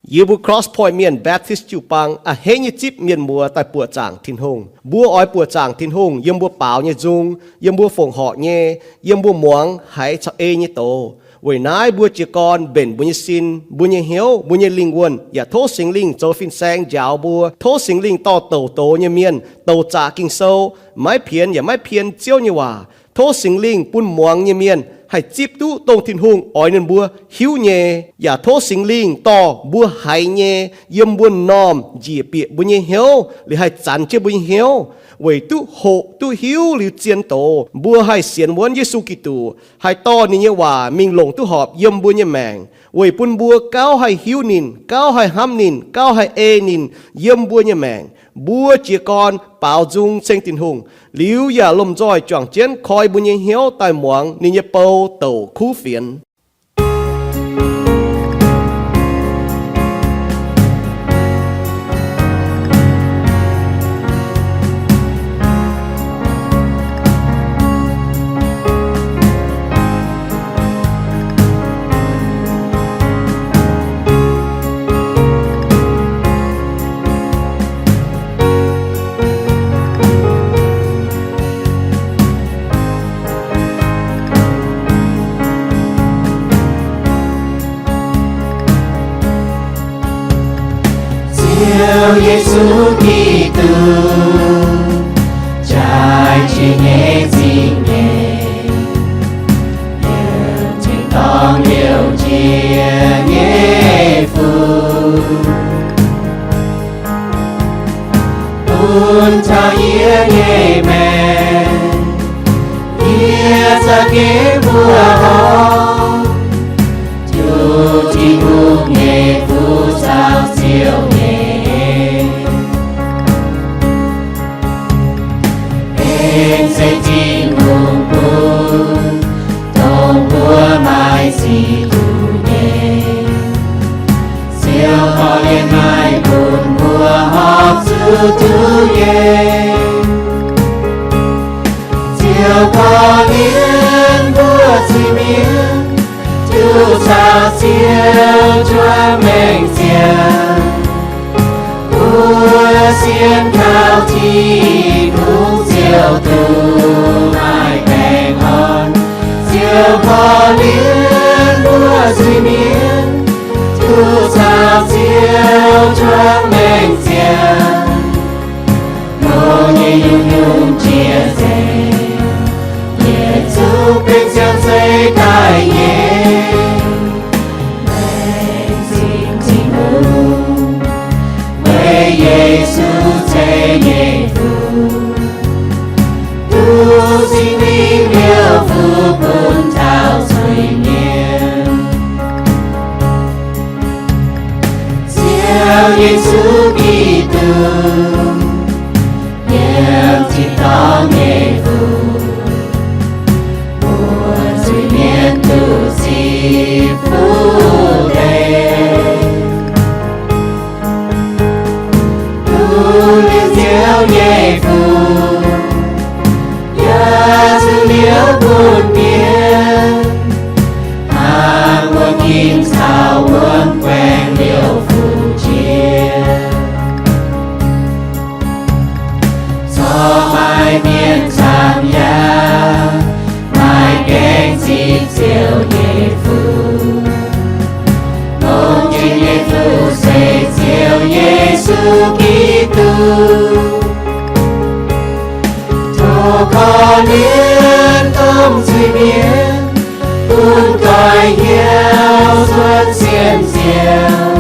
Yie mbuo Cross Point Mienh Baptist jiu-baang a'hneiv nyei zipv mienh muoz daaih buoqc zaangc Tin-Hungh. Mbuo oix buoqc zaangc Tin-Hungh yiem mbuo baaux nyei nzung, yiem mbuo fongc horc nyei, yiem mbuo muangx haiz caux ei nyei doz. Weic naaiv mbuo jiez gorn mbenc mbuo nyei sin, mbuo nyei hnyouv, mbuo nyei lingh wuonh, yaac tov Singx Lingh zoux fin-saeng njaaux mbuo. Tov Singx Lingh dorh douc doz nyei mienh, douc zaqc Ging-Sou, maiv pienx yaac maiv pien Ziouv nyei waac. Tov Singx Lingh bun muangx nyei mienh haih zipv duqv dongh Tin-Hungh oix ninh mbuo hiuv nyei. Yaac tov Singx Lingh dorh mbuo haiz nyei yiem mbuo m'normh njiec bieqc mbuo nyei hnyouv, liuz haih zanx jienv mbuo nyei hnyouv, weic duqv hoqc duqv hiuv liuz zien doz, mbuo haih sienx wuonv Yesu Giduc, haih dorh ninh nyei waac mingh longc duqv horpc yiem mbuo nyei maengc, weic bun mbuo gauh haih hiuv ninh, gauh haih hnamv ninh, gauh haih ei ninh yiem mbuo nyei maengc. Mbuo jiez gorn baaux nzung ceng Tin-Hungh, liuz yaac lomh nzoih juangc jienv koi mbuo nyei hnyouv daaih muangx ninh nyei bou douc kuv fienx. Ziouv Yesu Giduc, jaaix jiex nyei zingh nyeic, yiem tin-dorngh liouc jiex nyei fuqv, bun taux yie nyei maengc, yie za'gengh mbuoqc horngh, tov Tin-Hungh nyei fuqv caux Ziouv nyei en, en se Tin-Hungh bun, dongh mbuo maaih ziqc nyei. Ziouv korv-lienh maaih bun mbuo horpc zuqc duqv nyei. Ziouv korv-lienh mbuo zuiz-mienh, duqv caux Ziouv juangc maengc ziangh. Mbuo sienx kaux Tin-Hungh Ziouv duqv maaih baengh orn. Ziouv korv-lienh mbuo zuiz-mienh, duqv caux Ziouv juangc maengc ziangh. Longx nyei nyungc-nyungc jiex nzengc, yietc zungv benx siang-zeiv daaih nyei. Laengz zingh Tin-Hungh, weic Yesu ceix nyei fuqv, duqv Singx Lingh liouh fuqv bun taux zuiz-mienh. Ziouv Yesu Giduc, yiem tin-dorngh nyei fuqv, mbuo zuiz-mienh duqv sic fuqv deix. Duqv liuz Ziouv nyei fuqv, yaac zuqc liouh bun mienh, hnangv wuom ginv caux wuom guaengx liouh fuqv jiex. Corc maaih mienh camv yaac maaih gaengh zipv Ziouv nyei fuqv. Longx jiex nyei fuqv se Ziouv Yesu Giduc. Tov korv-lienh domh zuiz-mienh, bun doix hnyouv cuotv sienh Ziouv,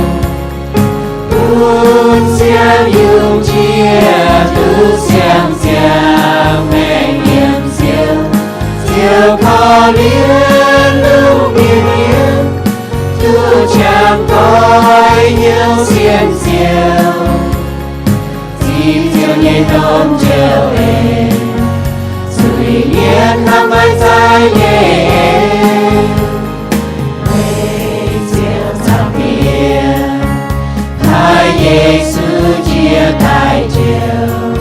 bun siang-yungh jiex duqv siang-ziangh maengc yiem Ziouv. Ziouv korv-lienh lungh ndiev mienh, duqv qangx doix hnyouv sienh Ziouv. Zipv Ziouv nyei domh njoux en, zuiz-mienh hnamv maiv zaaiv nyei en. Weic Ziouv caux diex, taaih Yesu jiex daaih njoux,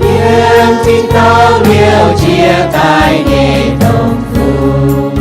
yiem tin-dorngh liouh jiex daaih nyei dongh fungx.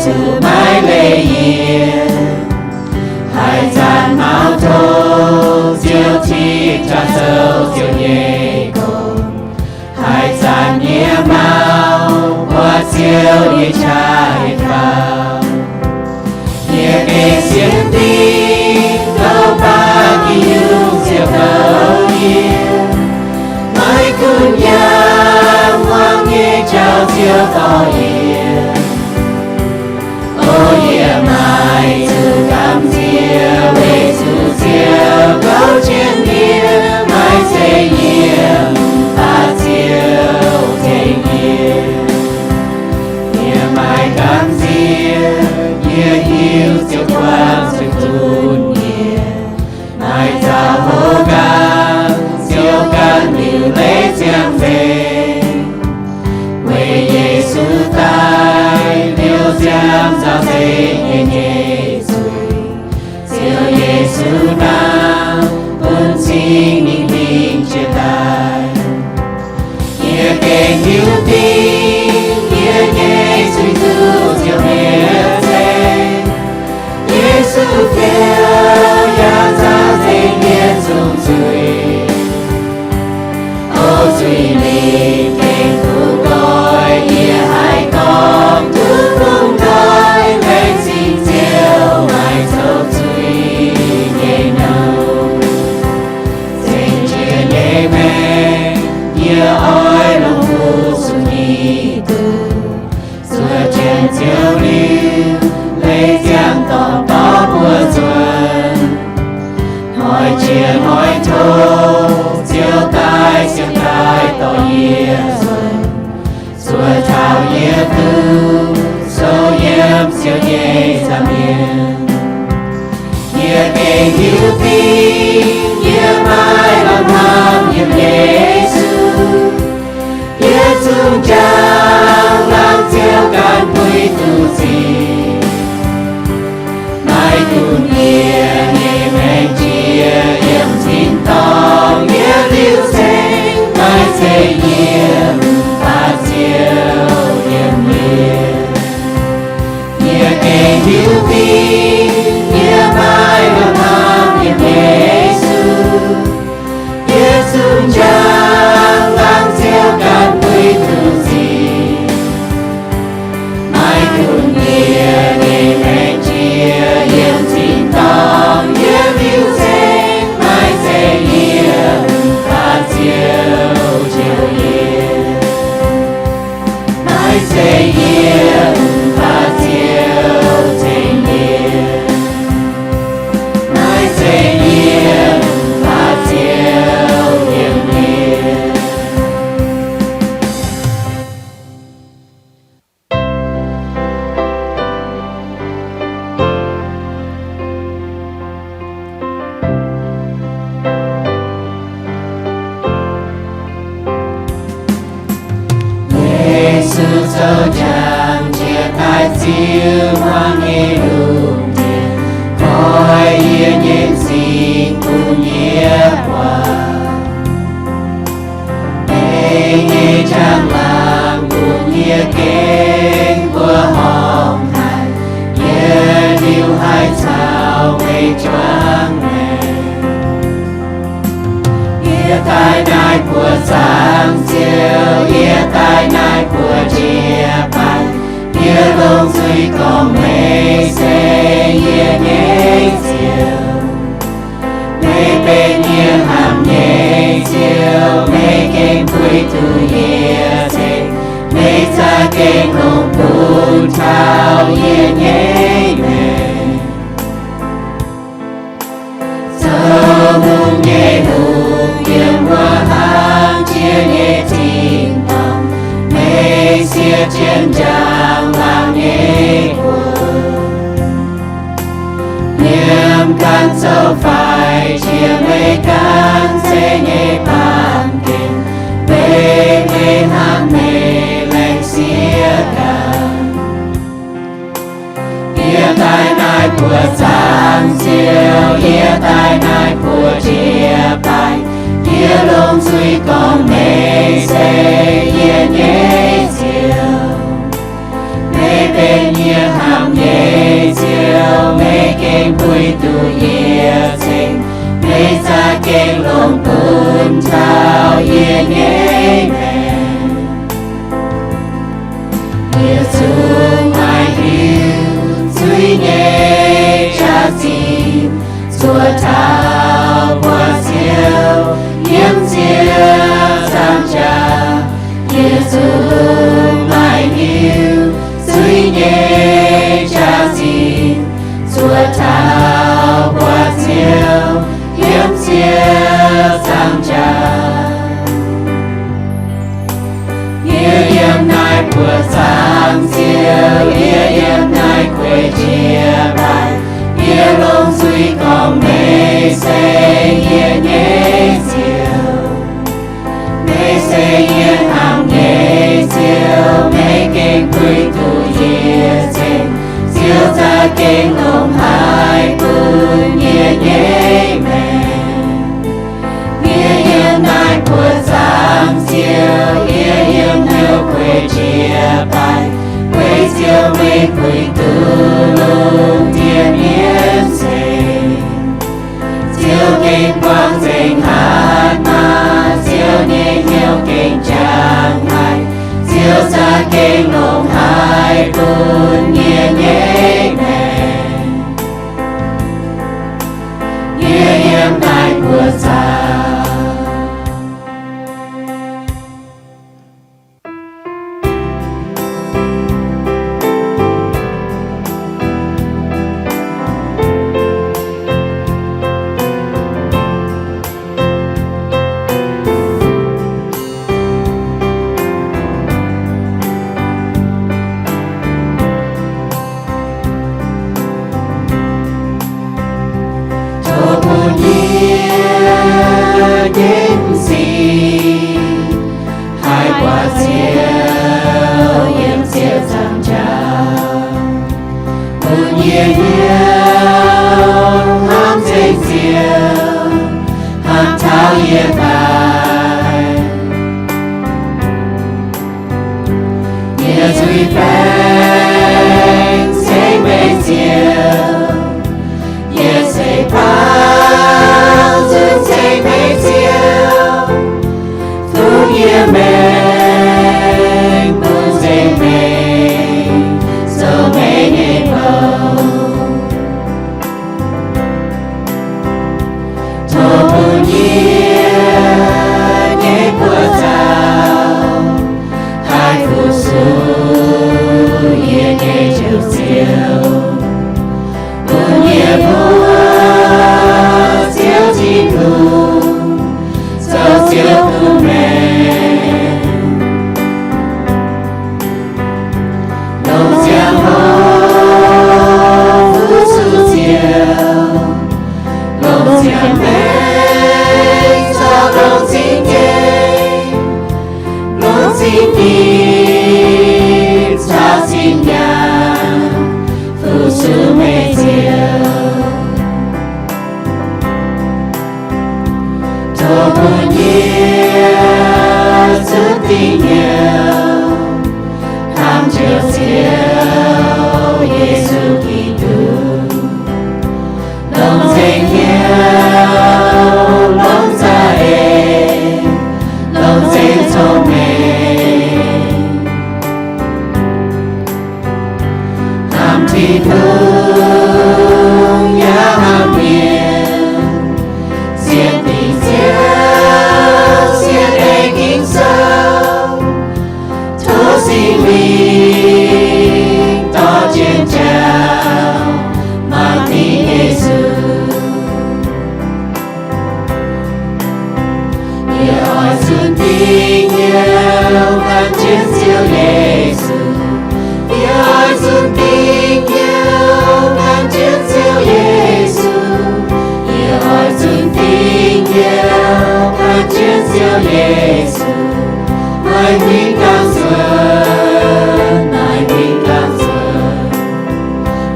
zuqc maiv leih yie. Haaix zanc maux tov Ziouv cingv jaax zoux Ziouv nyei gong. Haaix zanc yie maux buatc Ziouv nyei qaqv nyei faaux. Yie gengh sienx dingc douc baac Tin-Hungh ziouc douc yie. Maiv gunv yaac muangx nyei jauv Ziouv dorh yie. O yie maaih zuqc gamh nziex weic zuqc Ziouv gouv jienv yie, maiv zeiz yie mv baac Ziouv tengx yie. Yie maaih gamh nziex, yie hiuv Ziouv buangh zuqc duqv yie. Maaih zaux houv nqaang, Ziouv ganh liuc leiz ziangh nzengc. Weic Yesu daaih liouh ziangh nzauh nzengc yie nyei zuiz. Ziouv Yesu naaiv bun Singx Lingh jiex daaih. Yie gengh hiuv dingc yie nyei zuiz zuqc Ziouv mietc zeiv. Yesu Ziouv yaac nzauh nzengc yie nyei zuiz. O zuiz lingh gengh duqv nqoi, yie haih gorngv duqv bungx nqoi, laengz zingh Ziouv maaih zoux zuiz nyei nouh. Zengc jiex nyei maengc, yie oix longc fuqv zuqc nyic duqv. Zuov jienv Ziouv liuz, leiz ziangh dorngc dorv buo nzuonx. Hnoi jiex hnoi tov, Ziouv daaih siepv daaih dorh yie nzuonx. Zuov taux yie duqv souv yiem Ziouv nyei nza'hmien. Yie gengh hiuv dingc yie maaih lamh hnamv yiem Yesu. Yie zungv njang laangz Ziouv ganh puix duqv nzipc. Maiv gunv yie nyei maengc jiex yiem tin-dorngh yie liuc ceng, maiv zeiz yie mv baac Ziouv yiem yie. Yie gengh hiuv dingc yie maaih lamh hnamv yiem Yesu. Yie zungv njang laangz Ziouv ganh puix duqv nzipc. Maiv gunv yie nyei maengc jiex yiem tin-dorngh yie liuc ceng, maiv zeiz yie mv baac Ziouv jouh yie. Maiv zeiz yie mv baac Ziouv tengx yie. Maiv zeiz yie mv baac Ziouv yiem yie. Yesu zoux njang jiex daaih ziux hmuangx nyei lungh ndiev, koi yie nyei m'zing bun yie buatc. Meih nyei njang-laangc bun yie gengh mbuoqc horngh haic, yie liuc haiz caux meih juangc maengc. Yie daaih naaiv buoz zaangc Ziouv, yie daaih naaiv buoz jiex baengc, yie longc zuiz gorngv meih se yie nyei Ziouv. Meih benx yie hnamv nyei Ziouv, meih gengh puix duqv yie ceng, meih za'gengh longc bun taux yie nyei maengc. Zoux hungh nyei hungh, yiem wuov hlang jiex nyei tin-dorngh, meih siev jienv njang-laangc nyei guoqv. Yiem ganh zoux faix jiex meih ganh zeiv nyei baamh gen, weic meih hnamv meih laengz siev ganh. Yie daaih naaiv buoz zaangc Ziouv, yie daaih naaiv buoz jiex baengc, yie longc zuiz gorngv meih se yie nyei Ziouv. Meih benx yie hnamv duqv yie ceng, meih za'gengh longc bun taux yie nyei maengc. Yie zungv maiv hiuv zuiz nyei jaax-zinh, zuov taux buoz-ziouv yiem ziouv zaangc jaax. Yie zungv maiv hiuv zuiz nyei jaax-zinh, zuov taux buoz-ziouv yiem ziouv zaangc jaax. Yie yiem naaiv buoz zaangc Ziouv, yie yiem naaiv guei jiex baaih, yie longc zuiz gorngv meih se yie nyei Ziouv. Meih se yie hnamv nyei Ziouv, meih gengh puix duqv yie ceng. Ziouv za'gengh longc haaix bun yie nyei maengc. Yie yiem naaiv buoz zaangc Ziouv, yie yiem hnyouv guei jiex baaih, weic Ziouv meih puix duqv longc diex mienv ceng. Ziouv gengh buangh nzengc hatc maaz, Ziouv nyei hnyouv gengh jangx haic. Ziouv za'gengh longc haaix bun yie nyei maengc. Yie yiem naaiv buoz zaangc. Tov bun yie nyei m'zing haih buatc Ziouv yiem ziouv zaangc jaax. Bun yie hiuv hnamv nzengc Ziouv, hnamv taux yie daaih. Yie zuiz baengc ceng meih Ziouv, yie seix bangc zuqc ceng meih Ziouv. Tov yie maengc bun nzengc meih, zoux meih nyei bou. Tov bun yie nyei buoz-zaux haih fu-sux yie nyei Njoux Ziouv. Bun yie mbuo Ziouv Tin-Hungh zoux Ziouv duqv maengc. Longc ziangh hoc fu-sux Ziouv, longc ziangh maengc zorqv longc zingh nyeic, longc zingh nyeic caux zinh nyaanh fu-sux meih Ziouv. Tov bun yie zunv dingh hnyouv hnamv Njoux Ziouv Yesu Giduc, longc nzengc hnyouv, longc za'eix, longc nzengc cong-mengh. Hnamv Tin-Hungh yaac hnamv mienh, sienx dingc Ziouv, sienx ei Ging-Sou. Tov Singx Lingh dorh jienv jauv mangc dingc Yesu. Yie oix zunv dingh hnyouv hnamv jienv Ziouv Yesu. Yie oix zunv dingh hnyouv hnamv jienv Ziouv Yesu. Yie oix zunv dingh hnyouv hnamv jienv Ziouv Yesu. Maaih huingx gauh nzuonx, maaih huingx gauh nzuonx.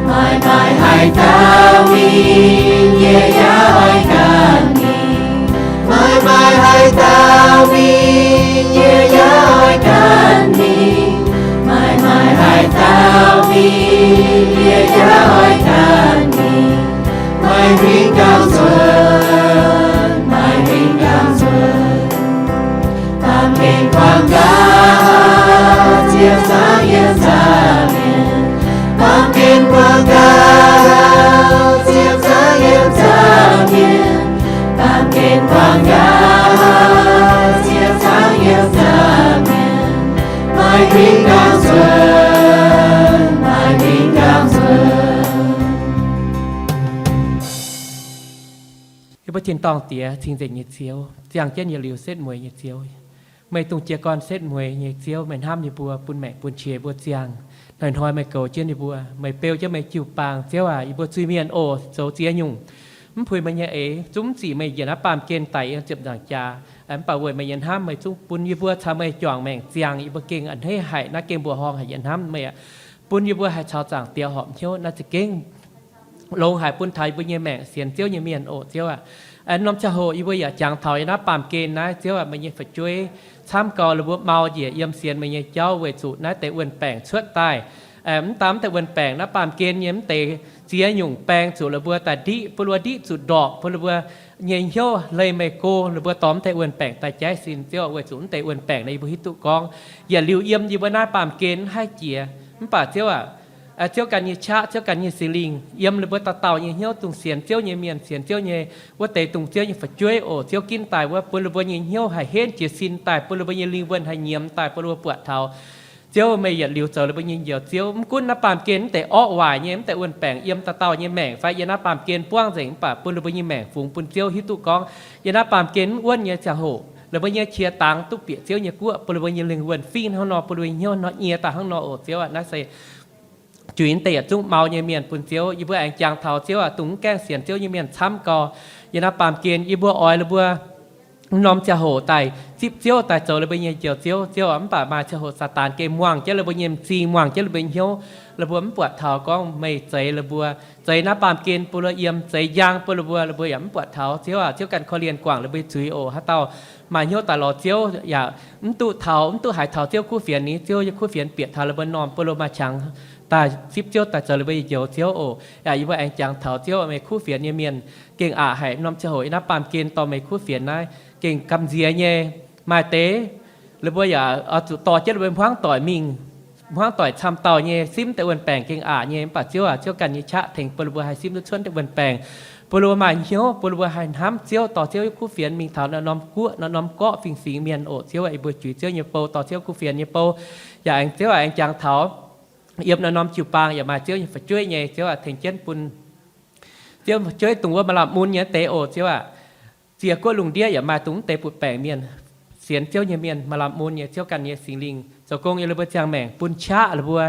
Maaih maaih haaix dauh mingh, yie yaac oix ganh mingh. Maaih maaih haaix dauh mingh, yie yaac oix ganh mingh. Maaih maaih haaix dauh mingh, yie yaac oix ganh mingh. Mingh gaengh nzuonx, maaih mingh gaengh nzuonx. Yie mbuo tin-dorngh Diex, cing-nzengc nyei Ziouv, ziangh jienv yietc liuz setv mueiz nyei Ziouv. Meih dongh jiez gorn setv mueiz nyei Ziouv, meih hnamv yie mbuo, bun maengc bun qiex mbuo ziangh. Hnoi-hnoi meih goux jienv yie mbuo, meih beu jienv meih jiu-baang. Ziouv aac, yie mbuo zuiz-mienh oc, zoux ziex nyungc, mv puix meih nyei eix, zungv mv zic meih njiec naaiv baamh gen daic yiem ziepc nzaangc jaax. Mv baac weic meih nyei hnamv, meih zungv bun yie mbuo caux meih juangc maengc ziangh, yie mbuo gengh a'hneiv haic, naaiv gengh mbuoqc horngh haic. Yie hnamv meih aah, bun yie mbuo haih caux Zaangc Diex horpc hnyouv, naaiv za'gengh longx haic bun taux yie mbuo nyei maengc sienx Ziouv nyei mienh oc. Ziouv aac, norm ziangh hoc yie mbuo yaac jangx taux yiem naaiv baamh gen naaiv, Ziouv aac, meih nyei fu'jueiv camv gau, ninh mbuo mau njiec yiem sienx meih nyei jauv weic zuqc naaiv deix wuon-baengc cuotv daaih. Mv daan mv deix wuon-baengc, naaiv baamh gen nyei mv deix ziex nyungc baeng zuqc ninh mbuo daaih ndiqv, bun ninh mbuo ndiqv zuqc ndorpc, bun ninh mbuo nyei hnyouv leih meih go, ninh mbuo dorh mv deix wuon-baengc daaih jaiv sin. Ziouv aac, weic zuqc mv deix wuon-baengc naaiv yie mbuo hiuv duqv gorngv yietc liuz yiem yie mbuo naaiv baamh gen mv haih jiex. Mv baac Ziouv aac, Ziouv ganh nyei qaqv, Ziouv ganh nyei Singx Lingh yiem ninh mbuo dauh dauh nyei hnyouv, dongh sienx Ziouv nyei mienh, sienx Ziouv nyei, wuov deix dongh Ziouv nyei fu'jueiv oc. Ziouv ginv daaih wuov, bun ninh mbuo nyei hnyouv haih henv jiez sin daaih, bun ninh mbuo nyei lingh wuonh haih nyiemz daaih, bun ninh mbuo buatc taux Ziouv meih yietc liuz zoux ninh mbuo nyei Njoux Ziouv. Mv gunv naaiv baamh gen mv deix orqv waaic nyei, mv deix wuon-baengc yiem dauh dauh nyei maengc fai yiem naaiv baamh gen buangv nzengc, mv baac bun ninh mbuo nyei maengc fungx bun Ziouv, hiuv duqv gorngv yiem naaiv baamh gen mv wuonv nyei ziangh hoc, ninh mbuo nyei qiex dangx duqv bieqc Ziouv nyei guoqv, bun ninh mbuo nyei lingh wuonh fingx hnangv nor, bun ninh mbuo nyei hnyouv nor nyie daaih hnangv nor oc. Ziouv aac, naaiv se juix mv deix yietc zungv mau nyei mienh bun Ziouv. Yie mbuo aengx jangx taux Ziouv aac, dongh mv gaengh sienx Ziouv nyei mienh camv gau. Yiem naaiv baamh gen yie mbuo oix ninh mbuo norm ziangh hoc daaih zipv Ziouv, daaih zoux ninh mbuo nyei Njoux Ziouv. Ziouv aac, mv baac maaih ziangh hoc Saadaan gengh muangh jienv ninh mbuo nyei m'zing, muangh jienv ninh mbuo nyei hnyouv. Ninh mbuo mv buatc taux gorngv meih zeix ninh mbuo, zeix naaiv baamh gen bun ninh mbuo yiem, zeix njang bun ninh mbuo, ninh mbuo yaac mv buatc taux. Ziouv aac, Ziouv ganh korv-lienh guangc ninh mbuo nyei zuiz oc. Haaix dauh maaih hnyouv daaih lorz Ziouv yaac mv duqv taux, mv duqv haiz taux Ziouv kuv fienx ni, Ziouv nyei kuv fienx bieqc taux ninh mbuo m'normh bun ninh mbuo maaih qangx daaih zipv Ziouv, daaih zoux ninh mbuo nyei Njoux Ziouv oc. Yaac yie mbuo aengx jangx taux Ziouv, meih kuv fienx nyei mienh gengh aqc haic. Norm ziangh hoc yiem naaiv baamh gen dorh meih kuv fienx naaiv gengh gamh nziex nyei. Maaih deix ninh mbuo yaac oix zuqc dorh jienv ninh mbuo hmuangv doic mingh, hmuangv doic camv dauh nyei, simv deix wuon-baengc gengh aqc nyei. Mv baac Ziouv aac, Ziouv ganh nyei qaqv tengx bun ninh mbuo haih simv duqv cuotv deix wuon-baengc, bun ninh mbuo maaih hnyouv, bun ninh mbuo haih hnamv Ziouv, dorh Ziouv nyei kuv fienx mingh taux naaiv norm guoqv, naaiv norm gorqv fingx-fingx mienh oc. Ziouv aac, yie mbuo juix Ziouv nyei bou, dorh Ziouv kuv fienx nyei bou. Yaac aengx Ziouv aac, aengx jangx taux yiem naaiv norm jiu-baang yaac maaih Ziouv nyei fu'jueiv nyei. Ziouv aac, tengx jienv bun Ziouv nyei fu'jueiv dongh wuov maaih lamh mun nyei deix oc. Ziouv aac, ziex guoqv lungh ndiev yaac maaih dongh mv deix butv-baengc mienh, sienx Ziouv nyei mienh maaih lamh mun nyei. Ziouv ganh nyei Singx Lingh zoux gong yiem ninh mbuo ziangh maengc, bun qaqv ninh mbuo,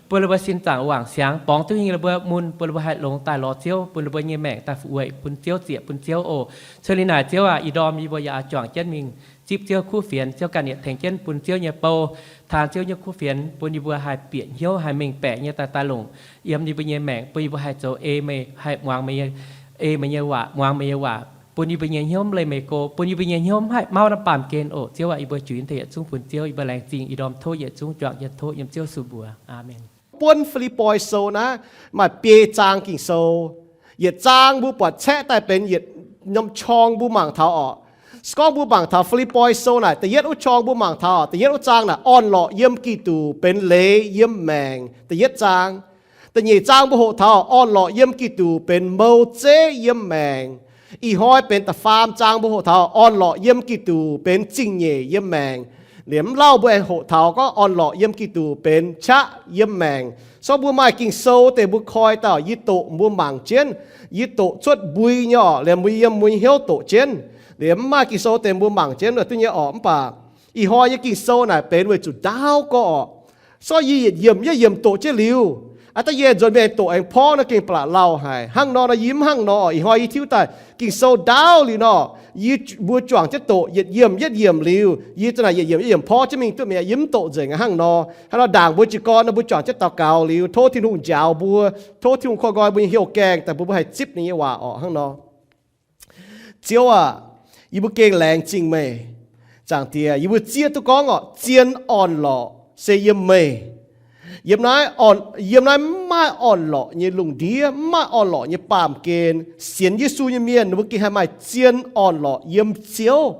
bun ninh mbuo sin zaangc wangc siangx, borngz duqv hingh ninh mbuo mun, bun ninh mbuo haih longx daaih lorz Ziouv, bun ninh mbuo nyei maengc daaih fu'jueiv bun Ziouv, zieqc bun Ziouv oc. Cuotv liuz naaic Ziouv aac, ih ndorm yie mbuo yaac juangc jienv mingh zipv Ziouv kuv fienx. Ziouv ganh yietc tengx jienv bun Ziouv nyei bou, taan Ziouv nyei kuv fienx, bun yie mbuo haih bieqc hnyouv, haih mengh baeqc nyei daaih daaih longc yiem yie mbuo nyei maengc, bun yih mbuo haih zoux ei meih, haih muangx meih nyei, ei meih nyei waac, muangx meih nyei waac, bun yie mbuo nyei hnyouv mv leih meih go, bun yie mbuo nyei hnyouv mv haih mauv naaiv baamh gen oc. Ziouv aac, yie mbuo juix mv deix yietc zungv bun Ziouv, yie mbuo laengz zingh ih ndorm tov yietc zungv juangc yienh tov yiem Ziouv su mbuox. Aamen. Buonv Fi^lipv^poi Sou naaiv maaih biei zaang Ging-Sou. Yietc zaang mbuo buatc caeqv daaih benx yietc norm qorng mbuo mangc taux oc. Se gorngv mbuo mangc taux Fi^lipv^poi Sou naaic da'yietv wuov qorng mbuo mangc taux, da'yietv wuov zaang naaic, orn-lorqc yiem Giduc benx leiz yiem maengc, da'yietv zaang. Da'nyeic zaang mbuo hoqc taux, orn-lorqc yiem Giduc benx mou zeiv yiem maengc. Ih hnoi benx da'faam zaang mbuo hoqc taux, orn-lorqc yiem Giduc benx zingh nyeic yiem maengc. Liemh mv lauh mbuo aengx hoqc taux gorngv orn-lorqc yiem Giduc benx qaqv yiem maengc. So mbuo maaih Ging-Sou deix mbuo koi dauh, yie doqc mbuo mangc jienv, yie doqc cuotv mbui nyei oc, liemh mbuo yiem mbuo nyei hnyouv doqc jienv. Liemh mv maaih Ging-Sou deix mbuo mangc jienv duqv nyei oc. Mv baac ih hnoi nyei Ging-Sou naaic benx weic zuqc ndaauv gorx oc. So yie yietc yiemc yietc yiemc doqc jienv liuz, aa, da'yie nzuonx mienh doqc aengx porv nor gengh ba'laqc lauh haic. Hnangv nor nor yie mv hnangv nor. Ih hnoi yie tiuv daaih Ging-Sou ndaauv liuz nor, yie, mbuo juangc jienv doqc yietc yiemc yietc yiemc liuz, yie za'naaic yietc yiemc yietc yiemc porv jienv mingh duqv mi'aqv. Yie mv doqc nzengc hnangv nor. Hnangv nor ndaangc mbuo jiez gorn nor mbuo juangc jienv daux gaux liuz, tov Tin-Hungh njaaux mbuo, tov Tin-Hungh koi nqoi mbuo nyei hnyouv gaengh daaih bun mbuo haih zipv ninh nyei waac orqc hnangv nor. Ziouv aac, yie mbuo gengh laengz zingh meih. Zaangc Diex, yie mbuo zieqv duqv gorngv orqc, zien orn-lorqc se yiem meih. Yiem naaiv, yiem naaiv mv maaih orn-lorqc nyei lungh ndiev, mv maaih orn-lorqc nyei baamh gen, sienx Yesu nyei mienh ninh mbuo gengh haih maaih zien orn-lorqc yiem Ziouv,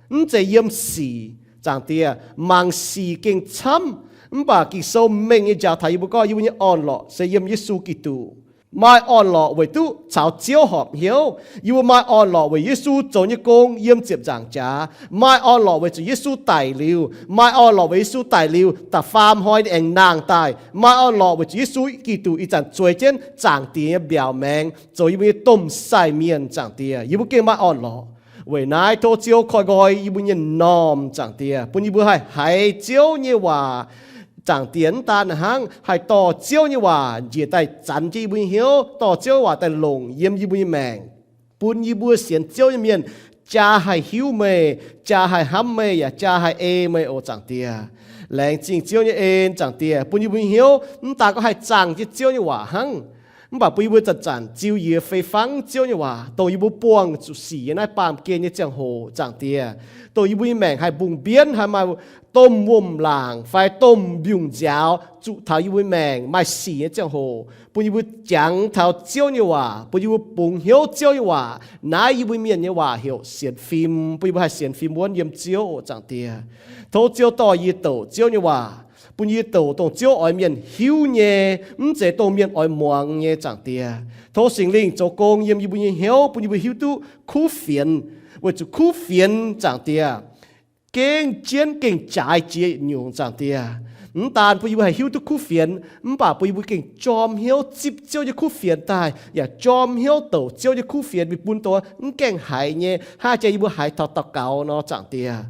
mv zeiz yiem sic. Zaangc Diex, mangc sic gengh camv, mv baac Ging-Sou mengh nyei njaaux taux yie mbuo gorngv yie mbuo nyei orn-lorqc se yiem Yesu Giduc. Maaih orn-lorqc weic duqv caux Ziouv horpc hnyouv. Yie mbuo maaih orn-lorqc weic Yesu zoux nyei gong yiem ziepc nzaangc jaax. Maaih orn-lorqc weic zuqc Yesu daic liuz. Maaih orn-lorqc weic Yesu daic liuz da'faam hnoi ninh aengx nangh daaih. Maaih orn-lorqc weic zuqc Yesu Giduc ih zanc zueiz jienv Zaangc Diex nyei mbiaauc maengx zoux yie mbuo nyei domh sai mienh, Zaangc Diex. Yie mbuo gengh maaih orn-lorqc. Weic naaiv tov Ziouv koi nqoi yie mbuo nyei m'normh, Zaangc Diex, bun yie mbuo haih haiz Ziouv nyei waac. Zaangc Diex, mv daan hnangv, haih dorh Ziouv nyei waac njiec daaih zanx jienv yie mbuo nyei hnyouv, dorh Ziouv waac daaih longc yiem yie mbuo nyei maengc, bun yie mbuo sienx Ziouv nyei mienh jaa haih hiuv meih, jaa haih hnamv meih, yaac jaa haih ei meih oc, Zaangc Diex. Laengz zingh Ziouv nyei en, Zaangc Diex, bun yie mbuo nyei hnyouv mv daan gorngv haih zaangh jienv Ziouv nyei waac hnangv, mv baac bun yie mbuo zanc-zanc ziux yiez fei fangv Ziouv nyei waac, dongh yie mbuo buangh zuqc sic nyei naaiv baamh gen nyei ziangh hoc, Zaangc Diex, dongh yie mbuo nyei maengc haih mbungh mbienv, haih maaih domh wuom-laangc fai domh mbiungc nziaaux zuqc taux yie mbuo nyei maengc maaih sic nyei ziangh hoc, bun yie mbuo jangx taux Ziouv nyei waac, bun yie mbuo bungx hnyouv Ziouv nyei waac. Naaiv yie mbuo mienh nyei waac heuc sienx fim, bun yie mbuo haih sienx fim wuonv yiem Ziouv oc, Zaangc Diex. Tov Ziouv dorh yie douc Ziouv nyei waac, bun yie douc dongh Ziouv oix mienh hiuv nyei, mv zeiz dongh mienh oix muangx nyei, Zaangc Diex. Tov Singx Lingh zoux gong yiem yie mbuo nyei hnyouv, bun yie mbuo hiuv duqv kuv fienx, weic zuqc kuv fienx, Zaangc Diex, gengh jienv gengh jaaix jiex nyungc, Zaangc Diex. Mv daan bun yie mbuo haih hiuv duqv kuv fienx, mv baac bun yie mbuo gengh jorm hnyouv zipv Ziouv nyei kuv fienx daaih, yaac jorm hnyouv douc Ziouv nyei kuv fienx mingh bun dongh mv gaengh haiz nyei, hnangv jiex yie mbuo haiz taux daux gaux nor, Zaangc Diex.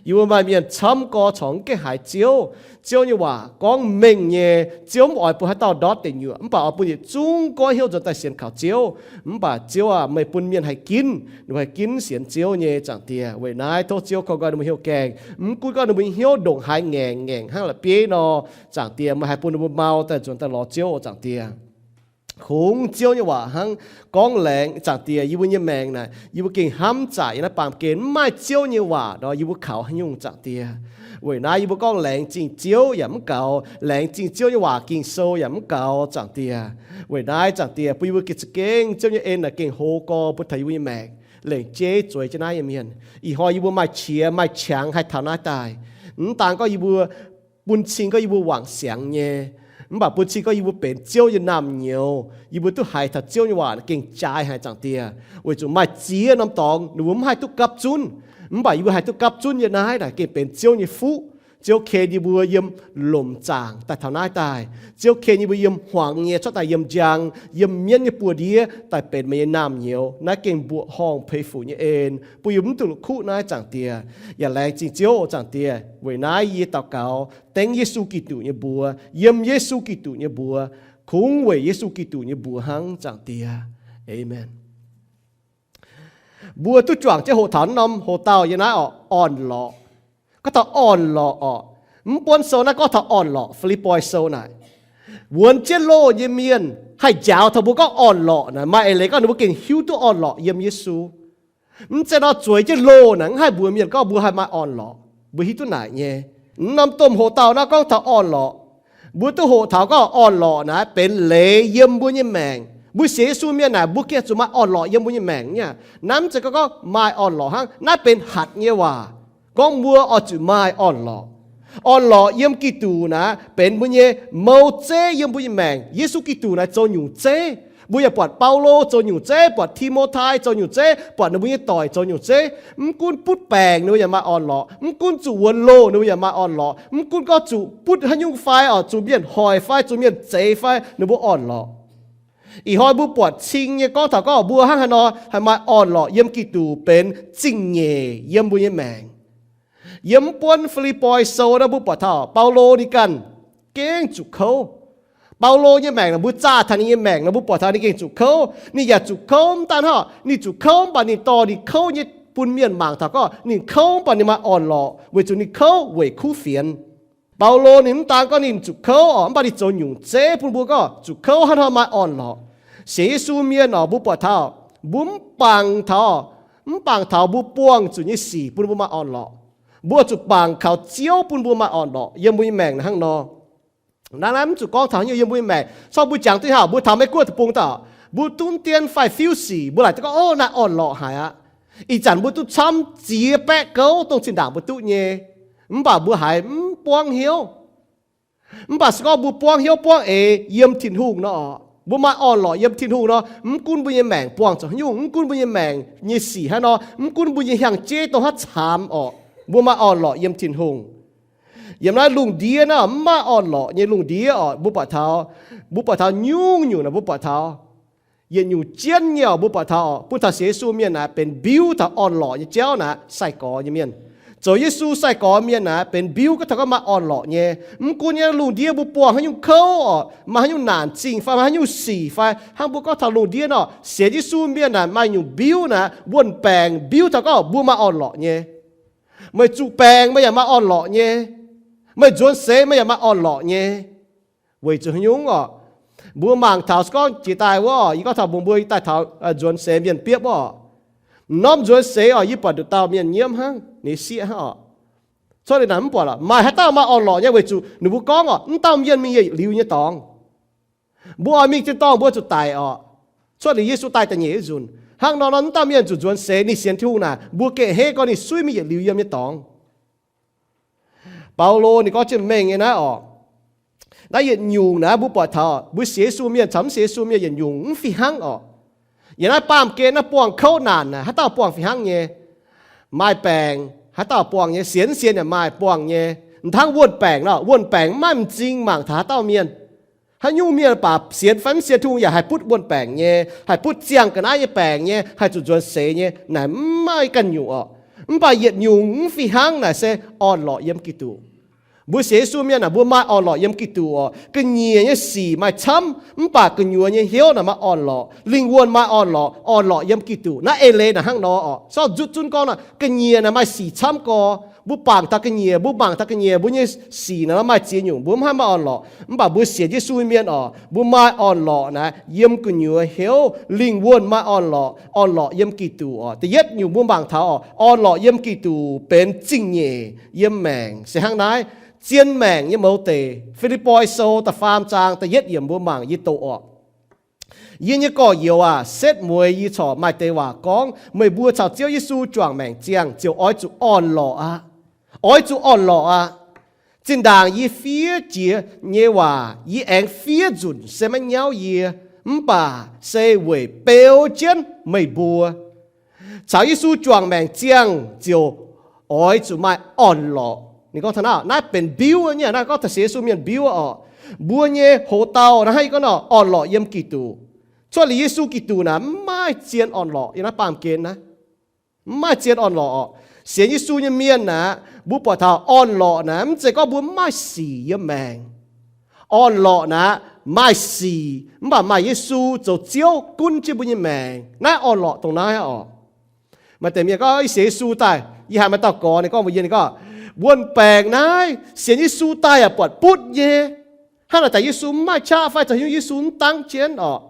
Yie mbuo maaih mienh camv gorx corc mv gaengh haiz Ziouv. Ziouv nyei waac gorngv mengh nyei, Ziouv mv oix bun haaix dauh ndortv deic nyuoqc, mv baac oix bun yietc zungv goiv hnyouv nzuonx daaih sienx kaux Ziouv. Mv baac Ziouv aah, meih bun mienh haih ginv, ninh haih ginv sienx Ziouv nyei, Zaangc Diex. Weic naaiv tov Ziouv koi nqoi ninh mbuo hnyouv gaengh. Mv gunv gorngv ninh mbuo nyei hnyouv ndongc haaix ngaengc ngaengc hnangv la'bieiv nor, Zaangc Diex, meih haih bun ninh mbuo mau daaih nzuonx daaih lorz Ziouv oc, Zaangc Diex. Kungx Ziouv nyei waac hnangv. Gorngv laengz, Zaangc Diex, yie mbuo nyei maengc naaic, yie mbuo gengh hnamv zaqc yiem naaiv baamh gen, mv maaih Ziouv nyei waac nor, yie mbuo kaux haaix nyungc, Zaangc Diex? Weic naaiv yie mbuo gorngv laengz zingh Ziouv yaac mv gaux, laengz zingh Ziouv nyei waac Ging-Sou yaac mv gaux, Zaangc Diex. Weic naaiv, Zaangc Diex, bun yie mbuo gengh za'gengh Ziouv nyei en naaic gengh hlo gorx bun taux yie mbuo nyei maengc, lengc jeiv zueiz jienv naaiv nyei mienh. Ih hnoi yie mbuo maaih qiex maaih qangx haih taux naaiv daaih. Mv daan gorngv yie mbuo bun cing gorngv yie mbuo wangc siangx nyei, mv baac bun cing gorngv yie mbuo benx Ziouv nyei naamh nyouz, yie mbuo duqv haiz taux Ziouv nyei waac gengh jaaix haic, Zaangc Diex. Weic zuqc maaih ziex norm dorngx ninh mbuo mv haih duqv gapv zunv, mv baac yie mbuo haih duqv gapv zunv nyei naaiv naaic gengh benx Ziouv nyei fuqv. Ziouv ken yie mbuo yiem lomc zaangc daaih taux naaiv daaih. Ziouv ken yie mbuo yiem hmuangx nyei cuotv daaih yiem njang, yiem mienv nyei buoz-ndiev daaih benx meih nyei naamh nyouz. Naaiv gengh mbuoqc horngh peix fuc nyei en, bun yie mv duqv la'kuqv naaiv, Zaangc Diex. Yaac laengz zingh Ziouv, Zaangc Diex. Weic naaiv yie daux gaux dengv Yesu Giduc nyei mbuox, yiem Yesu Giduc nyei mbuox, kungx weic Yesu Giduc nyei mbuox hnangv, Zaangc Diex. Aamen. Mbuo duqv juangc jienv hoqc taux norm hoc-dauh yiem naaiv orqc, orn-lorqc. Gorngv taux orn-lorqc orqc, mv buonv sou naaiv gorngv taux orn-lorqc. Fi^lipv^poi Sou naaic, wuonx jienv loh nyei mienh haih njaaux taux mbuo gorngv orn-lorqc naaic, maaih eix leiz gorngv ninh mbuo gengh hiuv duqv orn-lorqc yiem Yesu. Mv zeiz nor zueiz jienv loh naaic mv haih mbuox mienh gorngv mbuo haih maaih orn-lorqc. Mbuo hiuv duqv naaic nyei. Mv norm domh hoc-dauh naaiv gorngv taux orn-lorqc. Mbuo duqv hoqc taux gorngv orn-lorqc naaic benx leiz yiem mbuo nyei maengc. Mbuo sienx Yesu mienh naaic mbuo gengh zuqc maaih orn-lorqc yiem mbuo nyei maengc nyei. Naaiv mv zeiz gorngv maaih orn-lorqc hnangv. Naaiv benx hatc nyei waac, gorngv mbuo oix zuqc maaih orn-lorqc. Orn-lorqc yiem Giduc naaic benx mbuo nyei mouz zeiv yiem mbuo nyei maengc. Yesu Giduc naaic zoux nyungc zeiv. Mbuo yaac buatc Baulo zoux nyungc zeiv, buatc Ti^mo^tai zoux nyungc zeiv, buatc ninh mbuo nyei doic zoux nyungc zeiv. Mv gunv butv baengc ninh mbuo yaac maaih orn-lorqc. Mv gunv zuqc wuonx loh ninh mbuo yaac maaih orn-lorqc. Mv gunv gorngv zuqc butv haaix nyungc fai oc, zuqc mienh hoic fai zuqc mienh zeix fai ninh mbuo orn-lorqc. Ih hnoi mbuo buatc cing nyei gorngv taux gorngv mbuo hnangv haaix nor haih maaih orn-lorqc yiem Giduc benx zingh nyeic yiem mbuo nyei maengc. Yiem mv buonv Fi^lipv^poi Sou naaiv mbuo buatc taux Baulo ninh ganh gengh zuqc kouv. Baulo nyei maengc naaic mbuo zaah taux ninh nyei maengc naaic mbuo buatc taux ninh gengh zuqc kouv. Ninh yaac zuqc kouv mv daan hnangv, ninh zuqc kouv mv baac ninh dorh ninh kouv nyei bun mienh mangc taux gorngv ninh kouv mv baac ninh maaih orn-lorqc weic zuqc ninh kouv weic kuv fienx. Baulo ninh mv daan gorngv ninh zuqc kouv orqc, mv baac ninh zoux nyungc zeiv bun mbuo gorngv zuqc kouv hnangv haaix nor maaih orn-lorqc. Sienx Yesu mienh orqc, mbuo buatc taux mbuo mv bangc taux, mv bangc taux mbuo buangh zuqc nyei sic bun mbuo maaih orn-lorqc. Mbuo zuqc bangc kaux Ziouv bun mbuo maaih orn-lorqc yiem mbuo nyei maengc naaiv hnangv nor. Naaiv naaiv mv zuqc gorngv taux haaix nyungc yiem mbuo nyei maengc. Corc mbuo jangx duqv haaix, mbuo taux Meiv Guoqv deic-bung daaih, mbuo duqv dien fai fiuv sic, mbuo laaic duqv gorngv, ov, naaiv orn-lorqc haic aqv. Ih zanc mbuo duqv camv ziex baeqv gouv dongh zinh ndaangc mbuo duqv nyei, mv baac mbuo haiz mv buangv hnyouv. Mv baac se gorngv mbuo buangv hnyouv buangv eix yiem Tin-Hungh nor, Mbuo maaih orn-lorqc yiem Tin-Hungh nor, mv gunv mbuo nyei maengc buangh zuqc haaix nyungc, mv gunv mbuo nyei maengc nyei sic haaix nor, mv gunv mbuo nyei hnyangx-jeiv dongh haaix caamx orqc, mbuo maaih orn-lorqc yiem Tin-Hungh. Yiem naaiv lungh ndiev naaiv mv maaih orn-lorqc nyei lungh ndiev orqc, mbuo buatc taux, mbuo buatc taux nyungc-nyungc naaic, mbuo buatc taux yietc nyungc jienv nyei orqc, mbuo buatc taux orqc, bun taux sienx Yesu mienh naaic benx mbiuv taux orn-lorqc nyei jauv naaic, sai-gorx nyei mienh. Zoux Yesu sai-gorx mienh naaic benx mbiuv gorngv taux gorngv maaih orn-lorqc nyei. Mv gunv nyei lungh ndiev mbuo buangh haaix nyungc kouv orqc, maaih haaix nyungc naanc zingh fai maaih haaix nyungc sic fai hnangv mbuo gorngv taux lungh ndiev nor, sienx Yesu mienh naaic maaih nyungc mbiuv naaic, wuonh baengc mbiuv taux gorngv mbuo maaih orn-lorqc nyei. Meih zuqc baengc meih yaac maaih orn-lorqc nyei. Meih nzuonx seix meih yaac maaih orn-lorqc nyei. Weic zuqc haaix nyungc orqc? Mbuo mangc taux se gorngv jiex daaih wuov orqc, yie gorngv taux mbuox mbuo daaih taux nzuonx seix mienh biopv wuov orqc, norm nzuonx seix orqc, yie buatc nduqc dauh mienh nyiemv hnangv, ninh sieqv hnangv orqc. Cuotv liuz naaic mv buatc lorqc, maaih haaix dauh maaih orn-lorqc nyei? Weic zuqc ninh mbuo gorngv orqc, mv dauh mienh mingh yietc liuz nyei dorngx. Mbuo oix mingh tin-dorngh mbuo zuqc daic orqc. Cuotv liuz Yesu daaih da'nyeic nzunc hnangv nor, nor mv dauh mienh zuqc nzuonx seix, ninh sienx Tin-Hungh naaic, mbuo gengh henv gorngv ninh suiv mingh yietc liuz yiem nyei dorngx. Baulo ninh gorngv jienv mengh nyei naaiv orqc, naaiv yietc nyungc naaiv mbuo buatc taux mbuo sienx Yesu mienh caux mv sienx Yesu mienh yietc nyungc mv fih hnangv orqc. Yiem naaiv baamh gen naaiv buangh kouv naanc naaic, haaix dauh buangh fih hnangv nyei? Maaih baengc haaix dauh buangh nyei? Sienx mv sienx yaac maaih buangh nyei. Hnangv wuonh baengc nor, wuonh baengc maiv m'zing mangc taux haaix dauh mienh. Haaix nyungc mienh baac sienx fai mv sienx Tin-Hungh yaac haih butv wuonh baengc nyei, haih butv ziangh ga'naaiv nyei baengc nyei, haih zuqc nzuonx seix nyei. Naaic mv maaih ganh nyungc orqc. Mv baac yietc nyungc mv fih hnangv naaic se orn-lorqc yiem Giduc. Mbuo sienx Yesu mienh naaic, mbuo maaih orn-lorqc yiem Giduc orqc. Ga'nyiec nyei sic maaih camv, mv baac gu'nyuoz nyei hnyouv naaic maaih orn-lorqc. Lingh wuonh maaih orn-lorqc, orn-lorqc yiem Giduc. Naaiv eix leiz naaic hnangv nor orqc. Sortv nzutv zunv gorngv naaic, ga'nyiec naaic maaih sic camv gorx. Mbuo bangc taux ga'nyiec, mbuo mangc taux ga'nyiec, mbuo nyei sic naaic maaih ziex nyungc, mbuo mv haih maaih orn-lorqc. Mv baac mbuo sienx Yesu mienh orqc, mbuo maaih orn-lorqc naaic yiem gu'nyuoz hnyouv. Lingh wuonh maaih orn-lorqc, orn-lorqc yiem Giduc orqc. Da'yietv nyungc mbuo mangc taux orqc, orn-lorqc yiem Giduc benx zingh nyeic yiem maengc se hnangv naaiv. Zien maengc nyei mouz deic. Fi^lipv^poi Sou da'faam zaang da'yietv yiemc mbuo mangc, yie doqc orqc. Yie nyei gorx-youz aac, setv mueiz yie corc maaih deix waac gorngv meih mbuo caux Ziouv Yesu juangc maengc ziangh ziouc oix zuqc orn-lorqc aqv. Oix zuqc orn-lorqc aqv. Zinh ndaangc yie fiev jiex nyei waac yie aengx fiev nzunc se maiv nyauv yie, mv baac se weic beu jienv meih mbuo. Caux Yesu juangc maengc ziangh ziouc oix zuqc maaih orn-lorqc. Ninh gorngv taux naaiv, naaiv benx mbiuv nyei, naaiv gorngv taux sienx Yesu mienh mbiuv orqc. Mbuo nyei hoz dauh naaiv hnangv yie gorngv nor, orn-lorqc yiem Giduc. Cuotv liuz Yesu Giduc naaic mv maaih zien orn-lorqc yiem naaiv baamh gen naaiv. Mv maaih zien orn-lorqc orqc. Sienx Yesu nyei mienh naaic, mbuo buatc taux orn-lorqc naaic mv zeiz gorngv mbuo mv maaih sic yiem maengc. Orn-lorqc naaic maaih sic, mv baac maaih Yesu zoux Ziouv gunv jienv mbuo nyei maengc. Naaiv orn-lorqc dongh naaiv orqc. Maaih deix mienh gorngv, yie sienx Yesu daaih, yie haiz maaih dauh gorx ninh gorngv mbuox yie, ninh gorngv, wuonh baengc naaiv sienx Yesu daaih yaac buatc butv nyei. Hnangv naaic daaih Yesu mv maaih qaqv fai, zoux haaix nyungc Yesu mv dangv jienv orqc.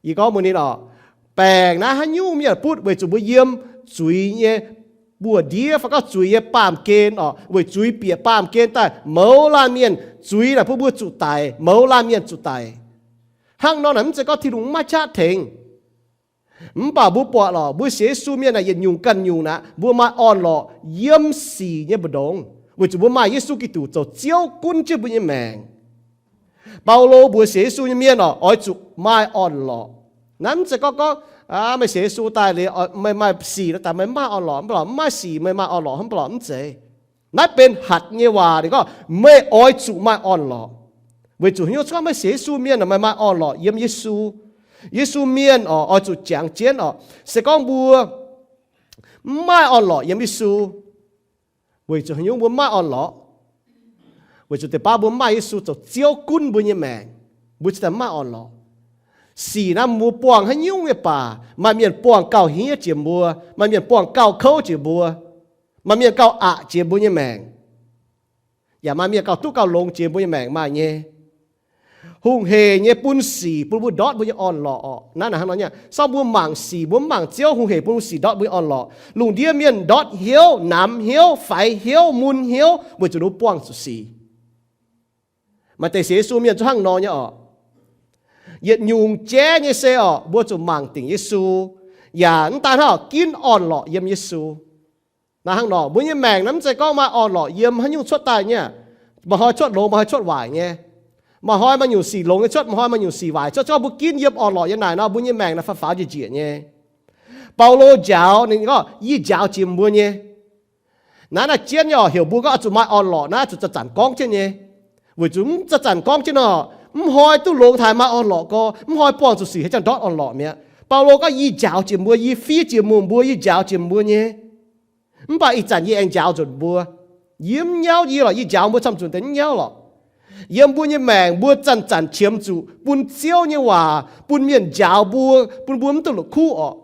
Yie gorngv mbuox ninh orqc, baengc naaiv haaix nyungc mienh butv? Weic zuqc mbuo yiem zuiz nyei buoz-ndiev fai gorngv zuiz nyei baamh gen orqc. Weic zuiz bieqc baamh gen daaih mouz laanh mienh, zuiz naaic bun mbuo zuqc daic, mouz laanh mienh zuqc daic. Hnangv nor naaic mv zeiz gorngv Tin-Hungh mv maaih qaqv tengx. Mv baac mbuo buatc lorqc, mbuo sienx Yesu mienh naaic yietc nyungc ganh nyungc naaic, mbuo maaih orn-lorqc yiem sic nyei mbu'ndongx, weic zuqc mbuo maaih Yesu Giduc zoux Ziouv gunv jienv mbuo nyei maengc. Baulo mbuox sienx Yesu nyei mienh orqc, oix zuqc maaih orn-lorqc. Naaiv mv zeiz gorngv gorngv, aa, meih sienx Yesu daaih liuz, meih maaih sic daaih meih mv maaih orn-lorqc, mv baac mv maaih sic meih maaih orn-lorqc, mv baac mv zeiz. Naaiv benx hatc nyei waac, ninh gorngv meih oix zuqc maaih orn-lorqc. Weic zuqc haaix nyungc? Se gorngv meih sienx Yesu mienh, meih maaih orn-lorqc yiem Yesu. Yesu mienh orqc, oix zuqc jangx jienv orqc. Se gorngv mbuo mv maaih orn-lorqc yiem Yesu, weic zuqc haaix nyungc mbuo mv maaih orn-lorqc? Weic zuqc deix baav mbuo mv maaih Yesu zoux Ziouv gunv mbuo nyei maengc, mbuo ziouc mv maaih orn-lorqc. Sic naaiv mbuo buangh haaix nyungc nyei baac, maaih mienh buangh gauh hniev jiex mbuo, maaih mienh buangh gauh kouv jiex mbuo, maaih mienh gauh aqc jiex mbuo nyei maengc, yaac maaih mienh gauh duqv gauh longx jiex mbuo nyei maengc maaih nyei. Hungh heic nyei bun sic bun mbuo ndortv mbuo nyei orn-lorqc orqc. Naaiv naaic hnangv nor nyei, se gorngv mbuo mangc sic, mbuo mv mangc Ziouv, hungh heic bun mbuo sic ndortv mbuo nyei orn-lorqc. Lungh ndiev mienh ndortv hnyouv, namx hnyouv, faix hnyouv, munh hnyouv, weic zuqc ninh mbuo buangh zuqc sic. Maaih deix sienx Yesu mienh zungv hnangv nor nyei orqc. Yietc nyungc jaiv nyei se orqc, mbuo zuqc mangc dingc Yesu, yaac mv daan hnangv orqc, ginv orn-lorqc yiem Yesu. Naaiv hnangv nor, mbuo nyei maengc naaiv mv zeiz gorngv maaih orn-lorqc yiem haaix nyungc cuotv daaih nyei, maaih hnoi cuotv longx, maaih hnoi cuotv waaic nyei. Maaih hnoi maaih nyungc sic longx nyei cuotv, maaih hnoi maaih nyungc sic waaic cuotv. Gorngv mbuo ginv yiem orn-lorqc nyei naaic nor, mbuo nyei maengc naaic faaux faaux njiec njiec nyei. Baulo njaaux ninh gorngv, yie njaaux jiex mbuo nyei. Naaiv naaiv jienv nyei oc, heuc mbuo gorngv oix zuqc maaih orn-lorqc naaiv zuqc zanc-zanc gorngv jienv nyei. Weic zuqc mv zanc-zanc gorngv jienv nor, mv hnoi duqv longx taaih maaih orn-lorqc gorx, mv hnoi buangh zuqc sic hei ziangh ndortv orn-lorqc mi'aqv. Baulo gorngv, yie njaaux jiex mbuo, yie fiev jiex mbuo, yie njaaux jiex mbuo nyei. Mv baac ih zanc yie aengx njaaux nzunc mbuo. Yie mv nyauv yie lorqc, yie njaaux mbuo camv-nzunc deix mv nyauv lorqc. Yiem mbuo nyei maengc mbuo zanc-zanc qiemx zuqc bun Ziouv nyei waac, bun mienh njaaux mbuo, bun mbuo mv duqv la'kuqv orqc.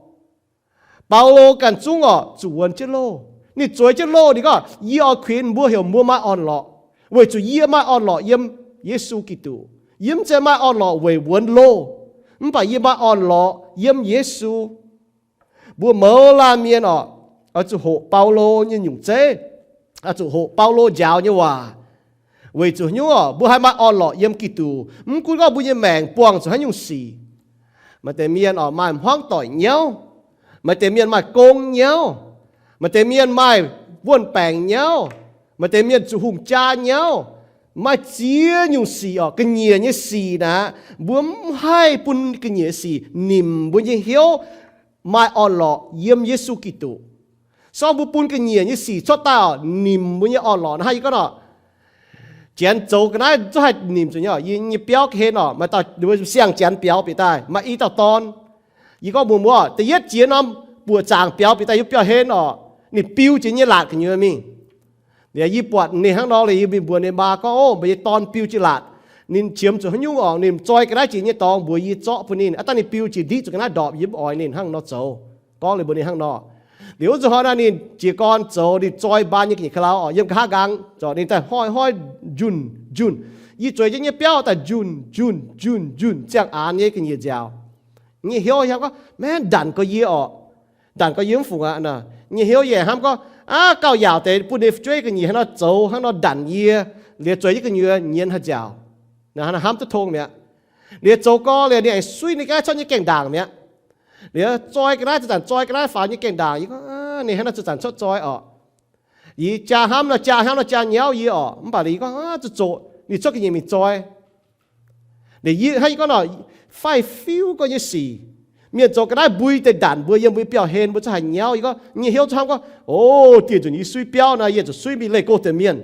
Baulo ganh zungv orqc zuqc wuonx jienv loh. Ninh zueiz jienv loh, ninh gorngv, yie oix kuinx mbuo heuc mbuo maaih orn-lorqc, weic zuqc yie maaih orn-lorqc yiem Yesu Giduc. Yie mv zeiz maaih orn-lorqc weic wuonx loh, mv baac yie maaih orn-lorqc yiem Yesu. Mbuo mouz laanh mienh orqc, oix zuqc hoqc Baulo nyei nyungc zeiv, oix zuqc hoqc Baulo njaaux nyei waac. Weic zuqc haaix nyungc orqc, mbuo haih maaih orn-lorqc yiem Giduc, mv gunv gorngv mbuo nyei maengc buangh zuqc haaix nyungc sic. Maaih deix mienh orqc maaih hmuangv doic nyauv, maaih deix mienh maaih gong nyauv, maaih deix mienh maaih wuon-baengc nyauv, maaih deix mienh zuqc hungh jaa nyauv. Maaih ziex nyungc sic orqc, ga'nyiec nyei sic naaic, mbuo mv haih bun ga'nyiec sic nimc mbuo nyei hnyouv maaih orn-lorqc yiem Yesu Giduc. Sorng mbuo bun ga'nyiec nyei sic cuotv daaih orqc, nimc mbuo nyei orn-lorqc naaiv. Hnangv yie gorngv nor, Janx zoux ga'naaiv zungv haih nimc zuqc nyei orqc. Yie nyei biauv ga'hlen orqc, maaih dauh siang-janx biaux bieqc daaih, maaih i dauh dorn. Yie gorngv mbuox mbuo, da'yietv jiex norm buoqc zaangc biaux bieqc daaih yiem biauv hlen orqc, ninh biu jiex nyei laatc gu'nyuoz mingh. Liuz yie buatc ninh hnangv nor, liuz yie mingh mbuox ninh maa gorngv, Ov, meih nyei dorn biu jiex laatc. Ninh qiemx zuqc haaix nyungc orqc? Ninh zoi ga'naaiv jiex nyei dorngx mbuox yie zorqv bun ninh. Aav dangh ninh biu jiex ndiqv zuqc ga'naaiv ndorpc, yie mv oix ninh hnangv nor zoux. Gorngv liuz mbuox ninh hnangv nor. Liuz wuov zanc hnoi naaiv ninh jiez gorn zoux, ninh zoi mbaan nyei ga'nyiec ka'lauh orqc, yiem nqa'haav nqaang, ninh daaih hnoi-hnoi njunh njunh. Yie zueiz jienv nyei biauv daaih njunh njunh njunh njunh ziangh aanx nyei ga'nyiec nziaauc. Nyei hnyouv yaac gorngv, Maengx ndanc gorx yie orqc. Ndanc gorx yie mv fungc aqv nor. Nyei hnyouv yaac hnamv gorngv, Aav, gauh yaauc deix bun ninh fu'jueiv ga'nyiec hnangv nor zoux, hnangv nor ndanc yie. Liuz zueiz jienv gu'nyuoz nyienz haaix nziaauc. Hnangv nor hnamv duqv tong mi'aqv. Liuz zoux gorn liuz ninh aengx suiv ninh ga'naaiv cuotv nyei gaengh ndaangc mi'aqv. Liuz zoi ga'naaiv, zanc-zanc zoi ga'naaiv faaux nyei gaengh ndaangc. Yie gorngv, Aav, ninh hnangv nor zanc-zanc cuotv zoi orqc. Yie jaa hnamv nor jaa, hnamv nor jaa nyauv yie orqc. Mv baac liuz yie gorngv, Aav, zuqc zoqc ninh cuotv ga'nyiec mingh zoi. Liuz yie hnangv yie gorngv nor, faix-fiuv gorx nyei sic. Mienh zoux ga'naaiv mbui deix ndanc mbuo yiem mbuo nyei biauv-hlen, mbuo zungv haih nyauv. Yie gorngv nyei hnyouv zungv hnamv gorngv, O, dieh nzunc yie suiv biauv nor, yie zuqc suiv mingh leih go deix mienh.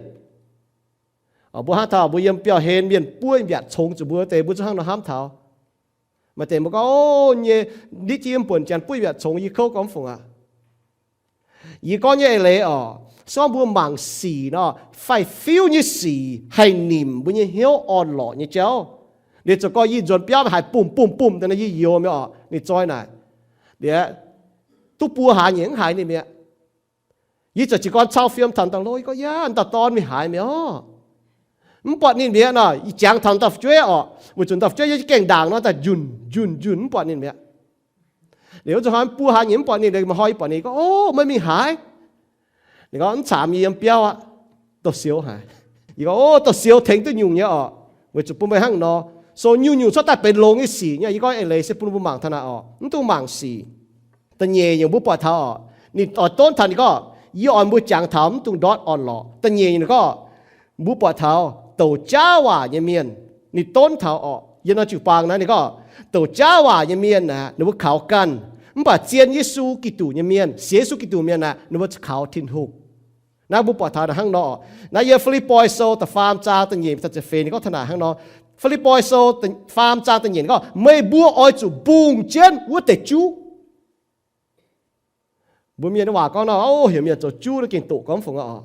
Mbuo hnamv taux mbuo yiem biauv-hlen mienh buov mbiaatc congx zuqc mbuo deix, mbuo zungv hnangv nor hnamv taux. Maaih deix mbuo gorngv, O, nyei, ndiev jienv yiem buonc janx buov mbiaatc congx, yie kouv gormx fungc aqv. Yie gorngv nyei eix leiz orqc, se gorngv mbuo mangc sic nor, faix-fiuv nyei sic haih nimc mbuo nyei hnyouv orn-lorqc nyei jauv. Liuz zoux gorx yie nzuonx biauv haiz bumh bumh bumh daaih nor, yie youx mi'aqv orqc, ninh zoi naaic. Liuz duqv buo hlaax nyei mv haiz ninh mi'aqv. Yie ziouc jiez gorn cau fiem taux dauh lo, yie gorngv, Yaac dauh dorn mingh haaix mi'aqv orqc. Mv buatc ninh mi'aqv nor, yie jangx taux dauh fu'jueiv orqc, weic zuqc dauh fu'jueiv yiem gaengh ndaangc nor daaih njunh njunh njunh, mv buatc ninh mi'aqv. Liuz wuov zanc hnoi buo hlaax nyei mv buatc ninh, maaih hnoi yie buatc ninh, gorngv, O, meih mingh haaix? Ninh gorngv, Mv caamx, yie yiem biauv aqv. Douh siou haic. Yie gorngv, O, douh siou tengx duqv nyungc nyei orqc, weic zuqc bun meih hnangv nor, so nyungc-nyungc cuotv daaih benx longx nyei sic nyei. Yie gorngv eix leiz se bun mbuo mangc taux naaic orqc, mv dungx mangc sic. Da'nyeic nyungc mbuo buatc taux orqc, ninh oix donv taux, ninh gorngv, Yie oix mbuo jangx taux mv dungx ndortv orn-lorqc. Da'nyeic nyungc ninh gorngv, mbuo buatc taux douc jaav waac nyei mienh. Ninh donv taux orqc, yiem norm jiu-baang naaiv ninh gorngv, douc jaav waac nyei mienh aeqv, ninh mbuo kaux ganh. Mv baac zien Yesu Giduc nyei mienh, sienx Yesu Giduc mienh aeqv, ninh mbuo kaux Tin-Hungh. Naaiv mbuo buatc taux naaic hnangv nor. Naaiv yiem Fi^lipv^poi Sou da'faam zaang da'nyeic taux ziepc feix ninh gorngv taux naaic hnangv nor. Fi^lipv^poi Sou faam zaang da'nyeic gorngv, Meih mbuo oix zuqc mbungh jienv wuov deix juv. Mbuo mienh nyei waac gorngv nor, o, heuc mienh zoux juv naaiv gengh doqc gormx fungx aqv.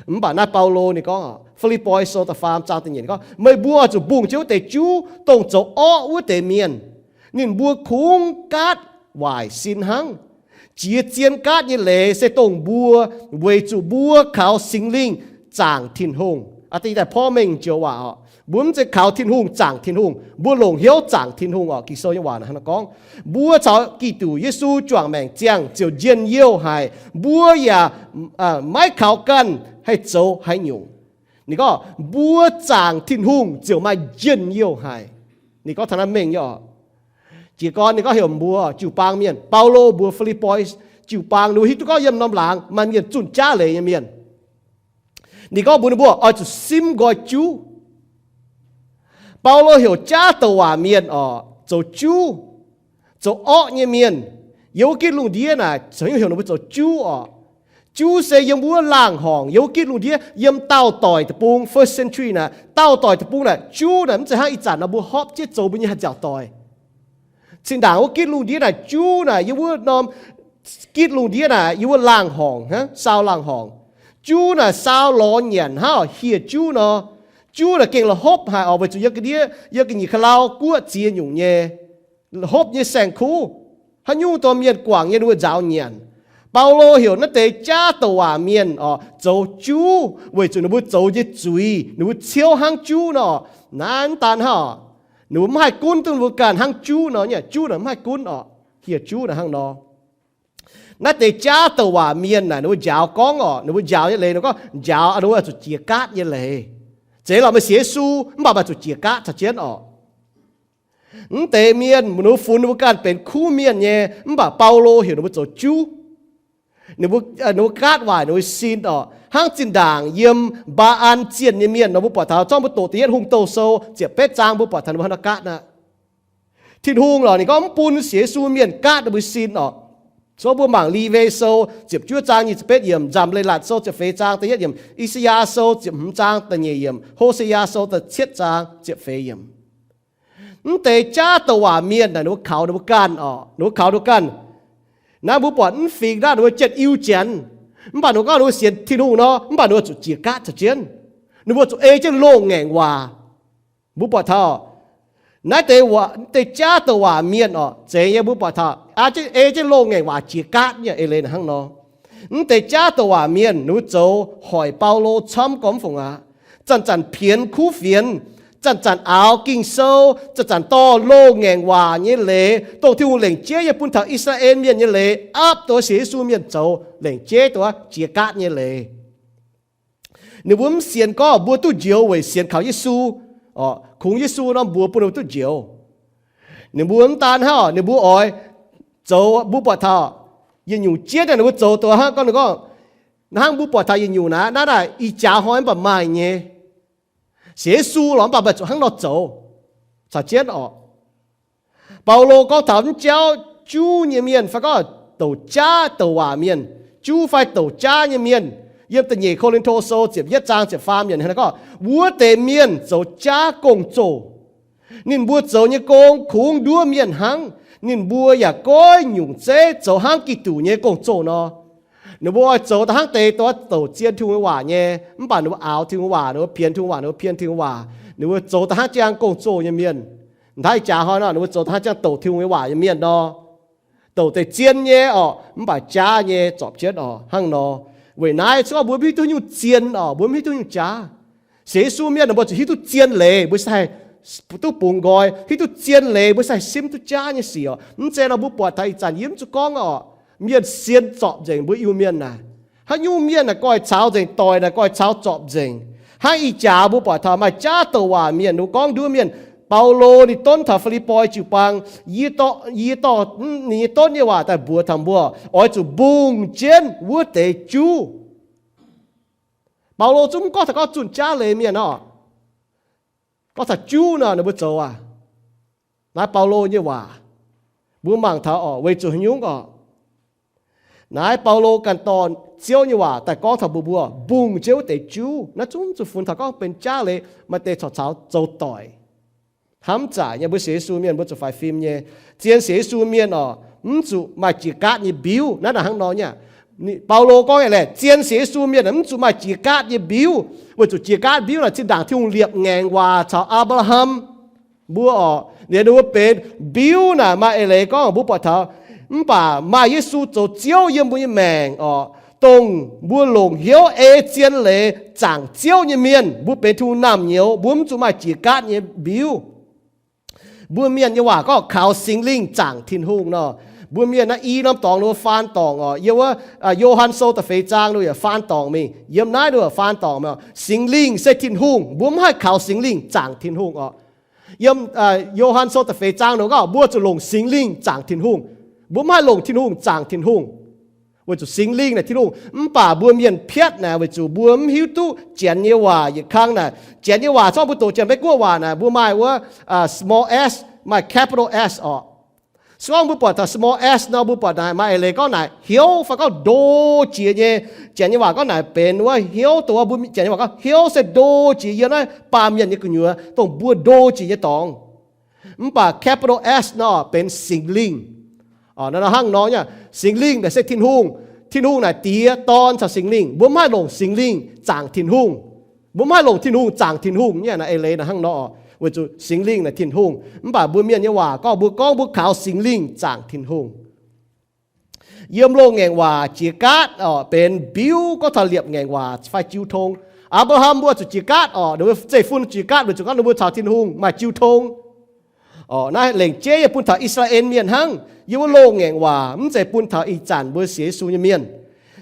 Mv baac naaiv Baulo ninh gorngv, Fi^lipv^poi Sou da'faam zaang da'nyeic gorngv, Meih mbuo oix zuqc mbungh jienv wuov deix juv, dongh zoux orqv wuov deix mienh. Ninh mbuo kungx gaatv waaic sin hnangv. Jiex zien gaatv nyei leiz se dongh mbuo, weic zuqc mbuo kaux Singx Lingh zaangc Tin-Hungh. Aa, da'nyeic daaih porv mengh joux waac oc. Mbuo mv zeiz kaux Tin-Hungh zaangc Tin-Hungh, mbuo longc hnyouv zaangc Tin-Hungh oc. Ging-Sou nyei waac hnangv nor gorngv, mbuo caux Giduc Yesu juangc maengc ziangh ziouc njien-youh haic. Mbuo yaac maiv kaux ganh haih zoux haaix nyungc. Ninh gorngv mbuo zaangc Tin-Hungh ziouc maaih njien-youh haic. Ninh gorngv taux naaiv mengh nyei oc. Jiez gorn ninh gorngv heuc mbuo jiu-baang mienh, Baulo mbuox Fi^lipv^poi jiu-baang, ninh mbuo hiuv duqv gorngv yiem norm laangz maaih mienh zunh jaav leiz nyei mienh. Ninh gorngv mbuox ninh mbuo oix zuqc simv nqoi juv. Baulo heuc jaav douc waac mienh oc zoux juv, zoux orqv nyei mienh. Yiem wuov gitv lungh ndiev naaic, caux heuc ninh mbuo zoux juv oc. Juv se yiem wuov laangh horngc, yiem wuov gitv lungh ndiev, yiem daauh doic deic-bung, first century naaic, daauh doic deic-bung naaic, juv naaic mv zeiz hnangv ih zanc nor mbuo hopv jienv zoux mbuo nyei haaix nziaauc doic. Cin-ndaangc wuov gitv lungh ndiev naaic juv naaic yiem wuov norm gitv lungh ndiev naaic yiem wuov laangh horngc, hnangv saau laangh horngc. Juv naaic saau lorz nyanc hnangv hieh juv nor. Juv naaic gengh la'hopv haic oc, weic zuqc yiem ga'ndiev, yiem ga'nyiec ka'lau guoqv ziex nyungc nyei, la'hopv nyei saeng-kuv. Haaix nyungc dorh mienh guangc nyei ninh mbuo nzaaux nyanc. Baulo heuc naaiv deix jaav douc waac mienh oc zoux juv weic zuqc ninh mbuo zoux nyei zuiz ninh mbuo ciouv hnangv juv nor. Naaiv mv daan hnangv oc, ninh mbuo mv haih gunv duqv ninh mbuo ganh hnangv juv nor. Juv naaic mv haih gunv oc, hieh juv naaic hnangv nor. Naaiv deix jaav douc waac mienh naaic ninh mbuo njaaux gorngv oc, ninh mbuo njaaux nyei leiz, ninh gorngv njaaux ninh mbuo zuqc jiex gaatv nyei leiz. Zeiz lorqc, meih sienx Yesu mv baac maaih zuqc jiex gaatv caux jienv oc. Mv deix mienh ninh mbuo funx ninh mbuo ganh benx kuv mienh nyei, mv baac Baulo heuc ninh mbuo zoux juv. Ninh mbuo gaatv waaic ninh mbuo sin oc. Hnangv zinh ndaangc yiem Mbaa^an zienh nyei mienh nor, mbuo buatc taux zorngv mbuo doqc da'yietv Hungh Douh Sou ziepc betv zaang mbuo buatc taux ninh mbuo hnangv nor gaatv aqv. Tin-Hungh lorqc ninh gorngv mv bun sienx Yesu mienh gaatv ninh mbuo sin oc. Zorngv mbuo mangc Liwe Sou ziepc juov zaang nyic ziepc betv yiemc, Nzamc Leiz-Latc Sou ziepc feix zaang da'yietv yiemc, I^saa^yaa Sou ziepc hmz zaang da'nyeic yiemc, Ho^se^yaa Sou da'cietv zaang ziepc feix yiemc. Mv deix jaav douc waac mienh naaic ninh mbuo kaux ninh mbuo ganh oc, ninh mbuo kaux ninh mbuo ganh. Naaiv mbuo buatc mv fingx naaiv ninh mbuo jienv iu janx, mv baac ninh mbuo gorngv ninh mbuo sienx Tin-Hungh nor, mv baac ninh mbuo zuqc jiex gaatv caux jienv. Ninh mbuo zuqc ei jienv loz-ngaengc waac. Mbuo buatc taux naaiv deix, deix jaav douc waac mienh oc, zeiz nyei mbuo buatc taux aa, ei jienv loz-ngaengc waac jiex gaatv nyei eix leiz hnangv nor. Mv deix jaav douc waac mienh ninh mbuo zoux hoic Baulo camv gormx fungc aqv. Zanc-zanc pienx kuv fienx, zanc-zanc aaux Ging-Sou, zanc-zanc dorh loz-ngaengc waac nyei leiz, dongh Tin-Hungh lengc jeiv nyei bun taux I^saa^laa^en Mienh nyei leiz, aapv dongh sienx Yesu mienh zoux lengc jeiv dongh jiex gaatv nyei leiz. Ninh mbuo mv sienx gorngv mbuo duqv njoux weic sienx kaux Yesu, kungx Yesu norm mbuox bun ninh mbuo duqv njoux. Ninh mbuo mv daan hnangv, ninh mbuo oix zoux, mbuo buatc taux yietc nyungc jienv ninh mbuo zoux dongh hnangv gorngv, ninh gorngv, hnangv mbuo buatc taux yietc nyungc naaiv, naaiv naaic ih jaax hnoi mv baac maaih nyei. Sienx Yesu lorqc mv baac maaih zuqc hnangv nor zoux caux jienv oc. Baulo gorngv taux mv jauv juv nyei mienh fai gorngv douc jaav douc waac mienh, juv fai douc jaav nyei mienh. Yiem da'nyeic Ko^lin^to Sou ziepc yietv zaang ziepc faam yiemc gorngv, wuov deix mienh zoux jaav gong-zoh. Ninh mbuo zoux nyei gong kungx nduov mienh hnangv. Ninh mbuo yaac goiv nyungc zeiv zoux hnangv Giduc nyei gong-zoh nor. Ninh mbuo oix zoux da'hnangv deix douc zien Tin-Hungh nyei waac nyei, mv baac ninh mbuo aaux Tin-Hungh waac, ninh mbuo pienx Tin-Hungh waac, ninh mbuo pienx Tin-Hungh waac. Ninh mbuo zoux da'hnangv jangv gong-zoh nyei mienh. Ntaiv jaax hnoi nor, ninh mbuo zoux da'hnangv jangv douc Tin-Hungh nyei waac nyei mienh nor. Douc deix zien nyei oc, mv baac jaav nyei zorpc jienv oc hnangv nor. Weic naaiv se gorngv mbuo mv hiuv duqv nyungc zien oc, mbuo mv hiuv duqv nyungc jaav. Sienx Yesu mienh mbuo zuqc hiuv duqv zien leiz mbuo se haih duqv bungx nqoi, hiuv duqv zien leiz mbuo se haih simv duqv jaav nyei sic oc. Mv zeiz nor mbuo buatc taux ih zanc yie mv zuqc gorngv oc, mienh sienx zorpc nzengc mbuo Iu-Mienh naaic. Haaix nyungc mienh naaic goiv caux nzengc, doic naaic goiv caux zorpc nzengc. Hnangv ih jaax mbuo buatc taux maaih jaav douc waac mienh, ninh mbuo gorngv nduov mienh, Baulo ninh donv taux Fi^lipv^poi jiu-baang, yie dorh, yie dorh ninh nyei donv nyei waac daaih mbuox taux mbuo, oix zuqc mbungh jienv wuov deix juv. Baulo zungv mv gorngv taux gorngv zunh jaav leiz mienh oc. Gorngv taux juv nor ninh mbuo zoux aac. Naaiv Baulo nyei waac, mbuo mangc taux oc, weic zuqc haaix nyungc oc. Naaiv Baulo ganh dorh Ziouv nyei waac daaih gorngv taux mbuo, mbuo mbungh jienv wuov deix juv. Naaiv zungv zuqc funx taux gorngv benx jaav leiz maaih deix corc caux zoux doic. Hnamv zaaic nyei mbuo sienx Yesu mienh mbuo zuqc faix fim nyei. Zien sienx Yesu mienh oc, mv zuqc maaih jiex gaatv nyei mbiuv. Naaiv naaic hnangv nor nyei. Baulo gorngv nyei laeh, zien sienx Yesu mienh mv zuqc maaih jiex gaatv nyei mbiuv, weic zuqc jiex gaatv mbiuv naaic zinh ndaangc Tin-Hungh liepc ngaengc waac caux Apc^laa^ham mbuo oc. Liuz ninh mbuo benx mbiuv naaic maaih eix leiz gorngv mbuo buatc taux, mv baac maaih Yesu zoux Ziouv yiem mbuo nyei maengc oc, dongh mbuo longc hnyouv ei zien leiz zaangc Ziouv nyei mienh, mbuo benx Tin-Hungh naamh nyouz, mbuo mv zuqc maaih jiex gaatv nyei mbiuv. Mbuo mienh nyei waac gorngv kaux Singx Lingh zaangc Tin-Hungh nor. Mbuo mienh naaiv i norm dorngx ninh mbuo faan dorngc oc. Yiem wuov Yo^han Sou da'feix zaang ninh mbuo yaac faan dorngc mingh. Yiem naaiv ninh mbuo faan dorngc mingh. Singx Lingh se Tin-Hungh, mbuo mv haih kaux Singx Lingh zaangc Tin-Hungh oc. Yiem Yo^han Sou da'feix zaang ninh mbuo gorngv mbuo zuqc longc Singx Lingh zaangc Tin-Hungh. Mbuo mv haih longc Tin-Hungh zaangc Tin-Hungh. Weic zuqc Singx Lingh naaic Tin-Hungh, mv baac mbuo mienh piatv naaic weic zuqc mbuo mv hiuv duqv Janx nyei waac yietc kangv naaic. Janx nyei waac se gorngv mbuo doqc Janx-Meiv-Guoqv waac naaic mbuo maaih wuov small s, maaih capital S orqc. Se gorngv mbuo buatc taux small s nor, mbuo buatc naaic maaih eix leiz gorngv naaic hnyouv fai gorngv ndo jiex nyei. Janx nyei waac gorngv naaic benx wuov hnyouv, dongh mbuo Janx nyei waac gorngv hnyouv se ndo jiex yiem naaiv baamh mienh nyei gu'nyuoz, dongh mbuo ndo jiex nyei dorngx. Mv baac capital S nor benx Singx Lingh. Nor hnangv nor nyei, Singx Lingh naaic se Tin-Hungh. Tin-Hungh naaic Diex, Dorn caux Singx Lingh. Mbuo mv haih longc Singx Lingh zaangc Tin-Hungh. Mbuo mv haih longc Tin-Hungh zaangc Tin-Hungh nyei. Naaiv eix leiz naaic hnangv nor, weic zuqc Singx Lingh naaic Tin-Hungh, mv baac mbuo mienh nyei waac gorngv mbuo, gorngv mbuo kaux Singx Lingh zaangc Tin-Hungh. Yiem loz-ngaengc waac jiex gaatv orqc, benx biuv gorngv taux liepc ngaengc waac fai jiu tong. Apc^laa^ham mbuo zuqc jiex gaatv orqc, ninh mbuo zeiv-fun jiex gaatv weic zuqc gorngv ninh mbuo caux Tin-Hungh maaih jiu tong. Naaiv lengc jeiv yie bun taux I^saa^laa^en Mienh hnangv. Yiem wuov loz-ngaengc waac, mv zeiz bun taux ih zanc mbuo sienx Yesu nyei mienh.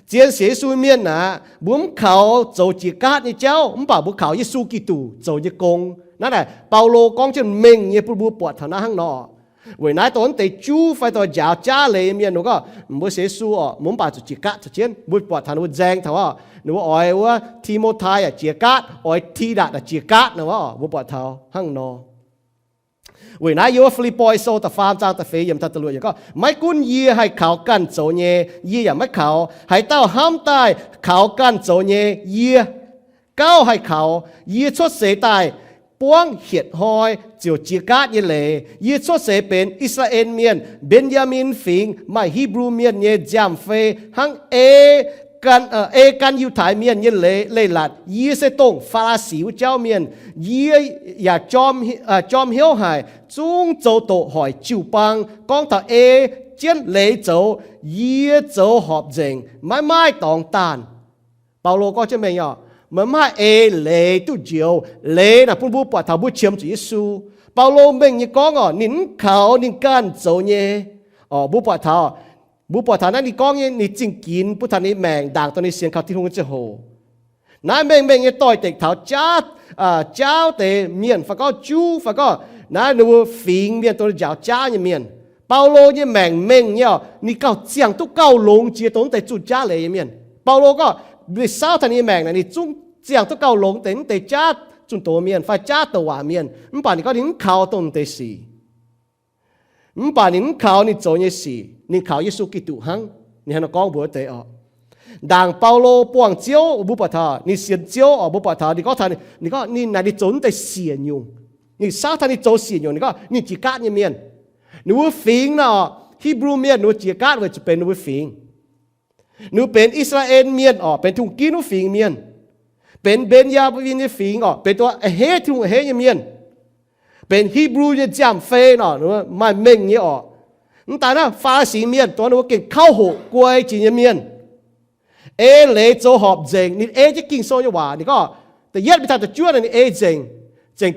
Zien sienx Yesu nyei mienh aqv, mbuo mv kaux zoux jiex gaatv nyei jauv, mv baac mbuo kaux Yesu Giduc zoux nyei gong. Naaiv naaic Baulo gorngv jienv mengh nyei bun mbuo buatc taux naaiv hnangv nor. Weic naaiv dongh naaiv deix juv fai dongh njaaux jaav leiz nyei mienh ninh gorngv, mbuo sienx Yesu orqc, mbuo mv baac zuqc jiex gaatv caux jienv. Mbuo buatc taux ninh mbuo nzaeng taux orqc, ninh mbuo oix wuov Ti^mo^tai yaac jiex gaatv, oix Ti^datc yaac jiex gaatv nor, mbuo buatc taux hnangv nor. Weic naaiv yiem wuov Fi^lipv^poi Sou da'faam zaang da'feix yiemc taux da'luoqc yiemc gorngv, maiv gunv yie haih kaux ganh zoux nyei, yie yaac maiv kaux. Haaix dauh hnamv daaih kaux ganh zoux nyei, yie gauh haih kaux. Yie cuotv seix daaih buangv hietc hnoi ziouc jiex gaatv nyei leiz. Yie cuotv seix benx I^saa^laa^en Mienh, Mben^yaa^min Fingx, maaih Hipv^lu Mienh nyei nziaamv-fei hnangv ei gan, ei gan Yiutai Mienh nyei leiz, leiz-latc. Yie se dongh Faa^laa^si wuov jauv mienh. Yie yaac jorm hnyouv haic, zungv zoux doqc hoic jiu-baang. Gorngv taux ei jienv leiz zoux, yie zoux horpc nzengc, maiv maaih dorngx daanh. Baulo gorngv jienv mengh orqc, meih mv haih ei leiz duqv njoux. Leiz naaic bun mbuo buatc taux mbuo qiemx zuqc Yesu. Baulo mengh nyei gorngv orqc, ninh mv kaux ninh ganh zoux nyei. Orqc, mbuo buatc taux, mbuo buatc taux naaiv ninh gorngv nyei, ninh zingh ginx bun taux ninh maengc ndaangc dongh ninh sienx kaux Tin-Hungh nyei ziangh hoc. Naaiv mengh mengh nyei doix-dekc taux jaav, jaav deix mienh fai gorngv juv fai gorngv naaiv ninh mbuo fingx mienh dongh njaaux jaav nyei mienh. Baulo nyei maengc mengh nyei orqc, ninh gauh ziangh duqv gauh longx jiex dongh naaiv deix zunh jaav leiz nyei mienh. Baulo gorngv ninh saauv taux ninh nyei maengc naaic ninh zungv ziangh duqv gauh longx deix naaiv deix jaav zunh doz mienh fai jaav douc waac mienh, mv baac ninh gorngv ninh mv kaux dongh naaiv deix sic. Mv baac ninh mv kaux ninh zoux nyei sic, ninh kaux Yesu Giduc hnangv. Ninh hnangv naaiv gorngv mbuox deix orqc. Ndaangc Baulo buangh Ziouv, mbuo buatc taux ninh sienx Ziouv orqc, mbuo buatc taux ninh gorngv taux ninh gorngv ninh naaic ninh zoux naaiv deix siec nyungc. Ninh saauv taux ninh zoux siec nyungc, ninh gorngv ninh jiex gaatv nyei mienh. Ninh mbuo fingx naaic orqc, Hipv^lu Mienh ninh mbuo jiex gaatv weic zuqc benx ninh mbuo fingx. Ninh mbuo benx I^saa^laa^en Mienh orqc, benx Tin-Hungh ginv wuov fingx mienh. Benx Mben^yaa^min nyei fingx orqc, benx dongh a'hneiv Tin-Hungh a'hneiv nyei mienh. Benx Hipv^lu nyei nziaamv-fei orqc, maaih mengh nyei orqc. Mv daaih naaiv Faa^li^si Mienh dongh ninh mbuo gengh kauv hoqc guai jiex nyei mienh. Ei leiz zoux horpc nzengc. Ninh ei jienv Ging-Sou nyei waac, ninh gorngv da'yietv mingh taux da'juov naaic ninh ei nzengc. Zengc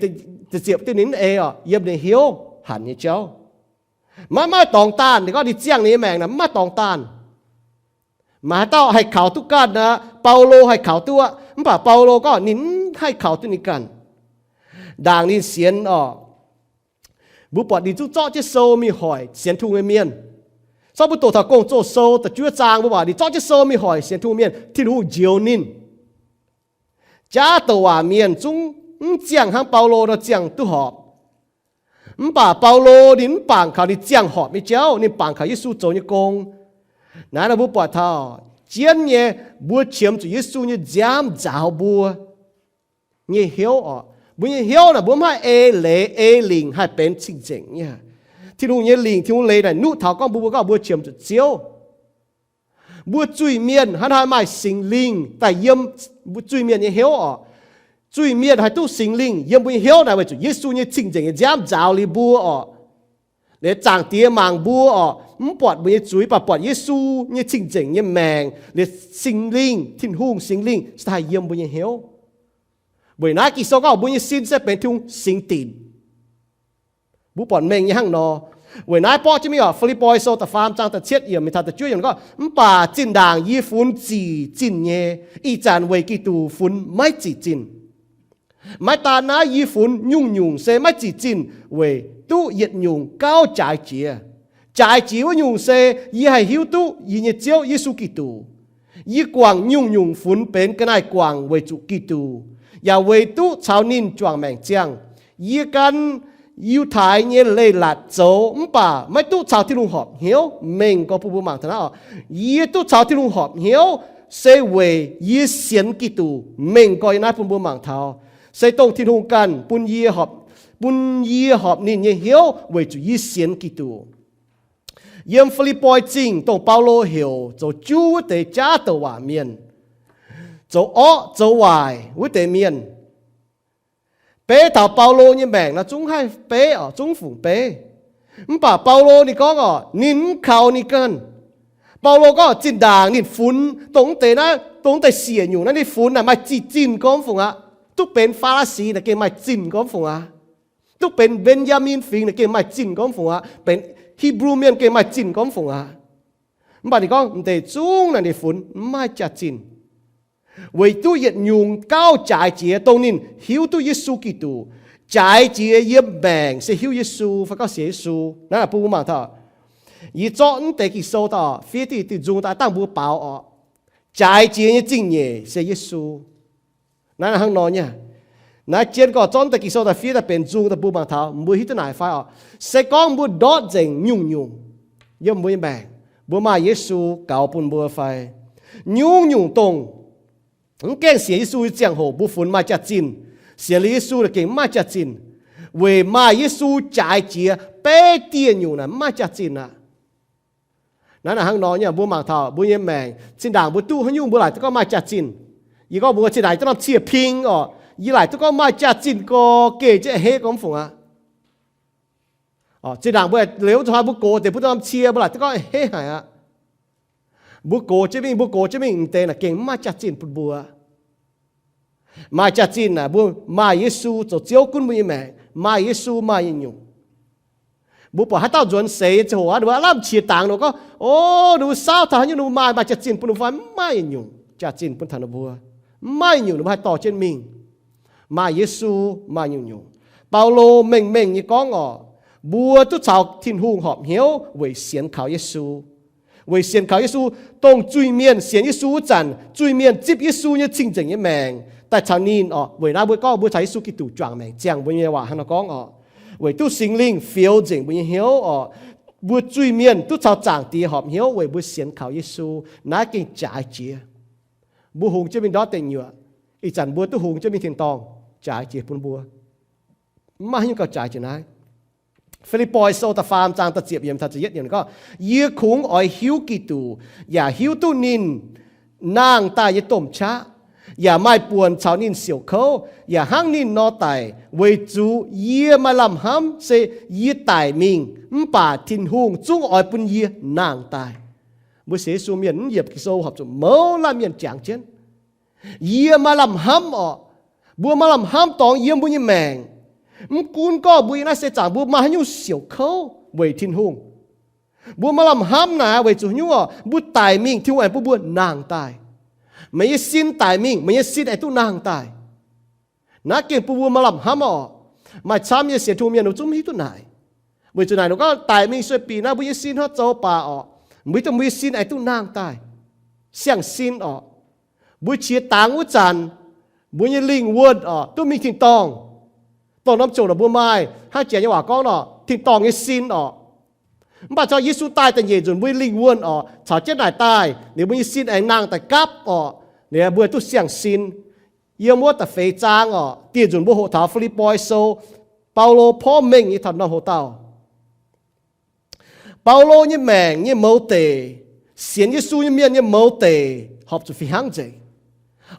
da'ziepc diuh ninh mv ei orqc, yiem ninh hnyouv hanc nyei jauv. Maiv maaih dorngx daanh. Ninh gorngv ninh ziangh ninh nyei maengc naaic mv maaih dorngx daanh. Maaih haaix dauh haih kaux duqv ganh aqv? Baulo haih kaux duqv aqv. Mv baac Baulo gorngv ninh mv haih kaux duqv ninh ganh. Ndaangc ninh sienx orqc, mbuo buatc ninh zungv zorqv jienv sou mingh hoic sienx Tin-Hungh nyei mienh. Zorqv mbuo doqc taux Gong-Zoh Sou da'juov zaang mbuo buatc ninh zorqv jienv sou mingh hoic sienx Tin-Hungh mienh, Tin-Hungh njoux ninh. Jaav douc waac mienh zungv mv ziangh hnangv Baulo nor ziangh duqv horpc. Mv baac Baulo ninh mv bangc kaux ninh ziangh horpc nyei jauv, ninh bangc kaux Yesu zoux nyei gong. Naaiv nor mbuo buatc taux jienv nyei, mbuo qiemx zuqc Yesu nyei nziaamv nzaaux mbuo nyei hnyouv orqc. Mbuo nyei hnyouv naaic mbuo mv haih ei leiz ei lingc haih benx cing-nzengc nyei. Tin-Hungh nyei lingc, Tin-Hungh leiz naaic nuqv taux gorngv mbuo, mbuo gorngv mbuo qiemx zuqc Ziouv. Mbuo zuiz-mienh hnangv haaix maaih Singx Lingh daaih yiem mbuo zuiz-mienh nyei hnyouv orqc. Zuiz-mienh haih duqv Singx Lingh yiem mbuo nyei hnyouv naaic weic zuqc Yesu nyei cing-nzengc nyei nziaamv nzaaux liuz mbuo orqc. Liuz Zaangc Diex mangc mbuo orqc, mv buatc mbuo nyei zuiz, mv baac buatc Yesu nyei cing-nzengc nyei maengc, liuz Singx Lingh, Tin-Hungh Singx Lingh se haih yiem mbuo nyei hnyouv. Weic naaiv Ging-Sou gorngv mbuo nyei sin se benx Tin-Hungh singx dinc. Mbuo buatc mengh nyei hnangv nor. Weic naaiv borqv jienv mingh orqc, Fi^lipv^poi Sou da'faam zaang da'cietv yiemc mingh taux da'juov yiemc gorngv, mv baac zinh ndaangc yie funx zic zinh nyei, ih zanc weic Giduc funx maiv zic zinh. Maiv daan naaiv, yie funx nyungc-nyungc se maiv zic zinh weic duqv yietc nyungc gauh jaaix jiex. Jaaix jiex wuov nyungc se yie haih hiuv duqv yie nyei Ziouv Yesu Giduc. Yie guangc nyungc-nyungc funx benx ga'naaiv guangc weic zuqc Giduc, yaac weic duqv caux ninh juangc maengc ziangh. Yie gan Yiutai nyei leiz-latc zoux mv baac maiv duqv caux Tin-Hungh horpc hnyouv. Mengh gorx bun mbuo mangc taux naaiv oc. Yie duqv caux Tin-Hungh horpc hnyouv se weic yie sienx Giduc. Mengh gorx yie naaiv bun mbuo mangc taux, se dongh Tin-Hungh ganh bun yie horpc, bun yie horpc ninh nyei hnyouv weic zuqc yie sienx Giduc. Yiem Fi^lipv^poi Zingh dongh Baulo heuc zoux juv wuov deix jaav douc waac mienh, zoux orqv zoux waaic wuov deix mienh. Beiv taux Baulo nyei maengc nor zungv haih beiv oc, zungv fungc beiv. Mv baac Baulo ninh gorngv oc, ninh mv kaux ninh ganh. Baulo gorngv zinh ndaangc ninh funx dongh mv deix naaiv, dongh mv deix siec nyungc naaiv ninh funx naaic maaih zinh gormx fungc aqv. Duqv benx Faa^laa^si naaic gengh maaih zinh gormx fungc aqv. Duqv benx Mben^yaa^min Fingx naaic gengh maaih zinh gormx fungc aqv. Benx Hipv^lu Mienh gengh maaih zinh gormx fungc aqv. Mv baac ninh gorngv mv deix zungv naaic ninh funx mv maaih jaax-zinh. Weic duqv yietc nyungc gauh jaaix jiex dongh ninh hiuv duqv Yesu Giduc. Jaaix jiex yiem maengc se hiuv Yesu fai gorngv sienx Yesu. Naaiv bun mbuo mangc taux, yie zorqv mv deix Ging-Sou daaih fiev diuh diuh nzung daaih dangh mbuo baaux oc. Jaaix jiex nyei zingh nyeic se Yesu. Naaiv hnangv nor nyei. Naaiv jienv gorx zorqv mv deix Ging-Sou daaih fiev daaih benx nzung daaih bun mbuo mangc taux, mbuo hiuv duqv naaic fai oc. Se gorngv mbuo ndortv nzengc nyungc-nyungc yiem mbuo nyei maengc, mbuo maaih Yesu gaux bun mbuo fai? Nyungc-nyungc dongh mv gaengh sienx Yesu nyei ziangh hoc mbuo funx maaih jaax-zinh. Sienx liuz Yesu naaic gengh mv maaih jaax-zinh. Weic maaih Yesu jaaix jiex beiv dieh nyungc naaic mv maaih jaax-zinh aqv. Naaiv naaic hnangv nor nyei, mbuo mangc taux mbuo nyei maengc, zinh ndaangc mbuo duqv haaix nyungc mbuo laaic duqv gorngv maaih jaax-zinh. Yie gorngv mbuo zinh ndaangc duqv norm cie-ping oc, yie laaic duqv gorngv maaih jaax-zinh gorx geh jienv heh gormx fungc aqv. Zinh ndaangc mbuo liuz zuqc haaix mbuo gox deix bun norm cie mbuo laaic duqv gorngv heh haic aqv. Mbuo gox jienv mingh, mbuo gox jienv mingh, m'deix naaic gengh mv maaih jaax-zinh bun mbuo. Maaih jaax-zinh naaic mbuo maaih Yesu zoux Ziouv gunv mbuo nyei maengc, maaih Yesu maaih yietc nyungc. Mbuo buatc haaix dauh nzuonx seix nyei ziangh hoc aqv, ninh mbuo aav lamh qiex dangx ninh gorngv, o, ninh mbuo saauv taux haaix nyungc ninh mbuo maaih, maaih jaax-zinh bun ninh mbuo fai? Mv maaih yietc nyungc jaax-zinh bun taux ninh mbuo. Mv maaih yietc nyungc ninh mbuo haih dorh jienv mingh. Maaih Yesu maaih nyungc-nyungc. Baulo mengh mengh nyei gorngv oc, mbuo duqv caux Tin-Hungh horpc hnyouv weic sienx kaux Yesu. Weic sienx kaux Yesu, dongh zuiz-mienh sienx Yesu wuov zanc, zuiz-mienh zipv Yesu nyei cing-nzengc nyei maengc daaih caux ninh oc. Weic naaiv mbuo gorngv mbuo caux Yesu Giduc juangc maengc ziangh, mbuo nyei waac hnangv nor gorngv oc. Weic duqv Singx Lingh fioux nzengc mbuo nyei hnyouv oc, mbuo zuiz-mienh duqv caux Zaangc Diex horpc hnyouv weic mbuo sienx kaux Yesu. Naaiv gengh jaaix jiex. Mbuo hungx jienv mingh ndortv deic nyuoqc, ih zanc mbuo duqv hungx jienv mingh tin-dorngh, jaaix jiex bun mbuo. Mv maaih haaix nyungc gauh jaaix jiex naaiv. Fi^lipv^poi Sou da'faam zaang da'ziepc yiemc taux da'yietv yiemc gorngv, yie kungx oix hiuv Giduc, yaac hiuv duqv ninh nangh daaih nyei domh qaqv, yaac maaih buonc caux ninh siouc kouv, yaac hnangv ninh nor daic. Weic zuqc yie maaih lamh hnamv se yie daic mingh, mv baac Tin-Hungh zungv oix bun yie nangh daaih. Mbuo sienx Yesu mienh mv yiemc Ging-Sou horpc zuqc mouz laanh mienh jangx jienv. Yie maaih lamh hnamv orqc. Mbuo maaih lamh hnamv dorngx yiem mbuo nyei maengc. Mv gunv gorngv mbuo yiem naaiv seix zaangc mbuo maaih haaix nyungc siouc kouv weic Tin-Hungh, mbuo maaih lamh hnamv naaic weic zuqc haaix nyungc orqc? Mbuo daic mingh, Tin-Hungh aengx bun mbuo nangh daaih. Meih nyei sin daic mingh, meih nyei sin aengx duqv nangh daaih. Naaiv gengh bun mbuo maaih lamh hnamv orqc. Maaih camv nyei sienx Tin-Hungh mienh ninh zungv mv hiuv duqv naaic. Weic zuqc naaic ninh gorngv daic mingh sueih bieqc naaiv mbuo nyei sin hnangv zoux baac orqc, mbuo hiuv duqv mbuo nyei sin aengx duqv nangh daaih. Siang-sin orqc. Mbuo qiex dangx wuov zanc, mbuo nyei lingh wuonh orqc duqv mingh tin-dorngh. Dongh norm ziouc naaic mbuo maaih hnangv janx nyei waac gorngv nor, tin-dorngh nyei sin orqc. Mv baac caux Yesu daaih da'nyeic nzunc mbuo nyei lingh wuonh orqc caux jienv naaic daaih, ninh mbuo nyei sin aengx nangh daaih gapv orqc. Ninh mbuo duqv siang-sin. Yiem wuov da'feix zaang orqc, dieh nzunc mbuo hoqc taux Fi^lipv^poi Sou, Baulo porv mengh nyei taux norm hoc-dauh. Baulo nyei maengc nyei mouz deic, sienx Yesu nyei mienh nyei mouz deic horpc zuqc fih hnangv nzengc.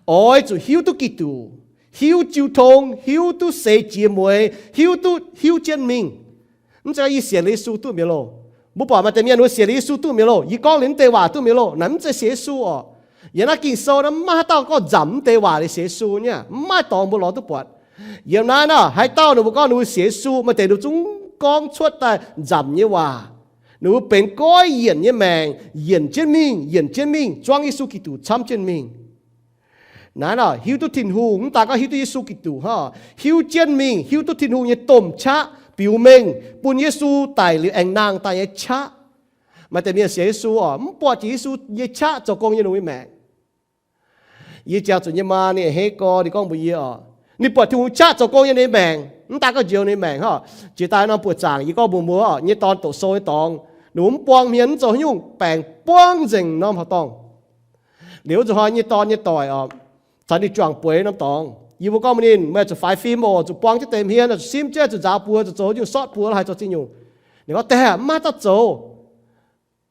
Oix zuqc hiuv duqv Giduc, hiuv jiu tong, hiuv duqv seix jiex mueiz, hiuv duqv hiuv jienv mingh. Mv zeiz yie sienx Yesu duqv mi'aqv loh. Mbuo buatc maaih deix mienh mbuo sienx Yesu duqv mi'aqv loh, yie gorngv liuz mv deix waac duqv mi'aqv loh, naaic mv zeiz sienx Yesu orqc. Yiem naaiv Ging-Sou naaiv maiv maaih haaix dauh gorngv nzamc mv deix waac liuz sienx Yesu nyei, mv maaih dorngx mbuo lorz duqv buatc. Yiem naaiv naaic haaix dauh ninh mbuo gorngv ninh mbuo sienx Yesu, maaih deix ninh zungv gorngv cuotv daaih nzamc nyei waac. Ninh mbuo benx goiv yienc nyei maengc, yienc jienv mingh, yienc jienv mingh, zuangv Yesu Giduc camv jienv mingh. Naaiv nor hiuv duqv Tin-Hungh, mv daan gorngv hiuv duqv Yesu Giduc hnangv, hiuv jienv mingh hiuv duqv Tin-Hungh nyei domh qaqv biux mengh bun Yesu daic liuz aengx nangh daaih nyei qaqv. Maaih deix mienh sienx Yesu oc, mv buatc jiex Yesu nyei qaqv zoux gong yiem ninh nyei maengc. Yie jangx zuqc yie nyei maa ninh a'hneiv gorx, ninh gorngv mbuox yie oc, ninh buatc Tin-Hungh qaqv zoux gong yiem ninh nyei maengc, mv daaih gorngv njoux ninh nyei maengc hnangv. Jiex daaih norm buoqc zaangc yie gorngv mbuox mbuo oc, nyei dorn doqc sou nyei dorngx, ninh mbuo mv buang hmien mv zoux haaix nyungc, baengc buangv nzengc norm horqc dorngh. Liuz wuov nzunc hnoi nyei dorn nyei doic oc, caux ninh juangc bueix norm dorngx, yie mbuo gorngv mbuox ninh, meih zuqc faix fim oc, zuqc buang jienv deix hmien, zuqc simv jienv, zuqc nzaaux buoz, zuqc zoux nyungc sortv buoz lorqc, haih zoux zingh nyungc. Ninh gorngv, Diex, mv maaih dauh zoux.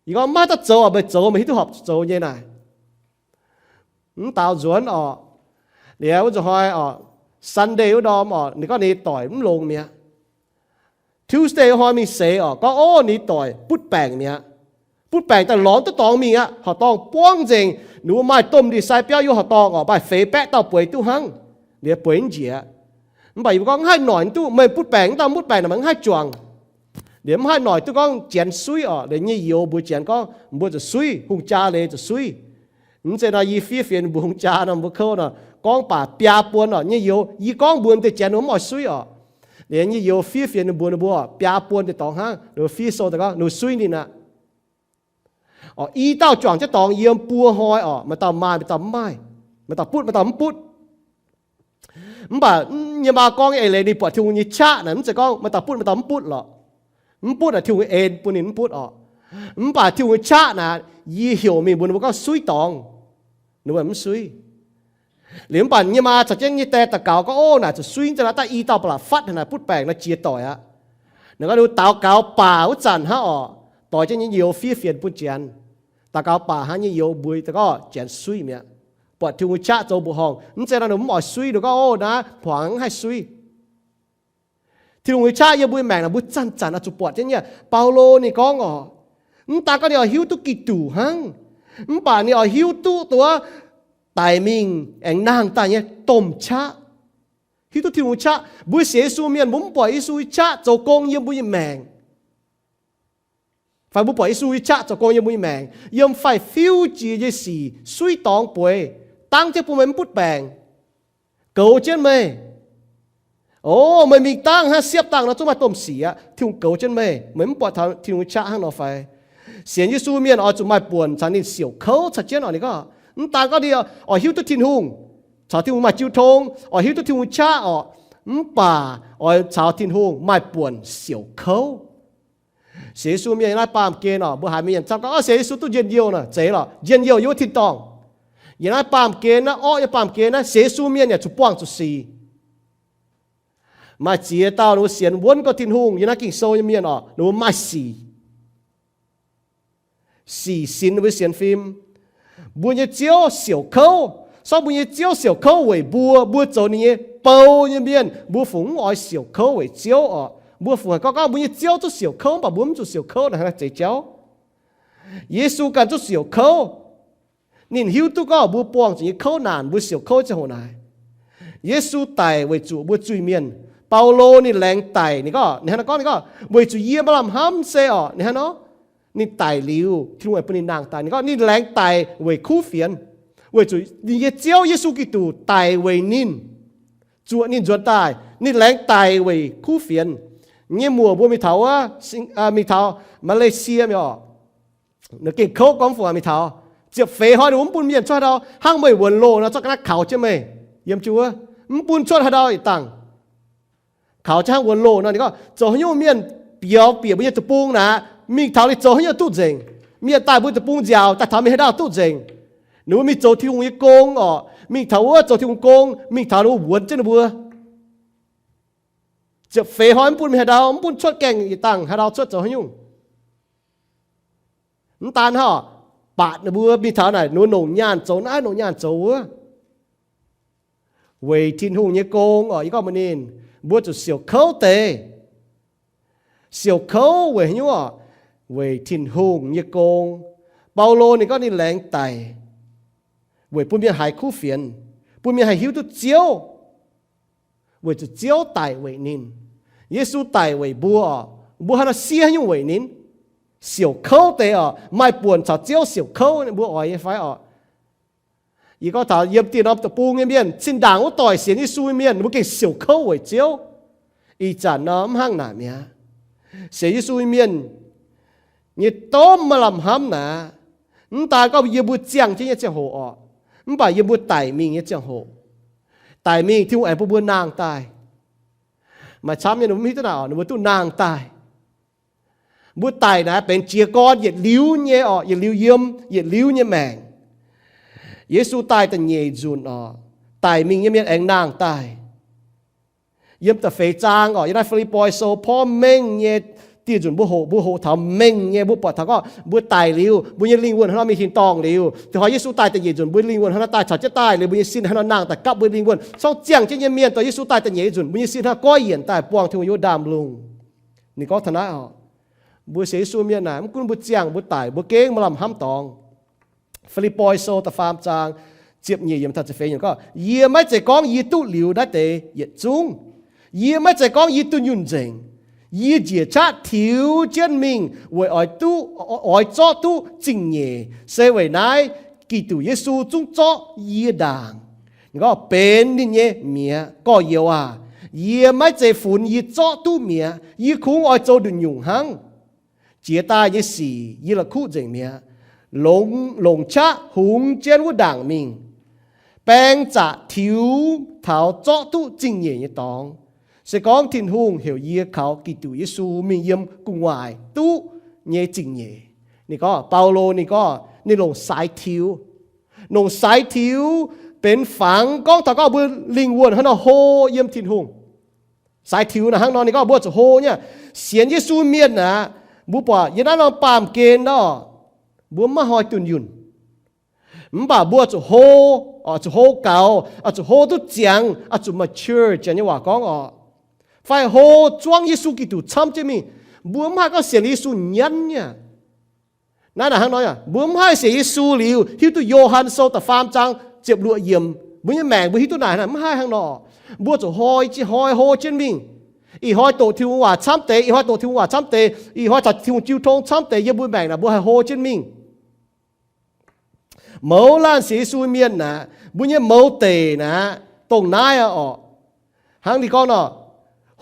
Yie gorngv, Mv maaih dauh zoux oc, meih zoux meih hiuv duqv horpc zoux nyei naaic. Mv daaux nzuonx oc, liuz wuov nzunc hnoi oc, Sunday wuov ndorm oc, ninh gorngv ninh doic mv longx mi'aqv. Tuesday wuov hnoi mingh seix oc, gorngv, Ov, ninh doic butv baengc mi'aqv. Butv baengc daaih lorz duqv dorngx mingh aqv. Horqc dorngh buangv nzengc, ninh mbuo maaih domh ndie-sai biauv yiem horqc dorngh oc, maaih feix baeqv dauh bueix duqv hnangv. Liuz bueix mv njiec. Mv baac yie mbuo gorngv, Mv haih noic duqv, meih butv baengc, mv dauh butv baengc naaic, meih mv haih juangc. Liuz mv haih noic duqv gorngv janx suiv oc, liuz nyei youz mbuox janx gorngv mbuo zuqc suiv, hungh jaa leiz zuqc suiv. Mv zeiz nor yie fiev fienx mbuox hungh jaa nor, mbuo kouv nor, gorngv baac biaa buon oc, nyei youz yie gorngv mbuox deix janx ninh mbuo mv oix suiv oc. Liuz nyei youz fiev fienx ninh mbuox ninh mbuo biaa buon deix dorngx hnangv, ninh mbuo fiev sou daaih gorngv ninh mbuo suiv ninh aqv. Oc, i dauh juangc jienv dorngx yiem buo hnoi oc, maaih dauh maaih, maaih dauh mv maaih, maaih dauh butv, maaih dauh mv butv. Mv baac nyei maa gorngv eix leiz ninh buatc Tin-Hungh nyei qaqv naaic, mv zeiz gorngv maaih dauh butv maaih dauh mv butv lorqc. Mv butv naaic Tin-Hungh en bun ninh mv butv oc. Mv baac Tin-Hungh nyei qaqv naaic, yie heuc mingh mbuox ninh mbuo gorngv suiv dorngx, ninh mbuo mv suiv. Liuz mv baac nyei maa caux jienv nyei die daux gaux gorngv, Ov, naaic zuqc suiv, mv zeiz nor daaih i dauh ba'laqc fatv haaix naaic butv baengc nor jiex doic aqv. Ninh gorngv ninh daux gaux baac wuov zanc hnangv oc, doix jienv nyei youz fiev fienx bun janx. Daux gaux baac hnangv, nyei youz mbuox daaih gorngv janx suiv mi'aqv. Buatc Tin-Hungh nyei qaqv zoux mbuoqc horngh, mv zeiz nor ninh mv oix suiv, ninh gorngv, Ov, naaiv hmuangx mv haih suiv. Tin-Hungh nyei qaqv yiem mbuo maengc naaic mbuo zanc-zanc oix zuqc buatc jienv nyei. Baulo ninh gorngv oc, mv daan gorngv ninh oix hiuv duqv Giduc hnangv, mv baac ninh oix hiuv duqv dongh wuov daic mingh aengx nangh daaih nyei domh qaqv. Hiuv duqv Tin-Hungh qaqv. Mbuo sienx Yesu mienh mbuo mv buatc Yesu nyei qaqv zoux gong yiem mbuo nyei maengc, fai mbuo buatc Yesu nyei qaqv zoux gong yiem mbuo nyei maengc, yiem faix-fiuv jiex nyei sic, suiv dorngx bueix, dangv jienv bun meih mv butv baengc, goux jienv meih. O, meih mingh dangh hnangv siepv dangh nor zungv maaih domh sic aqv. Tin-Hungh goux jienv meih, meih mv buatc taux Tin-Hungh nyei qaqv hnangv nor fai? Sienx Yesu mienh oix zuqc maaih buonc caux ninh siouc kouv caux jienv oc. Ninh gorngv mv daan gorngv ninh oix hiuv duqv Tin-Hungh, caux Tin-Hungh maaih jiu tong, oix hiuv duqv Tin-Hungh qaqv oc, mv baac oix caux Tin-Hungh maaih buonc siouc kouv. Sienx Yesu mienh yiem naaiv baamh gen oc, mbuo haiz mienh camv gorngv, Ov, sienx Yesu duqv njien-youh nor. Zeiz lorqc, njien-youh yiem wuov tin-dorngh. Yiem naaiv baamh gen naaiv, orqv yiem baamh gen naaiv, sienx Yesu mienh yaac zuqc buangh zuqc sic. Maaih ziex dauh ninh mbuo sienx wuonv gorx Tin-Hungh yiem naaiv Ging-Sou nyei mienh oc, ninh mbuo maaih sic. Sic sinx ninh mbuo sienx fim. Mbuo nyei Ziouv siouc kouv. Sortv mbuo nyei Ziouv siouc kouv weic mbuo, mbuo zoux ninh nyei bou nyei mienh, mbuo fungc mv oix siouc kouv weic Ziouv oc. Mbuo fungc haih gorngv, gorngv mbuo nyei Ziouv zungv siouc kouv, mv baac mbuo mv zuqc siouc kouv naaic, hnangv naaiv zeiz jauv. Yesu ganh zungv siouc kouv. Ninh hiuv duqv gorngv mbuo buangh zuqc nyei kouv naanc, mbuo siouc kouv ziangh hoc naaic. Yesu daic weic zuqc mbuo zuiz-mienh. Baulo ninh laengz daic, ninh gorngv, ninh hnangv naaiv gorngv, ninh gorngv, Weic zuqc yie maaih lamh hnamv se oc, ninh hnangv nor, ninh daic liuz, Tin-Hungh bun ninh nangh daaih. Ninh gorngv ninh laengz daic weic kuv fienx, weic zuqc ninh nyei Ziouv Yesu Giduc daic weic ninh, zuoqc ninh nzuonx daaih. Ninh laengz daic weic kuv fienx. Nyei muoc mbuo mingh taux wuov, mingh taux Malaysia mingh oc, ninh gengh kouv gormx fungc mingh taux, ziepc feix hnoi ninh mbuo mv bun mienh cuotv haaix ndau. Hnangv meih wuonx loh nor, zorqv ga'naaiv kaux jienv meih yiem jienv wuov, mv bun cuotv haaix ndau yietc dangh. Kaux jienv hnangv wuonx loh nor. Ninh gorngv zoux haaix nyungc mienh biaux bieqc mbuo nyei deic-bung naaic, mingh taux ninh zoux haaix nyungc duqv nzengc. Mienh daaih mbuo deic-bung nziaauc, daaih taux mingh haaix ndau duqv nzengc. Ninh mbuo mingh zoux Tin-Hungh nyei gong oc, mingh taux wuov zoux Tin-Hungh gong, mingh taux ninh mbuo wuonx jienv ninh mbuo. Ziepc feix hnoi mv bun mingh haaix ndau, mv bun cuotv gaengh yietc dangh haaix ndau cuotv zoux haaix nyungc. Mv daan hnangv, batc ninh mbuo mingh taux naaic, ninh mbuo nongc nyaanh zoux naaiv, nongc nyaanh zoux wuov. Weic Tin-Hungh nyei gong oc, yie gorngv mbuox ninh, mbuo zuqc siouc kouv deix. Siouc kouv weic haaix nyungc oc? Weic Tin-Hungh nyei gong. Baulo ninh gorngv ninh laengz daic weic bun mienh haiz kuv fienx, bun mienh haih hiuv duqv Ziouv, weic zuqc Ziouv daic weic ninh. Yesu daic weic mbuo oc, mbuo haaix nor siev haaix nyungc weic ninh? Siouc kouv deix oc, maaih buonc caux Ziouv siouc kouv, mbuo oix nyei fai oc? Yie gorngv taux yiem dieh norm deic-bung nyei mienh, zinh ndaangc wuov doic sienx Yesu nyei mienh, mbuo gengh siouc kouv weic Ziouv. Ih zanc nor mv hnangv naaic mi'aqv. Sienx Yesu nyei mienh, nyei domh maaih lamh hnamv naaic. Mv daan gorngv yiem mbuo ziangh jienv nyei ziangh hoc orqc, mv baac yiem mbuo daic mingh nyei ziangh hoc, daic mingh Tin-Hungh aengx bun mbuo nangh daaih. Maaih camv nyei ninh mbuo mv hiuv duqv naaic orqc, ninh mbuo duqv nangh daaih. Mbuo daic naaic benx jiez gorn yietc liuz nyei orqc, yietc liuz yiem, yietc liuz nyei maengc. Yesu daaih da'nyeic nzunc orqc, daic mingh nyei mienh aengx nangh daaih. Yiem da'feix zaang orqc, yiem naaiv Fi^lipv^poi Sou porv mengh nyei dieh nzunc mbuo hoqc, mbuo hoqc taux mengh nyei, mbuo buatc taux gorngv mbuo daic liuz, mbuo nyei lingh wuonh hnangv nor mingh tin-dorngh liuz, da'hoi Yesu daaih da'nyeic nzunc, mbuo lingh wuonh hnangv nor daaih caux jienv daaih liuz, mbuo nyei sin hnangv nor nangh daaih gapv mbuo lingh wuonh. Corc ziangh jienv nyei mienh dorh Yesu daaih da'nyeic nzunc, mbuo nyei sin hnangv goiv yienc daaih buangh Tin-Hungh yiem ndaamv-lungh. Ninh gorngv taux naaiv orqc, mbuo sienx Yesu mienh naaic, mv gunv mbuo ziangh, mbuo daic, mbuo gengh maaih lamh hnamv dorngx. Fi^lipv^poi Sou da'faam zaang ziepc nyeic yiemc taux ziepc feix yiemc gorngv, yie maiv zeiz gorngv yie duqv liuz naaiv deix yietc zungv. Yie maiv zeiz gorngv yie dunh yunh nzengc. Yie njiec qaqv tiux jienv mingh weic oix duqv, oix zorqv duqv zingh nyeic. Se weic naaiv Giduc Yesu zungv zorqv yie ndaangc. Ninh gorngv, benx ninh nyei mi'aqv. Gorx-youz aac, yie maiv zeiz funx yie zorqv duqv mi'aqv. Yie kungx oix zoux nduqc nyungc hnangv. Jiex daaih nyei sic yie la'kuqv nzengc mi'aqv. Longc, longc qaqv hungx jienv wuov ndaangc mingh, baeng zaqc tiux taux zorqv duqv zingh nyeic nyei dorngx. Se gorngv Tin-Hungh heuc yie kaux Giduc Yesu mingh yiem gu'nguaaic duqv nyei zingh nyeic. Ninh gorngv, Baulo ninh gorngv ninh longc saaix tiux. Longc saaix tiux benx fangx gorngv taux gorngv mbuo lingh wuonh hnangv nor hlo yiem Tin-Hungh. Saaix tiux naaic hnangv nor ninh gorngv mbuo zuqc hlo nyei. Sienx Yesu mienh aeqv, mbuo buatc yiem naaiv norm baamh gen nor, mbuo maiv hnoi dunh yunh. Mv baac mbuo zuqc hlo, zuqc hlo gaux, zuqc hlo duqv ziangx, zuqc mature, janx nyei waac gorngv orqc. Fai hlo zuangv Yesu Giduc camv jienv mingh. Mbuo mv haih gorngv sienx Yesu nyanv nyei. Naaiv naaic hnangv nor, mbuo mv haih sienx Yesu liuz hiuv duqv Yo^han Sou da'faam zaang ziepc luoqc yiemc, mbuo nyei maengc mbuo hiuv duqv naaic, mv haih hnangv nor. Mbuo zuqc hnoi jiex hnoi hlo jienv mingh. Ih hnoi doqc Tin-Hungh waac camv deix, ih hnoi doqc Tin-Hungh waac camv deix, ih hnoi caux Tin-Hungh jiu tong camv deix, yiem mbuo maengc naaic mbuo haih hlo jienv mingh. Mouz laanh sienx Yesu mienh naaic, mbuo nyei mouz deic naaic, dongh naaiv orqc. Hnangv ninh gorngv nor,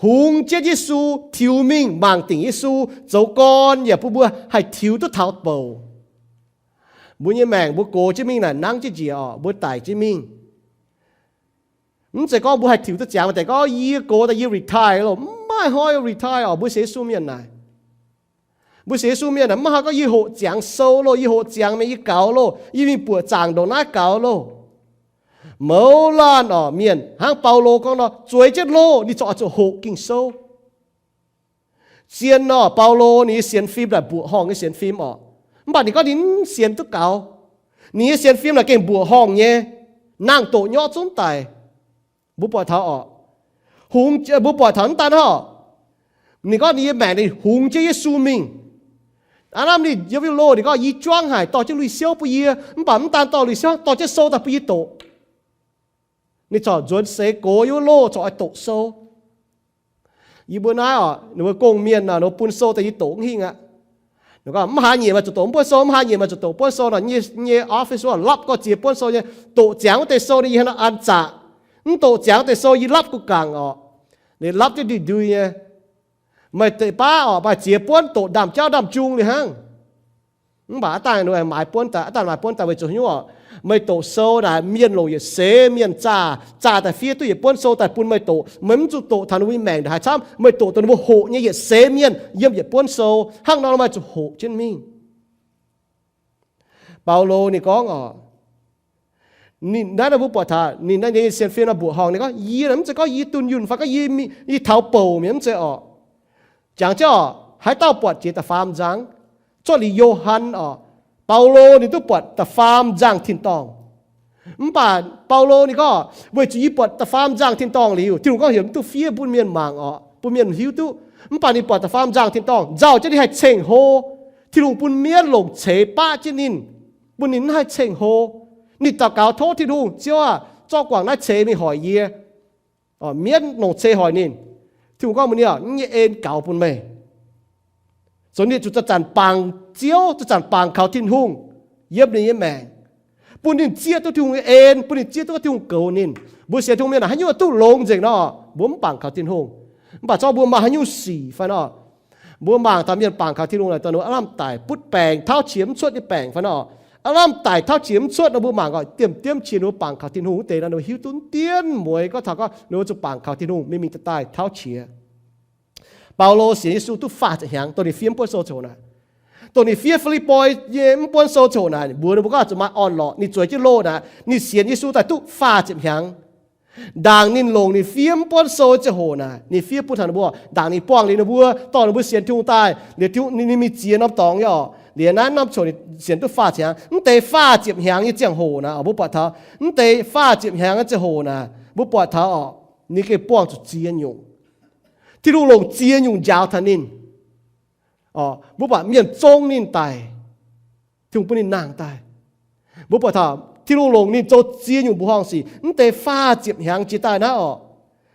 hungx jienv Yesu, tiux mingh mangc dingc Yesu, zoux gorn yaac bun mbuo haih tiux duqv taux bouc. Mbuo nyei maengc mbuo gox jienv mingh naaic nangv jienv njiec orqc, mbuo daic jienv mingh. Mv zeiz gorngv mbuo haih tiux duqv ziangx deix gorngv yie gox daaih yie retire loh, mv maaih hnoi retire orqc, mbuo sienx Yesu mienh naaic. Mbuo sienx Yesu mienh naaic mv haih gorngv yie hoqc ziangx sou loh, yie hoqc ziangx mingh yie gaux loh, yie mingh buoqc zaangc ndongc naaiv gaux loh. Mouz laanh orqc mienh hnangv Baulo gorngv nor, zueiz jienv loh ninh corc oix zuqc hoqc Ging-Sou. Zien nor, Baulo ninh nyei sienx fim naaic mbuoqc horngh nyei sienx fim orqc. Mv baac ninh gorngv ninh mv sienx duqv gaux. Ninh nyei sienx fim naaic gengh mbuoqc horngh nyei, nangh doqc nyorqv zunv daic. Mbuo buatc taux orqc, hungx, mbuo buatc taux mv daan hnangv orqc, ninh gorngv ninh nyei maengc ninh hungx jienv Yesu mingh. Aav lamh ninh yiem wuov loh ninh gorngv, yie juangv haic dorh jienv lui-siouv bun yie, mv baac mv daan dorh lui-siouv, dorh jienv sou daaih bun yie doqc. Ninh corc nzuonx seix gox yiem wuov loh corc oix doqc sou. Yie mbuo naaiv orqc, ninh mbuo gong-mienh nor, ninh mbuo bun sou daaih yie doqc mv hingh aqv. Ninh gorngv, mv haaix nyungc maaih zuqc doqc mv buonv sou, mv haaix nyungc maaih zuqc doqc buonv sou nor, nyei, nyei office wuov lapv gorx ziex buonv sou nyei, doqc ziangx wuov deix sou ninh yie hnangv nor an zaqc. Mv doqc ziangx wuov deix sou yie lapv gu gangc orqc. Ninh lapv jienv ndui-ndui nyei. Meih deix baav orqc, maaih ziex buonv doqc ndaamv-jauv ndaamv-jung liuz hnangv. Mv baac aav dangh ninh maaiz buonv daaih, aav dangh maaiz buonv daaih weic zuqc haaix nyungc orqc, meih doqc sou naaic mienh longc yietc seix mienh zaah, zaah daaih fiev duqv yietc buonv sou daaih bun meih doqc. Meih mv zuqc doqc taux ninh mbuo nyei maengc ndongc haaix camv, meih doqc dongh ninh mbuo hoqc nyei yietc seix mienh yiem yietc buonv sou. Hnangv nor meih zuqc hoqc jienv mingh. Baulo ninh gorngv orqc, ninh naaiv nor mbuo buatc taux ninh naaiv nyei sienx fim nor mbuoqc horngh ninh gorngv, yie mv zeiz gorngv yie dunh yunh fai gorngv yie, yie taux bouc mi'aqv, mv zeiz orqc. Jangx jienv orqc, haaix dauh buatc jiex da'faam nzangc, cuotv liuz Yo^han orqc, Baulo ninh duqv buatc da'faam nzangc tin-dorngh. Mv baac Baulo ninh gorngv, weic zuqc yie buatc da'faam nzangc tin-dorngh liuz, Tin-Hungh gorngv heuc mv duqv fiev bun mienh mangc orqc, bun mienh hiuv duqv. Mv baac ninh buatc da'faam nzangc tin-dorngh nzauh jienv ninh haih ceng-hlo. Tin-Hungh bun mienv longc ceix baqv jienv ninh, bun ninh mv haih ceng-hlo. Ninh daux gaux tov Tin-Hungh, Ziouv aah, zorqv guangc naaiv ceix mingh hoic yie. Mienv longc ceix hoic ninh. Tin-Hungh gorngv mbuox ninh, yie nyei en gaux bun meih. Zoux ninh zuqc zanc-zanc bangc Ziouv, zanc-zanc bangc kaux Tin-Hungh yiem ninh nyei maengc, bun ninh zieqv duqv Tin-Hungh nyei en, bun ninh zieqv duqv Tin-Hungh goux ninh. Mbuo sienx Tin-Hungh mienh haaix nyungc duqv longx nzengc nor, mbuo mv bangc kaux Tin-Hungh. Mv baac zorqv mbuo maaih haaix nyungc sic fai nor, Mbuo mangc taux mienh bangc kaux Tin-Hungh naaic, dongh ninh mbuo aav lamh daic butv baengc, tauv qiex mv cuotv nyei baengc fai nor, aav lamh daic tauv qiex mv cuotv nor, mbuo mangc gau, diemv diemv qiex ninh mbuo bangc kaux Tin-Hungh wuov deix nor, ninh mbuo hiuv duqv dien mueiz gorngv taux gorngv ninh mbuo zuqc bangc kaux Tin-Hungh mingh mingh daaih daaih tauv qiex. Baulo sienx Yesu duqv faah ziepc hnyangx, dongh ninh fiev mv buonv sou ziangh hoc naaic. Dongh ninh fiev Fi^lipv^poi nyei mv buonv sou ziangh hoc naaic, mbuox ninh mbuo gorngv zuqc maaih orn-lorqc, ninh zueiz jienv loz naaic, ninh sienx Yesu daaih duqv faah ziepc hnyangx. Ndaangc ninh longc ninh fiev mv buonv sou ziangh hoc naaic, ninh fiev bun taux ninh mbuo, ndaangc ninh buangh liuz ninh mbuo, dorh ninh mbuo sienx Tin-Hungh daaih, liuz ninh mingh ziex norm dorngx nyei orqc. Liuz naaiv norm ziangh hoc ninh sienx duqv faah ziepc hnyangx. Mv deix faah ziepc hnyangx nyei ziangh hoc naaic, mbuo buatc taux, mv deix faah ziepc hnyangx nyei ziangh hoc naaic, mbuo buatc taux orqc, ninh gengh buangh zuqc ziex nyungc. Tin-Hungh longc ziex nyungc njaaux taux ninh. Mbuo buatc mienh zong ninh daic, Tin-Hungh bun ninh nangh daaih. Mbuo buatc taux Tin-Hungh longc ninh zoux ziex nyungc mbuoqc horngh sic. Mv deix faah ziepc hnyangx jiex daaih naaiv orqc,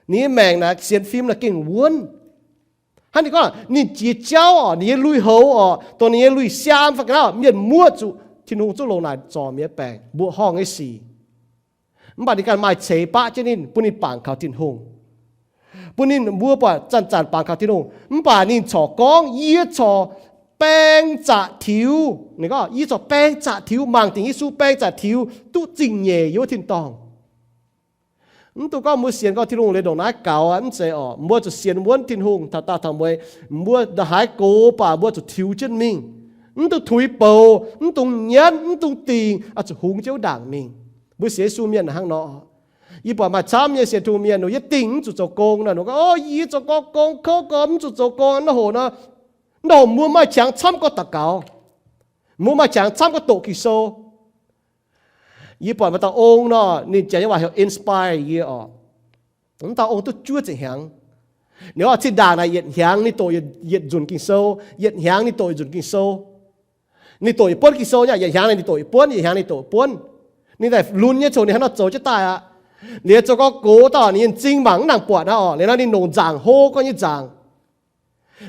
ninh nyei maengc naaic sienx fim naaic gengh wuonv. Hnangv ninh gorngv, ninh jiex jauv orqc, ninh nyei lui-houx orqc, dongh ninh nyei lui-siaam fai ga'naaiv, mienh muoqv zuqc Tin-Hungh zungv longc naaic zorc mienh baengc mbuoqc horngh nyei sic. Mv baac ninh ganh maaih ceix baqv jienv ninh, bun ninh bangc kaux Tin-Hungh. Bun ninh, mbuo buatc zanc-zanc bangc kaux Tin-Hungh, mv baac ninh corc gorngv, yie corc baeng zaqc tiux. Ninh gorngv, yie corc baeng zaqc tiux, mangc dingc Yesu baeng zaqc tiux duqv zingh nyeic yiem wuov tin-dorngh. Mv dungx gorngv mbuo sienx gorngv Tin-Hungh liuz ndongc naaiv gaux, mv zeiz orqc. Mbuo zuqc sienx wuonv Tin-Hungh taux daaih taux mueiz. Mbuo ndongc haaix gox baac mbuo zuqc tiux jienv mingh. Mv dungx tuix bouc, mv dungx nyanv, mv dungx dingc, oix zuqc hungx jienv wuov ndaangc mingh. Mbuo sienx Yesu mienh hnangv nor. Yie buatc maaih camv nyei sienx Tin-Hungh mienh, ninh yie dingc mv zuqc zoux gong nor, ninh gorngv, o, yie zoux gong, gong kouv gorx, mv zuqc zoux gong, naaiv hoc nor. Naaiv hoc mbuo maaih qangx camv gorngv daux gaux. Mbuo maaih qangx camv gorngv doqc Ging-Sou. Yie buatc maaih dauh ong nor, ninh janx nyei waac heuc inspire yie orqc. Mv dauh ong duqv juov ziepc hnyangx. Ninh oix zinh ndaangc naaic yietc hnyangx ninh doqc yietc nzunc Ging-Sou, yietc hnyangx ninh doqc yietc nzunc Ging-Sou. Ninh doqc yietc buonv Ging-Sou nyei, yietc hnyangx ninh doqc yietc buonv, yietc hnyangx ninh doqc buonv. Ninh daaih lunx nyei coc ninh hnangv nor zoux jienv daaih aqv. Liuz zoux gorngv gox dauh ninh nyei m'zing mangc mv nangc buatc aqv orqc. Liuz nor ninh longc nzaangc hlo gorngv nyei nzaangc.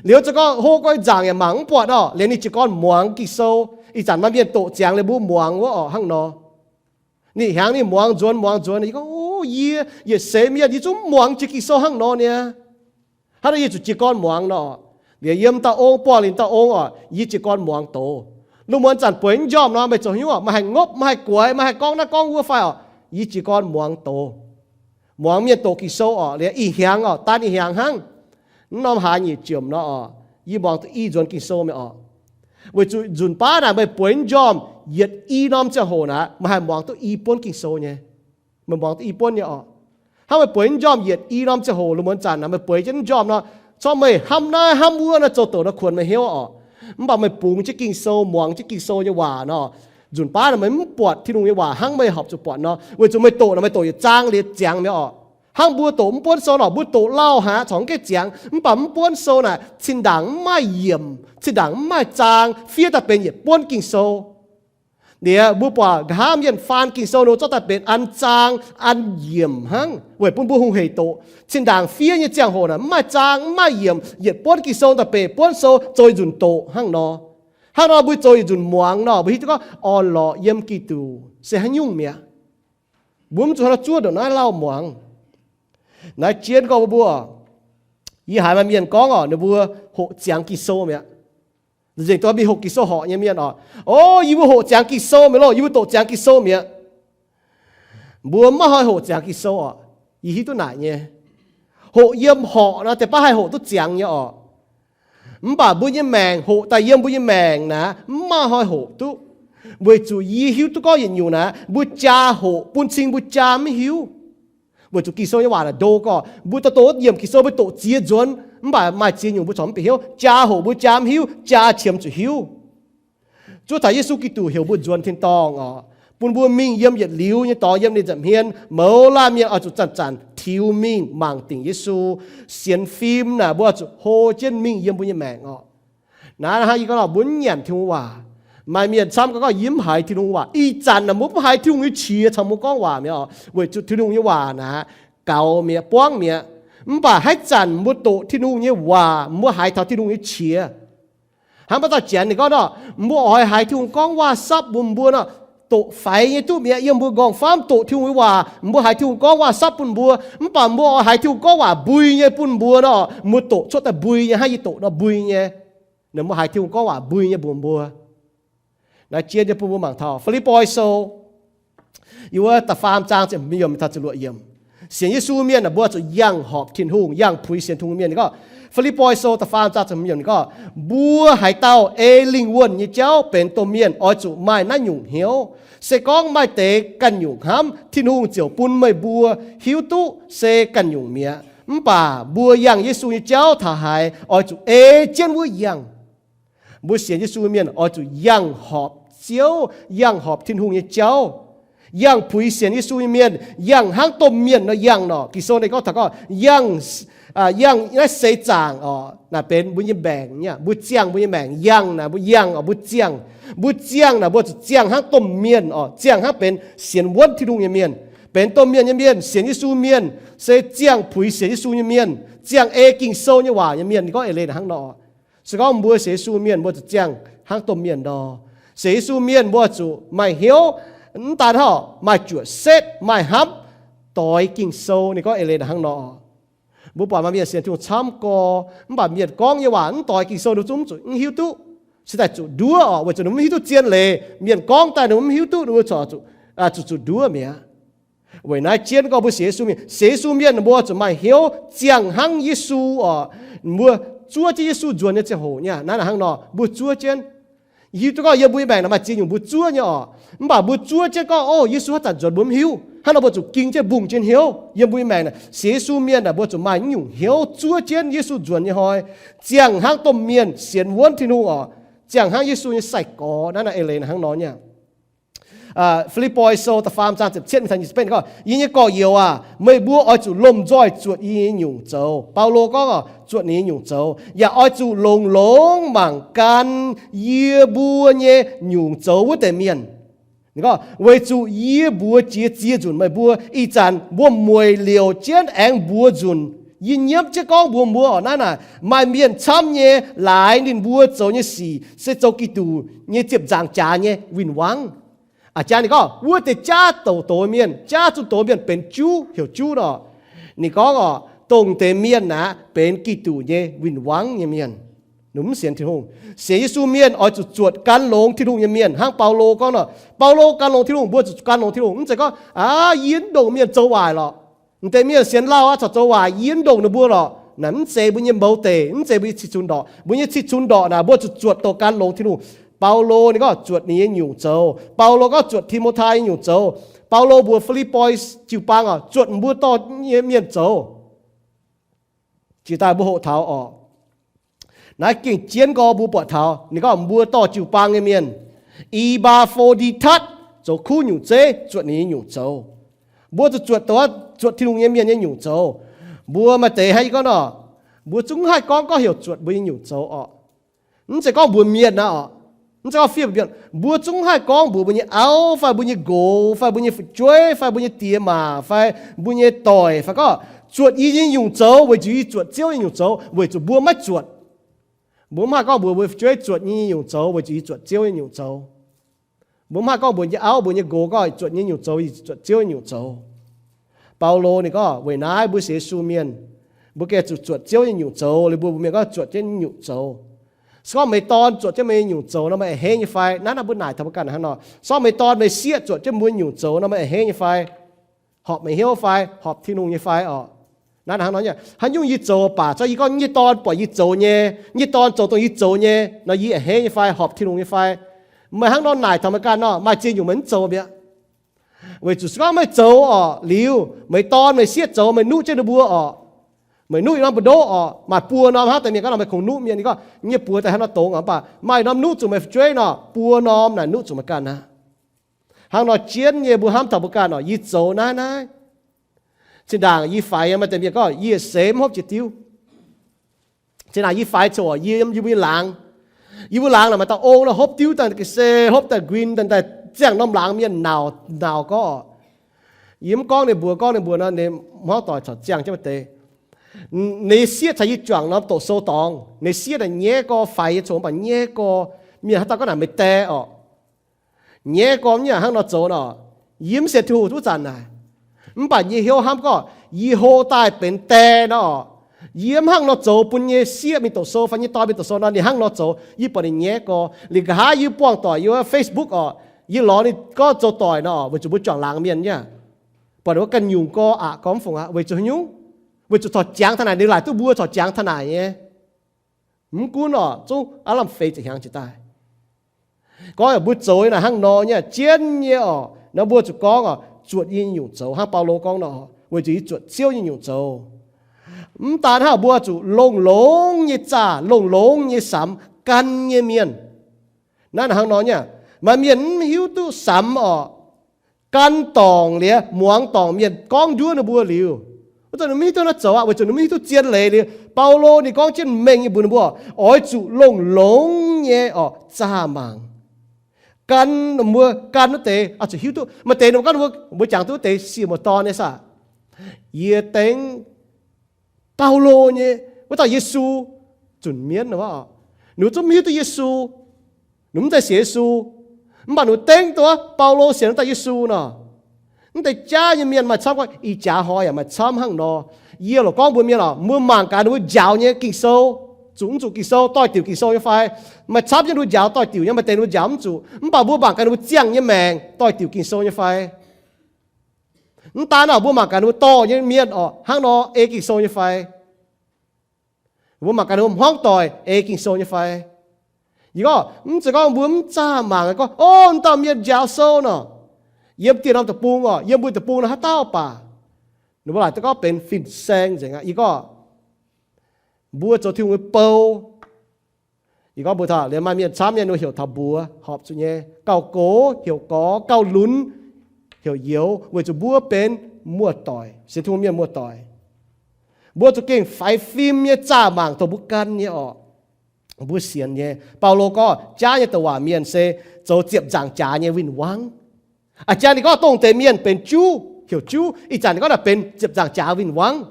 Liuz zoux gorngv hlo gorngv nyei nzaangc yaac mangc mv buatc orqc. Liuz ninh jiez gorn muangx Ging-Sou. Ih zanc maaih mienh doqc ziangx liuz mbuo muangx wuov orqc hnangv nor. Ninh hnyangx ninh muangx nzuonx muangx nzuonx, yie gorngv, o, yie yietc seix mienh yie zungv mv muangx jiex Ging-Sou hnangv nor niaa. Hnangv nor yie zuqc jiez gorn muangx nor. Liuz yiem dauh ong, buangh liuz dauh ong orqc, yie jiez gorn muangx doz. Lungh muonz zanc bueix njormh nor meih zoux hnyouv orqc, meih haih ngopv, meih haih guaix, meih haih gorngv naaiv gorngv wuov fai orqc, yie jiez gorn muangx doz. Muangx mienh doqc Ging-Sou orqc, liuz ih hnyangx orqc, daan ih hnyangx hnangv, mv norm hlaax nyeic jomc nor orqc, yie muangx duqv i nzuonx Ging-Sou mi'aqv orqc. Weic zuqc nzunc baav naaic meih bueix njormh yietc i norm ziangh hoc naaic, meih haih muangx duqv i buonv Ging-Sou nyei. Meih muangx duqv i buonv nyei orqc. Hnangv meih bueix njormh yietc i norm ziangh hoc, lungh muonz zanc naaic meih bueix jienv njormh nor, corc meih hnamv naaiv hnamv wuov nor, zoux doqc nor kuonx meih hnyouv orqc. Mv baac meih bungx jienv Ging-Sou, muangx jienv Ging-Sou nyei waac nor, nzunc baav naaic meih mv buatc Tin-Hungh nyei waac hnangv meih horpc zuqc buatc nor. Weic zuqc meih doqc naaic meih doqc yietc zaang liuz ziangx mi'aqv orqc. Hnangv mbuo doqc mv buonv sou nor, mbuo doqc lauh haic corc mv gaengh ziangx, mv baac mv buonv sou naaic cin-ndaangc mv maaih yiemc, cin-ndaangc mv maaih zaang, fiev daaih benx yietc buonv Ging-Sou. Liuz mbuo buatc nqa'haav mienh faan Ging-Sou nor, zorqv daaih benx an zaang an yiemc hnangv weic bun mbuo hungh heic doqc. Cin-ndaangc fiev nyei ziangh hoc naaic mv maaih zaang mv maaih yiemc, yietc buonv Ging-Sou daaih benx buonv sou, zoux yietc nzunc doqc hnangv nor. Hnangv nor mbuo zoux yietc nzunc muangx nor, mbuo hiuv duqv gorngv orn-lorqc yiem Giduc se haaix nyungc mi'aqv. Mbuo mv zuqc hnangv nor zuov ndongc naaiv lauh muangx. Naaiv jienv gorngv mbuo, yie haiz maaih mienh gorngv orqc, ninh mbuo hoqc ziangx Ging-Sou mi'aqv. Nzengc dongh mingh hoqc Ging-Sou horqc nyei mienh orqc, o, yie mbuo hoqc ziangx Ging-Sou mi'aqv loh, yie mbuo doqc ziangx Ging-Sou mi'aqv. Mbuo maiv haih hoqc ziangx Ging-Sou orqc. Yie hiuv duqv naaic nyei. Hoqc yiem horqc nor, deix baav haih hoqc duqv ziangx nyei orqc. Mv baac mbuo nyei maengc hoqc daaih yiem mbuo nyei maengc naaic, mv maaih hnoi hoqc duqv. Weic zuqc yie hiuv duqv gorngv yietc nyungc naaic, mbuo jaa hoqc bun cing mbuo jaa mv hiuv. Weic zuqc Ging-Sou nyei waac naaic ndo gorngv mbuo dorh doqc yiemc Ging-Sou mbuo doqc ziex nzuonx, mv baac maaih ziex nyungc mbuo corc mv bieqc hnyouv. Jaa hoqc mbuo jaa mv hiuv, jaa qiemx zuqc hiuv. Zuov taux Yesu Giduc heuc mbuo nzuonx tin-dorngh orqc, bun mbuo mingh yiem yietc liuz nyei dorngx yiem ninh nza'hmien. Mouz laanh mienh oix zuqc zanc-zanc tiux mingh mangc dingc Yesu. Sienx fim naaic mbuo oix zuqc hlo jienv mingh yiem mbuo nyei maengc orqc. Naaiv hnangv yie gorngv nor, mbuo mv nyanc Tin-Hungh waac. Maaih mienh camv gorngv, gorngv yie mv haiz Tin-Hungh waac. Ih zanc naaic mbuo mv haiz Tin-Hungh nyei qiex caux mbuo gorngv waac mi'aqv orqc, weic zuqc Tin-Hungh nyei waac naaic gaux mi'aqv, buangv mi'aqv. Mv baac haaix zanc mbuo doqc Tin-Hungh nyei waac, mbuo haiz taux Tin-Hungh nyei qiex. Hnangv baav dauh Janx ninh gorngv nor, mbuo oix haiz Tin-Hungh gorngv waac-sapv bun mbuo nor, doqc faix nyei duqv mi'aqv. Yiem mbuo nqorngv-famv doqc Tin-Hungh nyei waac, mbuo haiz Tin-Hungh gorngv waac-sapv bun mbuo. Mv baac mbuo oix haiz Tin-Hungh gorngv waac mbui nyei bun mbuo nor, mbuo doqc cuotv daaih mbui nyei, hnangv yie doqc nor mbui nyei. Ninh mbuo haiz Tin-Hungh gorngv waac mbui nyei mbuox mbuo. Naaiv jien nyei bun mbuo mangc taux Fi^lipv^poi Sou, yiem wuov da'faam zaang ziepc hmz yiemc taux ziepc luoqc yiemc. Sienx Yesu mienh naaic mbuo zuqc yangh horpc Tin-Hungh, yangh puix sienx Tin-Hungh mienh. Ninh gorngv, Fi^lipv^poi Sou da'faam zaang ziepc hmz yiemc ninh gorngv, mbuo haaix dauh ei lingh wuonh nyei jauv benx domh mienh oix zuqc maaih naaiv nyungc hnyouv. Se gorngv maaih deix ganh nyungc hnamv, Tin-Hungh ziouc bun meih mbuo hiuv duqv se ganh nyungc mi'aqv. Mv baac mbuo yangh Yesu nyei jauv taux haaix oix zuqc ei jienv wuov yangh. Mbuo sienx Yesu mienh oix zuqc yangh horpc Ziouv, yangh horpc Tin-Hungh nyei jauv, yangh puix sienx Yesu nyei mienh, yangh hnangv domh mienh nor yangh nor. Ging-Sou ninh gorngv taux gorngv yangh, yangh naaiv seix zaangc oc, naaic benx mbuo nyei maengc, mbuo ziangh mbuo nyei maengc. Yangh naaic mbuo yangh oc, mbuo ziangh. Mbuo ziangh naaic mbuo zuqc ziangh hnangv domh mienh oc, ziangh hnangv benx sienx wuonv Tin-Hungh nyei mienh. Benx domh mienh nyei mienh, sienx Yesu mienh, se ziangh puix sienx Yesu nyei mienh, ziangh ei Ging-Sou nyei waac nyei mienh. Ninh gorngv eix leiz naaic hnangv nor. Se gorngv mbuo sienx Yesu mienh mbuo zuqc ziangh hnangv domh mienh nor. Sienx Yesu mienh mbuo zuqc maaih hnyouv, mv daan hnangv, maaih juoqc setv, maaih hnamv doix Ging-Sou. Ninh gorngv eix leiz naaic hnangv nor. Mbuo buatc maaih mienh sienx Tin-Hungh camv gorx, mv baac mienh gorngv nyei waac mv doix Ging-Sou, ninh zungv zuqc mv hiuv duqv. Se daaih zuqc nduov oc, weic zuqc ninh mv hiuv duqv zien leiz. Mienh gorngv daaih ninh mv hiuv duqv, ninh mbuo corc zuqc, zuqc zuqc nduov mi'aqv. Weic naaiv jienv gorngv mbuo sienx Yesu mienh, sienx Yesu mienh mbuo zuqc maaih hnyouv ziangh hnangv Yesu oc. Mbuo zuov jienv Yesu nzuonx nyei ziangh hoc nyei, naaiv hnangv nor mbuo zuov jienv. Hiuv duqv gorngv yiem mbuo nyei maengc naaic maaih ziex nyungc mbuo zuov nyei oc. Mv baac mbuo zuov jienv gorngv, o, Yesu haaix zanc nzuonx mbuo mv hiuv. Hnangv nor mbuo zuqc ging jienv mbungh jienv hnyouv yiem mbuo nyei maengc naaic. Sienx Yesu mienh naaic mbuo zuqc maaih nyungc hnyouv zuov jienv Yesu nzuonx nyei hnoi, ziangh hnangv domh mienh sienx wuonv Tin-Hungh oc, ziangh hnangv Yesu nyei sai-gorx. Naaiv naaiv eix leiz naaic hnangv nor nyei. Fi^lipv^poi Sou da'faam zaang ziepc cietv mingh taux nyic ziepc betv gorngv, yie nyei gorx-youz aac, meih mbuo oix zuqc lomh nzoih zuotc yie nyei nyungc zoux. Baulo gorngv oc, zuotc ninh nyei nyungc zoux, yaac oix zuqc longx-longx mangc gan yie mbuo nyei nyungc zoux wuov deix mienh. Ninh gorngv, weic zuqc yie mbuox jiex ziex nzunc meih mbuo, ih zanc mbuo mueic liouc jienv aengx mbuox nzunc. Yie nyiemv jienv gorngv mbuox mbuo oc, naaiv naaic maaih mienh camv nyei laaix ninh mbuo zoux nyei sic se zoux Giduc nyei ziepc nzaangc jaax nyei win-wangv. A'jang ninh gorngv wuov deix jaav douc doz mienh, jaav zunh doz mienh benx juv, heuc juv nor. Ninh gorngv oc, dongh deix mienh aeqv, benx Giduc nyei win-wangv nyei mienh. Ninh mv sienx Tin-Hungh. Sienx Yesu mienh oix zuqc zuotc gan longx Tin-Hungh nyei mienh. Hnangv Baulo gorngv nor, Baulo gan longx Tin-Hungh, mbuo zuqc gan longx Tin-Hungh. Mv zeiz gorngv, aa, yie mv ndongc mienh zoux waaic lorqc. Deix mienh sienx lauh aqv corc zoux waaic, yie mv ndongc ninh mbuo lorqc. Naaic mv zeiz mbuo nyei mouz deic, mv zeiz mbuo nyei cih cunx ndorqc. Mbuo nyei cih cunx ndorqc naaic mbuo zuqc zuotc douc gan longx Tin-Hungh. Baulo ninh gorngv zuotc ninh nyei nyungc zoux. Baulo gorngv zuotc Ti^mo^tai nyei nyungc zoux. Baulo mbuox Fi^lipv^poi jiu-baang oc, zuotc mbuo dorh nyei mienh zoux. Jiex daaih mbuo hoqc taux oc, naaiv gengh jienv gorx mbuo buatc taux ninh gorngv mbuo dorh jiu-baang nyei mienh, E^baa^fo^ndi^tatv, zoux kuv nyungc zeiv, zuotc ninh nyei nyungc zoux. Mbuo zuqc zuotc douc, zuotc Tin-Hungh nyei mienh nyei nyungc zoux. Mbuo maaih deix hnangv yie gorngv nor, mbuo zungv haih gorngv, gorngv heuc zuotc mbuo nyei nyungc zoux oc. Mv zeiz gorngv mbuox mienh aqv oc. Mv zeiz gorngv fiev mienh. Mbuo zungv haih gorngv mbuox mbuo nyei auv fai mbuo nyei nqox fai mbuo nyei fu'jueiv fai mbuo nyei diex maac fai mbuo nyei doic fai gorngv, zuotc yie nyei nyungc zoux weic zuqc yie zuotc Ziouv nyei nyungc zoux, weic zuqc mbuo maiv zuotc. Mbuo mv haih gorngv mbuox mbuo fu'jueiv, zuotc yie nyei nyungc zoux weic zuqc yie zuotc Ziouv nyei nyungc zoux. Mbuo mv haih gorngv mbuox yie nyei auv, mbuox yie nyei nqox gorngv, zuotc yie nyei nyungc zoux, yie zuotc Ziouv nyei nyungc zoux. Baulo ninh gorngv weic naaiv mbuo sienx Yesu mienh, mbuo gengh zuqc zuotc Ziouv nyei nyungc zoux. Liuz mbuo mbuox mienh gorngv zuotc jienv nyungc zoux. Se gorngv meih dorn zuotc jienv meih nyei nyungc zoux nor, meih a'hneiv nyei fai? Naaiv naaiv mbuo naaic taux mbuo ganh hnangv nor. Se gorngv meih dorn meih sieqv zuotc jienv mbuo nyungc zoux nor, meih a'hneiv nyei fai? Horpc meih hnyouv fai? Horpc Tin-Hungh nyei fai oc? Naaiv hnangv nor nyei. Haaix nyungc yie zoux baac, se gorngv yie nyei dorn buatc yie zoux nyei, nyei dorn zoux dongh yie zoux nyei nor, yie a'hneiv nyei fai? Horpc Tin-Hungh nyei fai? Meih hnangv nor naaic taux meih ganh nor, maaih ziex nyungc meih mv zoux mi'aqv. Weic zuqc se gorngv meih zoux oc, liuz meih dorn meih sieqv zoux, meih nuqv jienv ninh mbuo oc, meih nuqv ih norm buoz-ndoqv oc, maaih buo norm hnangv deix mienh gorngv nor, meih kungx nuqv mienh. Ninh gorngv nyei buoz daaih hnangv nor dongz oc, mv baac maaih norm nuqv zuqc meih fu'jueiv nor, buo norm naaic nuqv zuqc meih ganh aqv. Hnangv nor jienv nyei mbuo hnamv taux mbuo ganh oc, yie zoux naaiv naaiv. Zinh ndaangc yie faix, maaih deix mienh gorngv yie seix mv hopv jiex diuv. Zinh ndaangc yie faix coc, yie yiem yie mbuo nyei laangz, yie mbuo laangz naaic maaih dauh ong nor hopv diuv daaih ga'sie, hopv daaih nquin daaih, ziangh norm laangz mienh nauc nauc gorngv oc. Yie mv gorngv ninh mbuox, gorngv ninh mbuox nor, ninh hmuangv doic caux ziangh jienv maaih deix. Ninh sieqv caux yie juangc norm doqc sou dorngx, ninh sieqv naaic nyaiv gorx, faix yie coc mv baac nyaiv gorx, mienh haaix dauh gorngv naaic meih die oc. Nyaiv gorx mv nyaiv hnangv nor zoux nor. Yie mv sienx Tin-Hungh wuov zanc naaic, mv baac yie hnyouv hnamv gorngv yie hlo daaih benx die nor oc. Yie mv hnangv nor zoux bun nyei sieqv mingh doqc sou fai nyei dorn mingh doqc sou nor, ninh hnangv nor zoux, yie buatc ninh nyaiv gorx. Liuz nqa'haav yie buangh doic yie Facebook orqc, yie lorz ninh gorngv zoux doic nor, weic zuqc mbuo juangc laangz mienh nyei. Buatc ninh mbuo ganh nyungc gorx aqc gorx mv fungc aqv. Weic zuqc haaix nyungc? Weic zuqc corc jangx taux naaic, ninh laaic duqv mbuo corc jangx taux naaic nyei. Mv gunv orqc, zungv aav lamh feix ziepc hnyangx jiex daaih. Gorngv mbuo zoux naaic hnangv nor nyei, jienv nyei orqc, nor mbuo zuqc gorngv orqc, zuotc yie nyei nyungc zoux, hnangv Baulo gorngv nor, weic zuqc yie zuotc Ziouv nyei nyungc zoux. Mv daan hnangv, mbuo zuqc longx-longx nyei zaah, longx-longx nyei samx gan nyei mienh. Naaiv hnangv nor nyei, maaih mienh mv hiuv duqv samx orqc, gan dorngc liuz muangx dorngc mienh gorngv nduov ninh mbuo liuz, wuov zanc ninh mv hiuv duqv naaiv zoux aqv, weic zuqc ninh mv hiuv duqv zien leiz liuz. Baulo ninh gorngv jienv mengh nyei mbuox ninh mbuo, oix zuqc longx-longx nyei orqc zaah mangc. Gan, mbuo gan wuov deix oix zuqc hiuv duqv. Maaih deix ninh mbuo gorngv ninh mbuo jangx duqv wuov deix sie muoz-dorn nyei saah. Yie dengv Baulo nyei wuov dauh Yesu zunc mienv nor, ninh mbuo zungv mv hiuv duqv Yesu. Ninh mv zeiz sienx Yesu, mv baac ninh mbuo dengv duqv Baulo sienx wuov dauh Yesu nor. Mv deix jaav nyei mienh maaih camv gorngv, ih jaax hnoi yaac maaih camv hnangv nor. Yie loc gorngv mbuox mienh oc, mbuo mangc gaax ninh mbuo njaaux nyei Ging-Sou, zuqc mv zuqc Ging-Sou, doix-diuc Ging-Sou nyei fai? Maaih camv nyei ninh mbuo njaaux doix-diuc nyei, maaih deix ninh mbuo njaaux mv zuqc. Mv baac mbuo mangc gaax ninh mbuo ziangh nyei maengc doix-diuc Ging-Sou nyei fai? Mv daan oc, mbuo mangc gaax ninh mbuo dorh nyei mienh oc, hnangv nor ei Ging-Sou nyei fai? Mbuo mangc gaax ninh mbuo hmuangv doic ei Ging-Sou nyei fai? Yie gorngv, mv zeiz gorngv mbuo mv zaah mangc gorngv, o, wuov dauh mienh njaaux sou nor, yiem dieh norm deic-bung oc, yiem mbuo deic-bung nor haaix dauh baac, ninh mbuo laaic duqv gorngv benx fin-saeng nzengc aqv. Yie gorngv, mbuo zoux Tin-Hungh nyei bou. Yie gorngv mbuo taux liuz maaih mienh camv nyei ninh mbuo heuc taux mbuox horpc zuqc nyei, gauh gox heuc gorx, gauh lunx heuc youz, weic zuqc mbuo benx muoz-doic, sienx Tin-Hungh mienh muoz-doic. Mbuo zuqc gengh faix fim nyei zaah mangc dongh mbuo gan nyei orqc, mbuo sienx nyei. Baulo gorngv jaav nyei douc waac mienh se zoux ziepc nzaangc jaax nyei win-wangv. A'jang ninh gorngv dongh deix mienh benx juv, heuc juv, ih zanc ninh gorngv naaic benx ziepc nzaangc jaax win-wangv.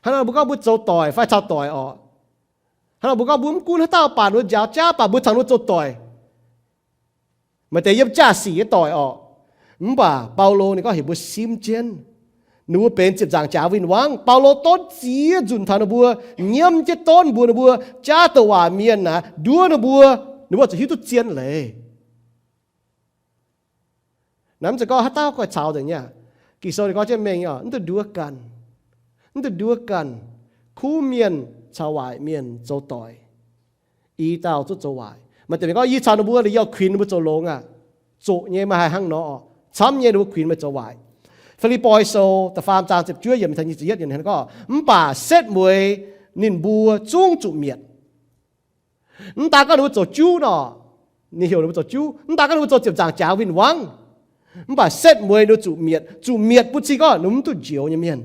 Hnangv nor mbuo gorngv mbuo zoux doic fai caux doic orqc, hnangv nor mbuo gorngv mbuo mv gunv haaix dauh baac, mbuo njaaux jaav baac, mbuo caux ninh mbuo zoux doic. Maaih deix yiem jaav-sic nyei doic orqc, mv baac Baulo ninh gorngv heuc mbuo simv jienv, ninh mbuo benx ziepc nzaangc jaax win-wangv. Baulo donv ziex nzunc taux ninh mbuo, nyiemv jienv donv mbuox ninh mbuo, jaav douc waac mienh naaic nduov ninh mbuo, ninh mbuo zuqc hiuv duqv zien leiz. Naaiv mv zeiz gorngv haaix dauh goiv caux nzengc nyei. Ging-Sou ninh gorngv jienv mengh nyei, mv dungx nduov ganh, mv dungx nduov ganh. Kuv mienh caux waaic mienh zoux doic, i dauh zungv zoux waaic. Maaih deix mienh gorngv, yie caux ninh mbuo, yie kuinx ninh mbuo zoux longx aqv. Zoqc nyei, meih haih hnangv nor, camv nyei ninh mbuo kuinx meih zoux waaic. Fi^lipv^poi Sou da'faam zaang ziepc juov yiemc taux nyic ziepc yietv yiemc gorngv, mv baac setv mueiz ninh mbuo zungv zuqc mietc. Mv daan gorngv ninh mbuo zoux juv nor, ninh heuc ninh mbuo zoux juv, mv daan gorngv ninh mbuo zoux ziepc nzaangc jaax win-wangv, mv baac setv mueiz ninh mbuo zuqc mietc. Zuqc mietc bun cing gorngv ninh mbuo mv duqv njoux nyei mienh.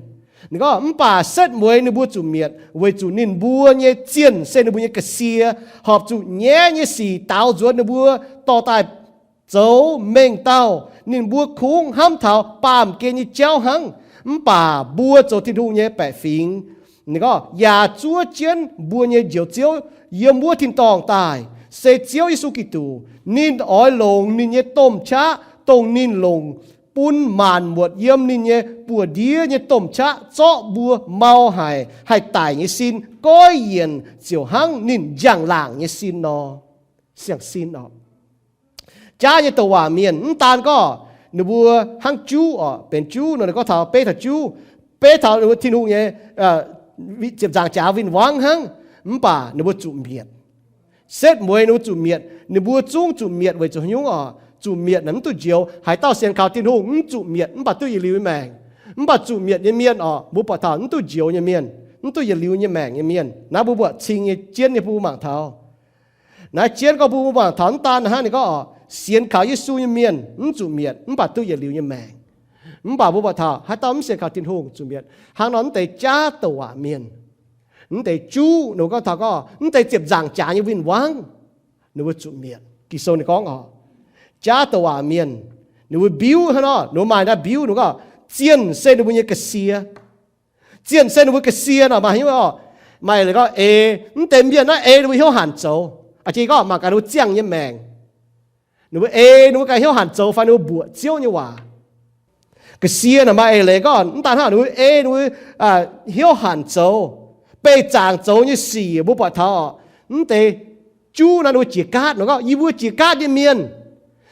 Ninh gorngv, mv baac setv mueiz ninh mbuo zuqc mietc weic zuqc ninh mbuo nyei zienh se ninh mbuo nyei ga'sie, horpc zuqc nyaiv nyei sic daaux nzuonx ninh mbuo dorh daaih zoux mengh dauh. Ninh mbuo kungx hnamv taux baamh gen nyei jauv hnangv, mv baac mbuo zoux Tin-Hungh nyei baeqc fingx. Ninh gorngv, yaac zuov jienv mbuo nyei Njoux Ziouv yiem wuov tin-dorngh daaih, se Ziouv Yesu Giduc. Ninh oix longc ninh nyei domh qaqv, dongh ninh longc bun maanc muotc yiem ninh nyei buoz-ndiev nyei domh qaqv, zorqv mbuo mau haic, haih daic nyei sin goiv yienc ziouc hnangv ninh njang-laangc nyei sin nor, siang-sin oc. Jaav nyei douc waac mienh mv daan gorngv ninh mbuo hnangv juv oc, benx juv nor, ninh gorngv taux beiv taux juv, beiv taux ninh mbuo Tin-Hungh nyei ziepc nzaangc jaax win-wangv hnangv, mv baac ninh mbuo zuqc mietc. Setv mueiz ninh mbuo zuqc mietc, ninh mbuo zungv zuqc mietc weic zuqc haaix nyungc oc? Zuqc mietc naaic mv duqv njoux. Haaix dauh sienx kaux Tin-Hungh mv zuqc mietc mv baac duqv yietc liuz nyei maengc. Mv baac zuqc mietc nyei mienh oc, mbuo buatc taux mv duqv njoux nyei mienh, mv duqv yietc liuz nyei maengc nyei mienh. Naaiv mbuo buatc cing nyei jienv nyei bun mbuo mangc taux. Naaiv jienv gorngv bun mbuo mangc taux mv daan hnangv ninh gorngv oc, sienx kaux Yesu nyei mienh mv zuqc mietc mv baac duqv yietc liuz nyei maengc. Mv baac mbuo buatc taux haaix dauh mv sienx kaux Tin-Hungh zuqc mietc. Hnangv nor mv deix jaav douc waac mienh, mv deix juv, ninh mbuo gorngv taux gorngv mv deix ziepc nzaangc jaax nyei win-wangv, ninh mbuo zuqc mietc. Ging-Sou ninh gorngv oc, jaav douc waac mienh, ninh mbuo mbiuv hnangv nor, ninh mbuo maaih naaiv mbiuv, ninh gorngv zienh se ninh mbuo nyei ga'sie. Zienh se ninh mbuo ga'sie nor, maaih hnyouv oc. Maaih gorngv ei, mv deix mienh naaiv ei ninh mbuo hnyouv hanc zoux. A'jang gorngv mangc gaax ninh mbuo ziangh nyei maengc, ninh mbuo ei ninh mbuo ganh hnyouv hanc zoux fai ninh mbuo mbuoqc Ziouv nyei waac. Ga'sie naaic maaih eix leiz gorngv mv daan hnangv, ninh mbuo ei ninh mbuo hnyouv hanc zoux, beih zaangc zoux nyei sic mbuo buatc taux mv deix juv naaiv ninh mbuo jiex gaatv nor gorngv, yie mbuo jiex gaatv nyei mienh,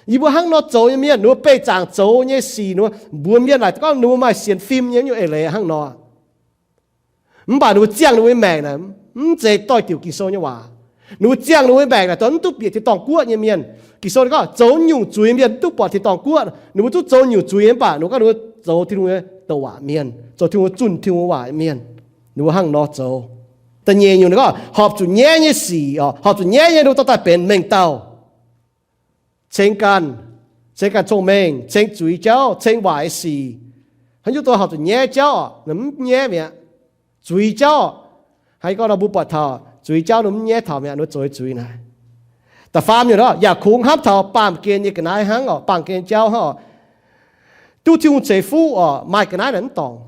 yie mbuo hnangv nor zoux nyei mienh, ninh mbuo beih zaangc zoux nyei sic, ninh mbuo mbuox mienh naaic gorngv ninh mbuo maaih sienx fim nyei nyungc eix leiz hnangv nor. Mv baac ninh mbuo ziangh ninh mbuo nyei maengc naaic mv zeiz doix-diuc Ging-Sou nyei waac. Ninh mbuo ziangh ninh mbuo nyei maengc naaic dongh mv duqv bieqc tin-dorngh guoqv nyei mienh. Ging-Sou gorngv zoux nyungc zuiz mienh mv duqv buatc tin-dorngh guoqv. Ninh mbuo zungv zoux nyungc zuiz mv baac ninh mbuo gorngv ninh mbuo zoux Tin-Hungh nyei douc waac mienh, zoux Tin-Hungh zunh Tin-Hungh waac mienh. Ninh mbuo hnangv nor zoux. Da'nyeic nyungc ninh gorngv horpc zuqc nyaiv nyei sic, horpc zuqc nyaiv nyei ninh mbuo dorh daaih benx mengh dauh, ceng ganh, ceng ganh cong-mengh, ceng zuiz jauv, ceng waaic sic. Haaix nyungc doh horpc zuqc nyaiv jauv, mv nyaiv mi'aqv. Zuiz jauv, haaix gorngv nor mbuo buatc taux zuiz jauv ninh mv nyaiv taux mi'aqv, ninh zoux zuiz naaic. Da'faam nyungc nor, yaac kungx hnamv taux baamh gen nyei ga'naaiv hnangv oc, baamh gen jauv hnangv oc. Duqv Tin-Hungh ceix fuqv oc, maaih ga'naaiv naaic mv dorngc.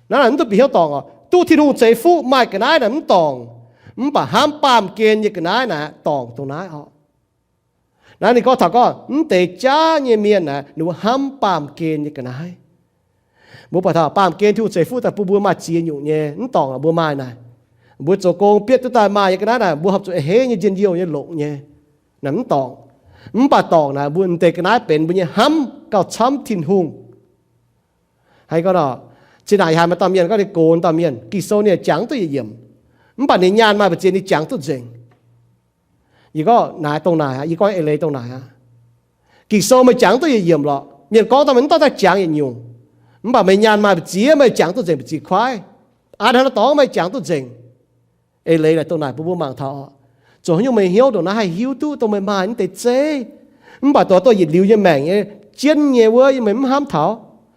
Naaiv naaic mv duqv bieqc hnyouv dorngc oc. Duqv Tin-Hungh ceix fuqv maaih ga'naaiv naaic mv dorngc, mv baac hnamv baamh gen nyei ga'naaiv naaic dorngc dongh naaiv oc. Naaiv ninh gorngv taux gorngv mv deix jaav nyei mienh naaic ninh mbuo hnamv baamh gen nyei ga'naaiv. Mbuo buatc taux baamh gen Tin-Hungh ceix fuqv daaih bun mbuo maaih ziex nyungc nyei, mv dorngc mbuo maaih naaic. Mbuo zoux gong bietv duqv daaih maaih nyei ga'naaiv naaic mbuo horpc zuqc a'hneiv nyei, njien-youh nyei, longc nyei. Naaic mv dorngc. Mv baac dorngc naaic mbuo mv deix ga'naaiv benx mbuo nyei hnamv gauh camv Tin-Hungh. Haaix gorngv nor, zinh ndaangc yie haiz maaih dauh mienh gorngv ninh gox dauh mienh, Ging-Sou ninh jangx duqv yietc yiemc, mv baac ninh nyaanh maaih mbu'ziex ninh jangx duqv nzengc. Yie gorngv naaiv dongh naaic aqv, yie gorngv eix leiz dongh naaic aqv. Ging-Sou meih jangx duqv yietc yiemc lorqc, mienh gorngv daaih meih mv dorh daaih jangx yietc nyungc, mv baac meih nyaanh maaih mbu'ziex meih jangx duqv nzengc, mbu'ziex kuaaiv. Aa, hnangv naaiv dorngx meih jangx duqv nzengc. Eix leiz naaic dongh naaic bun mbuo mangc taux, zoux haaix nyungc meih hnyouv ndongc naaiv haih hiuv duqv dongh meih maaih naaiv deix zeiv. Mv baac dongh yietc liuz nyei maengc nyei, jienv nyei wuov meih mv hnamv taux.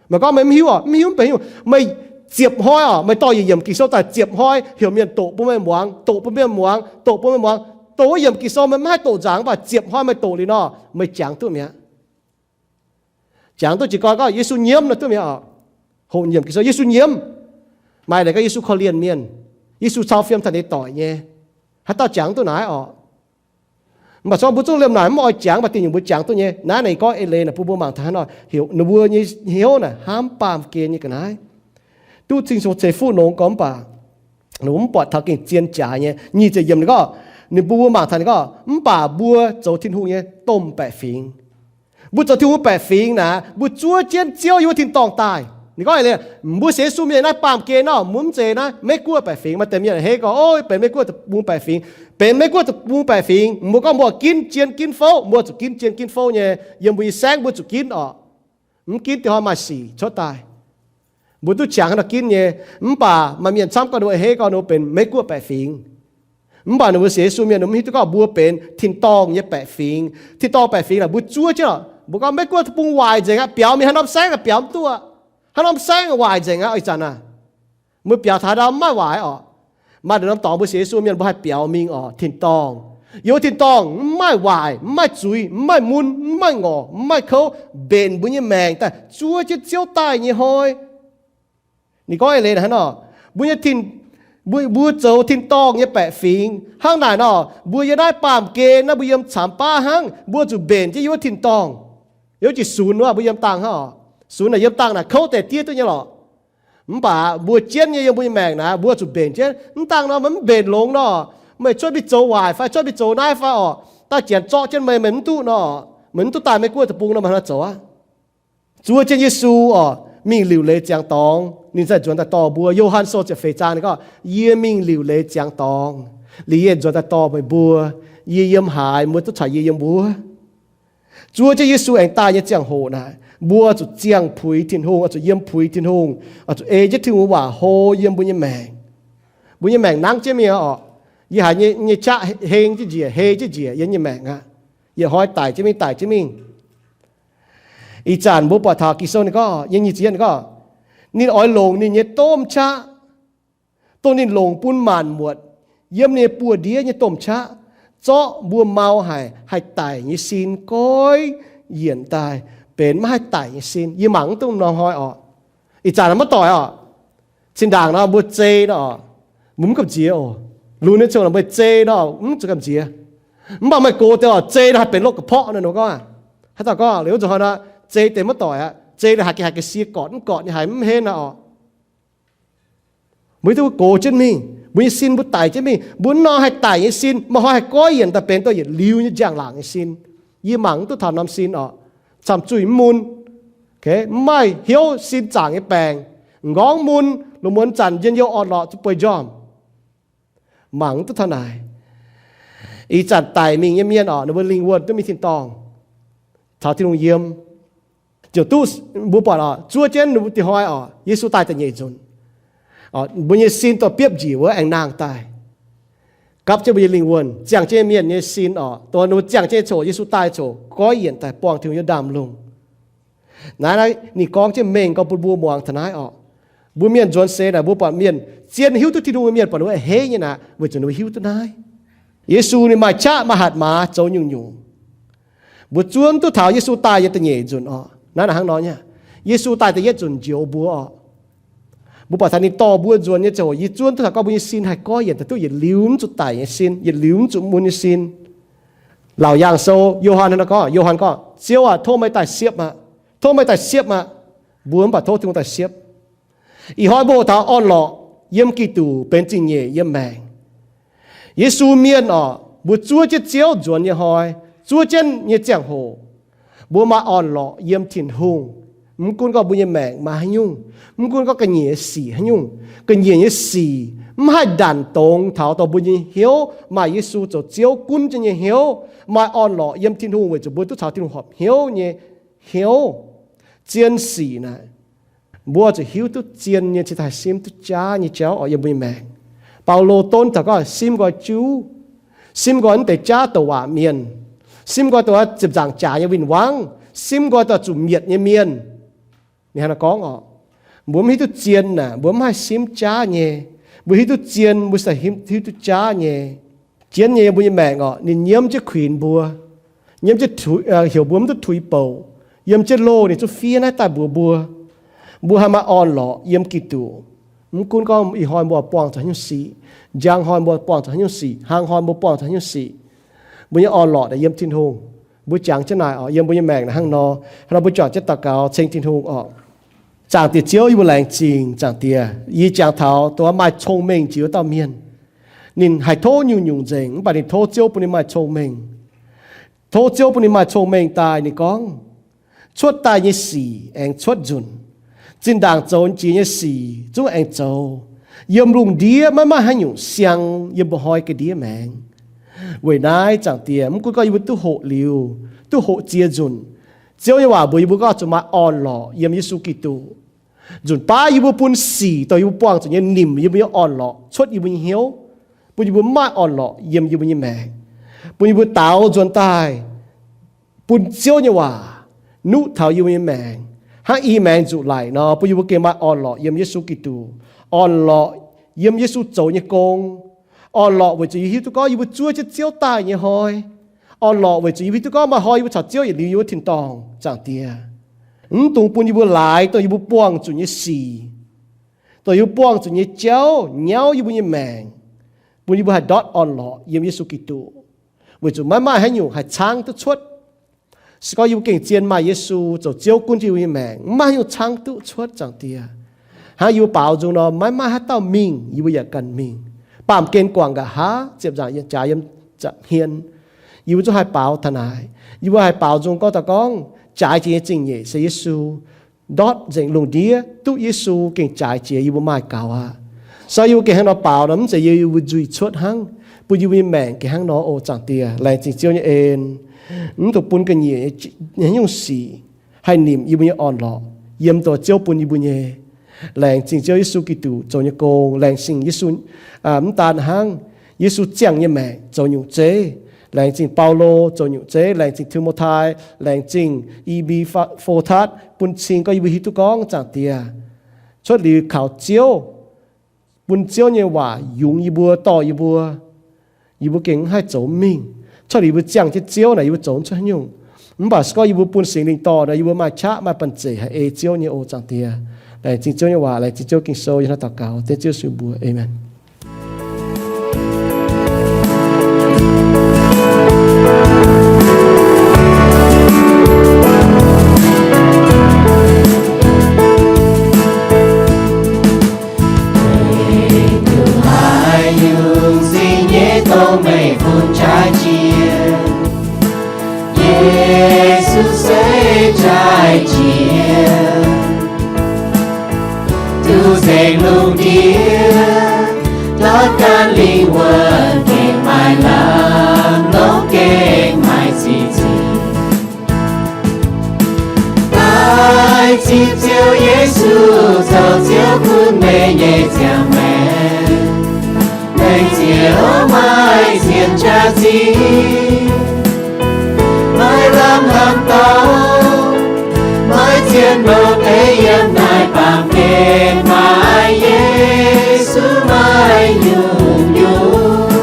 Meih gorngv meih mv hiuv oc, mv hiuv mv benx nyungc. Meih ziepc hnoi oc, meih dorh yietc yiemc Ging-Sou daaih ziepc hnoi heuc mienh doqc bun meih muangx, doqc bun mienh muangx, doqc bun mienh muangx. Doqc wuov yiemc Ging-Sou meih mv haih doqc nzaangc, mv baac ziepc hnoi meih doqc liuz nor, meih jangx duqv mi'aqv. Jangx duqv jiez gorn gorngv Yesu nyiemv nor duqv mi'aqv oc. Hoqc yiemc Ging-Sou Yesu nyiemv. Maaih leiz gorngv Yesu korv-lienh mienh, Yesu cau fiem taux ninh doic nyei. Haaix dauh jangx duqv naaiv oc? Mv baac corc mbuo zungv liemh naaic mv oix jangx, mv baac diuh nyungc mbuo jangx duqv nyei. Naaiv naaic gorngv eix leiz naaic bun mbuo mangc taux haaix nor, heuc ninh mbuo nyei hnyouv naaic hnamv baamh gen nyei ga'naaiv. Duqv Tin-Hungh ceix fuqv longx gorngv mv baac ninh mbuo mv buatc taux gengh zien jaaix nyei. Nyic ziepc yiemc ninh gorngv, ninh bun mbuo mangc taux ninh gorngv, mv baac mbuo zoux Tin-Hungh nyei domh baeqc fingx. Mbuo zoux Tin-Hungh baeqc fingx naaic, mbuo zuov jienv Ziouv yiem wuov tin-dorngh daaih. Ninh gorngv eix leiz, mbuo sienx Yesu mienh naaiv baamh gen nor, mbuo mv zeiz naaiv Meiv-Guoqv baeqc fingx. Maaih deix mienh a'hneiv gorngv, o, benx Meiv-Guoqv deic-bung baeqc fingx. Benx Meiv-Guoqv deic-bung baeqc fingx, mbuo gorngv mbuo ginv jien ginv fouv, mbuo zuqc ginv jien ginv fouv nyei. Yiem mbuo nyei saengv mbuo zuqc ginv oc. Mv ginv diuh hnoi maaih sic cuotv daaih. Mbuo duqv qangx haaix nor ginv nyei. Mv baac maaih mienh camv gorngv ninh mbuo a'hneiv gorngv ninh mbuo benx Meiv-Guoqv baeqc fingx. Mv baac ninh mbuo sienx Yesu mienh ninh mbuo mv hiuv duqv gorngv mbuo benx tin-dorngh nyei baeqc fingx. Tin-dorngh baeqc fingx naaic mbuo zuov jienv oc. Mbuo gorngv Meiv-Guoqv deic-bung waaic nzengc aqv, biaux mingh haaix norm saengv biaux mv duqv. Haaix norm saengv waaic nzengc aqv. Ih zanc naaic, mbuo biaux taux haaix ndau mv maaih waaic oc. Maaih deix norm dorngx mbuo sienx Yesu mienh mbuo haih biaux mingh oc, tin-dorngh. Yiem wuov tin-dorngh mv maaih waaic, mv maaih zuiz, mv maaih mun, mv maaih ngorc, mv maaih kouv, mbenc mbuo nyei maengc daaih zuov jienv Ziouv daaih nyei hnoi. Ninh gorngv eix leiz naaic hnangv nor, mbuo nyei tin, mbuo, mbuo zoux tin-dorngh nyei baeqc fingx hnangv naaic nor, mbuo yiem naaiv baamh gen naaiv mbuo yiem camx baav hnangv, mbuo zuqc mbenc jienv yiem wuov tin-dorngh. Yiem wuov jiex sunx wuov mbuo yiem dangh hnangv oc. Sunx naaic yiem dangh naaic kouv deix diev duqv nyei lorqc. Mv baac mbuo jienv nyei yiem mbuo nyei maengc naaic mbuo zuqc mbenc jienv. Mv dangh nor meih mv mbenc longx nor, meih cuotv mingh zoux waaic fai cuotv mingh zoux naaiv fai oc, daaih janx zorqv jienv meih, meih mv duqv nor, meih mv duqv daaih Meiv-Guoqv deic-bung nor, meih haaix nor zoux aqv? Zuov jienv Yesu oc, mingh liuc leiz ziangx dorngx, ninh ziouc nzuonx daaih dorh mbuo. Yo^han Sou ziepc feix zaang ninh gorngv, yie mingh liuc leiz ziangx dorngx, liuz yie nzuonx daaih dorh meih mbuo. Yie yiem haaix, mbuo duqv caux yie yiem wuov. Zuov jienv Yesu aengx daaih nyei ziangh hoc naaic, mbuo zuqc ziangh puix Tin-Hungh, oix zuqc yiem puix Tin-Hungh, oix zuqc ei jienv Tin-Hungh waac hlo yiem mbuo nyei maengc. Mbuo nyei maengc nangv jienv mingh oc. Yie haiz nyei, nyei qaqv heng jienv njiec, hei jienv njiec yiem nyei maengc aqv. Yietc hnoi daic jienv mingh, daic jienv mingh. Ih zanc mbuo buatc taux Ging-Sou ninh gorngv, yiem nyic ziepc yietv ninh gorngv, ninh oix longc ninh nyei domh qaqv, dongh ninh longc bun maanc muotc, yiem ninh nyei buoz-ndiev nyei domh qaqv, zorqv mbuo mau haic haih daic nyei sin goiv yienc daaih benx maiv haih daic nyei sin. Yie mangc mv duqv norm hnoi oc. Ih zanc maiv doic oc. Zinh ndaangc nor mbuo zei nor oc, mbuo mv gamh nziex oc. Lunx nyei ziangh hoc mbuo zei nor mv zuqc gamh nziex. Mv baac meih gox deix oc, zei nor haih benx lopv ga'porqv nor, ninh gorngv. Haaix dauh gorngv liuz wuov nzunc hnoi nor, zei deix maiv doic aqv. Zei haiz ga'haaix ga'sie gorqv mv gorqv nyei haiz mv henv aqv oc. Mbuo hiuv duqv mbuo gox jienv mingh, mbuo nyei sin mbuo daic jienv mingh, mbuo mv nor haih daic nyei sin, maaih hnoi haih goiv yienc daaih benx dongh yietc liuz nyei njang-laangc nyei sin. Yie mangc mv duqv taux norm sin oc. Camv-zuih mv mun, mv maaih hnyouv sin zaangc nyei baengc, m'nqorngv mun, lungh muonz zanc njien-youh orn-lorqc zuqc bueix njormh. Mangc mv duqv taux naaic. Ih zanc daic mingh nyei mienh oc, ninh mbuo lingh wuonh duqv mingh tin-dorngh, taux Tin-Hungh yiem. Ziouc duqv mbuo buatc oc, zuov jienv ninh mbuo diex hnoi oc, Yesu daaih da'nyeic nzunc, mbuo nyei sin dorh biopv njiec wuov aengx nangh daaih, gapv jienv mbuo nyei lingh wuonh. Ziangh jienv mienh nyei sin oc, dongh ninh mbuo ziangh jienv nyei coc, Yesu daaih coc goiv yienc daaih buangh Tin-Hungh nyei ndaamv-lungh. Naaiv, naaiv ninh gorngv jienv mengh gorngv bun mbuo muangx taux naaiv oc. Mbuo mienh nzuonx seix naaic mbuo buatc mienh zien hiuv duqv Tin-Hungh nyei mienh buatc ninh mbuo a'hneiv nyei naaic, weic zuqc ninh mbuo hiuv duqv naaiv. Yesu ninh maaih qaqv maaih hatc maaz zoux nyungc-nyungc. Mbuo zuov duqv taux Yesu daaih nyei da'nyeic nzunc oc. Naaiv naaic hnangv nor nyei. Yesu daaih da'yietv nzunc njoux mbuo oc. Mbuo buatc taux ninh dorh mbuo nzuonx nyei ziangh hoc, yie zuov duqv taux gorngv mbuo nyei sin haih goiv yienc daaih duqv yietc liuz mv zuqc daic nyei sin, yietc liuz mv zuqc mun nyei sin. Laauc Yaangh Sou, Yo^han hnangv nor gorngv, Yo^han gorngv, Ziouv aac, tov meih daaih siepv aqv. Tov meih daaih siepv aqv. Mbuo mv baac tov Tin-Hungh daaih siepv. Ih hnoi mbuo hoqc taux orn-lorqc yiem Giduc benx zingh nyeic yiem maengc. Yesu mienh oc, mbuo zuov jienv Ziouv nzuonx nyei hnoi, zuov jienv nyei ziangh hoc, mbuo maaih orn-lorqc yiem Tin-Hungh. Mv gunv gorngv mbuo nyei maengc maaih haaix nyungc, mv gunv gorngv ga'nyiec nyei sic haaix nyungc, ga'nyiec nyei sic mv haih ndanc dongz taux dongh mbuo nyei hnyouv maaih Yesu zoux Ziouv gunv jienv nyei hnyouv, maaih orn-lorqc yiem Tin-Hungh weic zuqc mbuo duqv caux Tin-Hungh horpc hnyouv nyei hnyouv. Zien sic naaic, mbuo zuqc hiuv duqv zien nyei cingx daaih simv duqv jaav nyei jauv oc yiem mbuo nyei maengc. Baulo donv taux gorngv simv nqoi juv, simv nqoi mv deix jaav douc waac mienh, simv nqoi dongh ziepc nzaangc jaax nyei win-wangv, simv nqoi dongh zuqc mietc nyei mienh. Ninh hnangv naaiv gorngv oc, mbuo mv hiuv duqv zien naaic, mbuo mv haih simv jaav nyei. Mbuo hiuv duqv zien, mbuo cingx daaih hiuv duqv jaav nyei. Jienv nyei yiem mbuo nyei maengc oc, ninh nyiemv jienv kuinx mbuo, nyiemv jienv, heuc mbuo mv duqv tuix bouc, yiem jienv loh ninh zungv fiev naaiv daaih mbuox mbuo. Mbuo haih maaih orn-lorqc yiem Giduc. Mv gunv gorngv ih hnoi mbuo buangh zuqc haaix nyungc sic, njang hnoi mbuo buangh zuqc haaix nyungc sic, hlang hnoi mbuo buangh zuqc haaix nyungc sic, mbuo nyei orn-lorqc naaic yiem Tin-Hungh. Mbuo jangx jienv naaic oc, yiem mbuo nyei maengc naaic hnangv nor. Hnangv nor mbuo juangc jienv daux gaux ceng Tin-Hungh oc. Zaangc Diex Ziouv, yie mbuo laengz zingh Zaangc Diex. Yie jangx taux dongh maaih cong-mengh jiex wuov dauh mienh. Ninh haih tov nyungc-nyungc nzengc, mv baac ninh tov Ziouv bun ninh maaih cong-mengh. Tov Ziouv bun ninh maaih cong-mengh daaih, ninh gorngv, cuotv daaih nyei sic aengx cuotv nzunc. Zinh ndaangc zoux jiex nyei sic zungv aengx zoux. Yiem lungh ndiev maiv maaih haaix nyungc siang yiem mba'hnoi ga'ndiev maengx. Weic naaiv Zaangc Diex, mv gunv gorngv yie mbuo duqv hoqc liuz, duqv hoqc ziex nzunc, Ziouv nyei waac mbuox yie mbuo gorngv zuqc maaih orn-lorqc yiem Yesu Giduc. Nzunc baav yie mbuo bun sic dongh yie mbuo buangh zuqc nyei nimc yie mbuo nyei orn-lorqc cuotv yie mbuo nyei hnyouv, bun yie mbuo mv maaih orn-lorqc yiem yie mbuo nyei maengc, bun yie mbuo daaux nzuonx daaih, bun Ziouv nyei waac nuqv taux yie mbuo nyei maengc, hnangv i maengx nzuqc laic nor, bun yie mbuo gengh maaih orn-lorqc yiem Yesu Giduc, orn-lorqc yiem Yesu zoux nyei gong, orn-lorqc weic zuqc yie hiuv duqv gorngv yie mbuo zuov jienv Ziouv daaih nyei hnoi, orn-lorqc weic zuqc yie mbuo hiuv duqv gorngv maaih hnoi yie mbuo caux Ziouv yietc liuz yiem wuov tin-dorngh, Zaangc Diex. Mv dungx bun yie mbuo laaix dongh yie mbuo buangh zuqc nyei sic, dongh yie mbuo buangh zuqc nyei jauv nyauv yie mbuo nyei maengc, bun yie mbuo haih ndortv orn-lorqc yiem Yesu Giduc, weic zuqc maiv maaih haaix nyungc haih caangv duqv cuotv. Se gorngv yie mbuo gengh zien maaih Yesu zoux Ziouv gunv jienv yie mbuo nyei maengc, maiv maaih haaix nyungc caangv duqv cuotv, Zaangc Diex. Hnangv yie mbuo baaux nzung nor, maiv maaih haaix dauh mingh yie mbuo yaac ganh mingh. Baamh gen guangc nqa'haav ziepc nzaangc jaax yiem nza'hmien, yie mbuo zungv haih baaux taux naaic. Yie mbuo haih baaux nzung gorngv daaih gorngv jaaix jiex nyei zingh nyeic se Yesu. Ndortv nzengc lungh ndiev duqv Yesu gengh jaaix jiex yie mbuo maaih gaux aqv. So yie mbuo gengh hnangv nor baaux nor, mv zeiz yie mbuo nzuih cuotv hnangv, bun yie mbuo nyei maengc gengh hnangv nor. O Zaangc Diex, laengz zingh Ziouv nyei en, mv dungx bun ga'nyiec nyei haaix nyungc sic haih nimc yie mbuo nyei orn-lorqc yiem dongh Ziouv bun yie mbuo nyei. Laengz zingh Ziouv Yesu Giduc zoux nyei gong. Laengz zingh Yesu, mv daan hnangv, Yesu ziangh nyei maengc zoux nyungc zeiv. Laengz zingh Baulo zoux nyungc zeiv. Laengz zingh Ti^mo^tai. Laengz zingh E^mbi^fo^tatv bun cing gorngv yie mbuo hiuv duqv gorngv, Zaangc Diex, cuotv liuz kaux Ziouv, bun Ziouv nyei waac yungz yie mbuo, dorh yie mbuo, yie mbuo gengh mv haih zoux mingh. Cuotv liuz yie mbuo ziangh jienv Ziouv naaic, yie mbuo zoux mv cuotv haaix nyungc. Mv baac se gorngv yie mbuo bun Singx Lingh dorh nor, yie mbuo maaih qaqv maaih banh zeic haih ei Ziouv nyei. O Zaangc Diex, laengz zingh Ziouv nyei waac, laengz zingh Ziouv Ging-Sou. Yie hnangv daux gaux dengv Ziouv Yesu mbuox, Aamen. jaaix jiex, duqv nzengc lungh ndiev, ndortv ganh lingh wuonh gengh maaih lamh, longc gengh maaih zingh zingh. Daaih zipv Ziouv Yesu zoux Ziouv gunv meih nyei ziangh maengc. Laengz zingh Ziouv, maaih zienh jaax zingh, maaih lamh hnamv dorngx, maaih zienh mouc deix yiem naaiv baamh gen, maaih Yesu maaih nyungc-nyungc.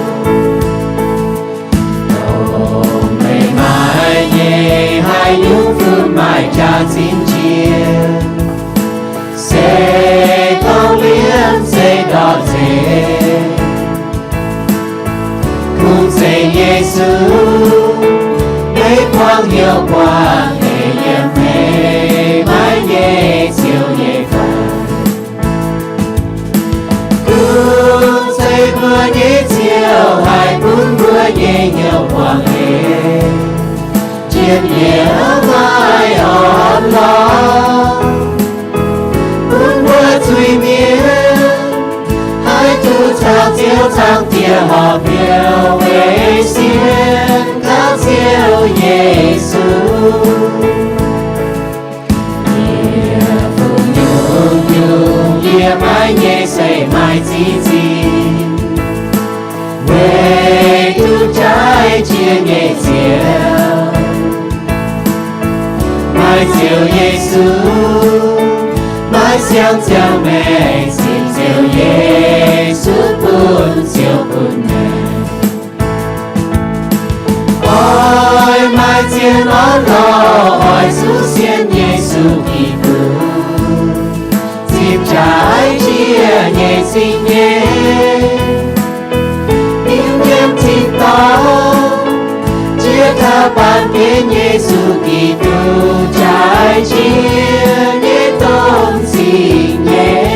Dongh meih maaih nyei haaix nyungc fun maaih jaax zingh jiex, se gorngv liemh se ndortv nzengc. Kungx zeiz Yesu, meih buangh hnyouv buatc meih yiem meih maiv nyei Ziouv nyei fai. Kungx zeiz mbuo nyei Ziouv haih bun mbuo nyei hnyouv buangh hec, jien-mienv maaih orn-lorqc, bun mbuo zuiz mienh haih duqv caux Ziouv Zaangc Diex horpc hnyouv weic sienx kaux Ziouv Yesu. Yie fungc nyungc-nyungc yie maiv nyei se maaih zingh zingh, weic duqv jaaix jiex nyei Ziouv. Maaih Ziouv Yesu, maaih siang-ziangh maengc, zipv Ziouv Yesu bun Ziouv bun maengc. Oix maaih zienh orn-lorqc, oix zuqc sienx Yesu Giduc, zipv jaaix jiex nyei zingh nyeic, yiem tin-dorngh, jiex taux baamh gen Yesu Giduc jaaix jiex nyei domh zingh nyeic.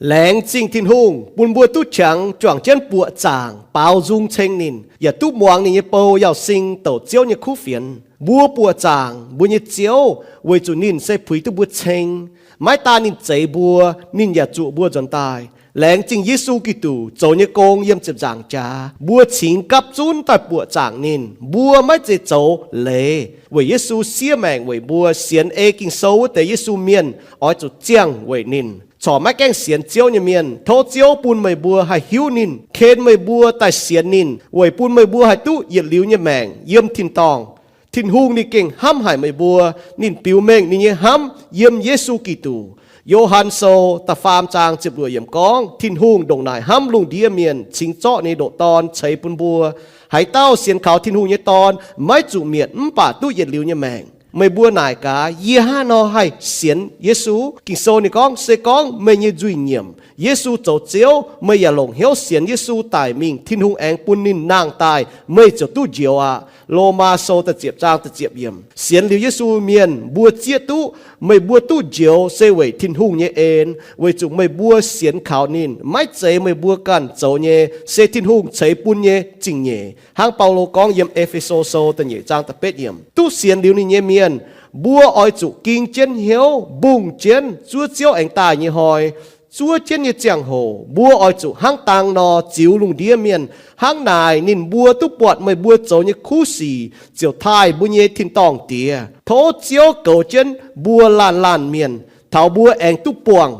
Laengz zingh Tin-Hungh bun mbuo duqv qangx juangc jienv buoqc zaangc baaux nzung ceng ninh, yaac duqv muangx ninh nyei bou Yauz Sing douc Ziouv nyei kuv fienx. Mbuo buoqc zaangc mbuo nyei Ziouv weic zuqc ninh se puix duqv mbuo ceng. Maiv daan ninh zeix mbuo, ninh yaac zuqc mbuo nzuonx daaih. Laengz zingh Yesu Giduc zoux nyei gong yiem ziepc nzaangc jaax, mbuo cingx gapv zunv daaih buoqc zaangc ninh. Mbuo maiv zeiz zoux leiz weic Yesu siev maengc weic mbuo. Sienx ei Ging-Sou wuov deix Yesu mienh oix zuqc ziangh weic ninh. Corc maiv gaengh sienx Ziouv nyei mienh, tov Ziouv bun meih mbuo haih hiuv ninh, ken meih mbuo daaih sienx ninh, weic bun meih mbuo haih duqv yietc liuz nyei maengc yiem tin-dorngh. Tin-Hungh ninh gengh hnamv haic meih mbuo. Ninh biux mengh ninh nyei hnamv yiem Yesu Giduc. Yo^han Sou da'faam zaang ziepc luoqc yiemc gorngv, Tin-Hungh ndongc naaic hnamv lungh ndiev mienh, cingx zorqv ninh nyei ndoqc Dorn ceix bun mbuo. Haaix dauh sienx kaux Tin-Hungh nyei Dorn maiv zuqc mietc, mv baac duqv yietc liuz nyei maengc. Meih mbuo naaic gaax, yie hnangv haaix nor haih sienx Yesu? Ging-Sou ninh gorngv, se gorngv meih nyei nzuih nyiemc, Yesu zoux Ziouv, meih yaac longc hnyouv sienx Yesu daic mingh, Tin-Hungh aengx bun ninh nangh daaih, meih ziouc duqv njoux aqv. Lomaa Sou da'ziepc zaang da'ziepc yiemc. Sienx liuz Yesu mienh mbuo zieqv duqv meih mbuo duqv njoux se weic Tin-Hungh nyei en, weic zuqc meih mbuo sienx kaux ninh, maiv zeiz meih mbuo ganh zoux nyei, se Tin-Hungh ceix bun nyei zingh nyeic. Hnangv Baulo gorngv yiem E^fe^so Sou da'nyeic zaang da'betv yiemc, duqv sienx liuz ninh nyei mienh, mbuo oix zuqc ging jienv hnyouv mbungh jienv zuov Ziouv aengx daaih nyei hnoi. Zuov jienv nyei ziangh hoc mbuo oix zuqc hnangv dang nor ziux lungh ndiev mienh. Hnangv naaic ninh mbuo duqv buatc meih mbuo zoux nyei kuv sic, ziouc taaih mbuo nyei tin-dorngh Diex. Tov Ziouv goux jienv mbuo laanh laanh mienh, taux mbuo aengx duqv buangh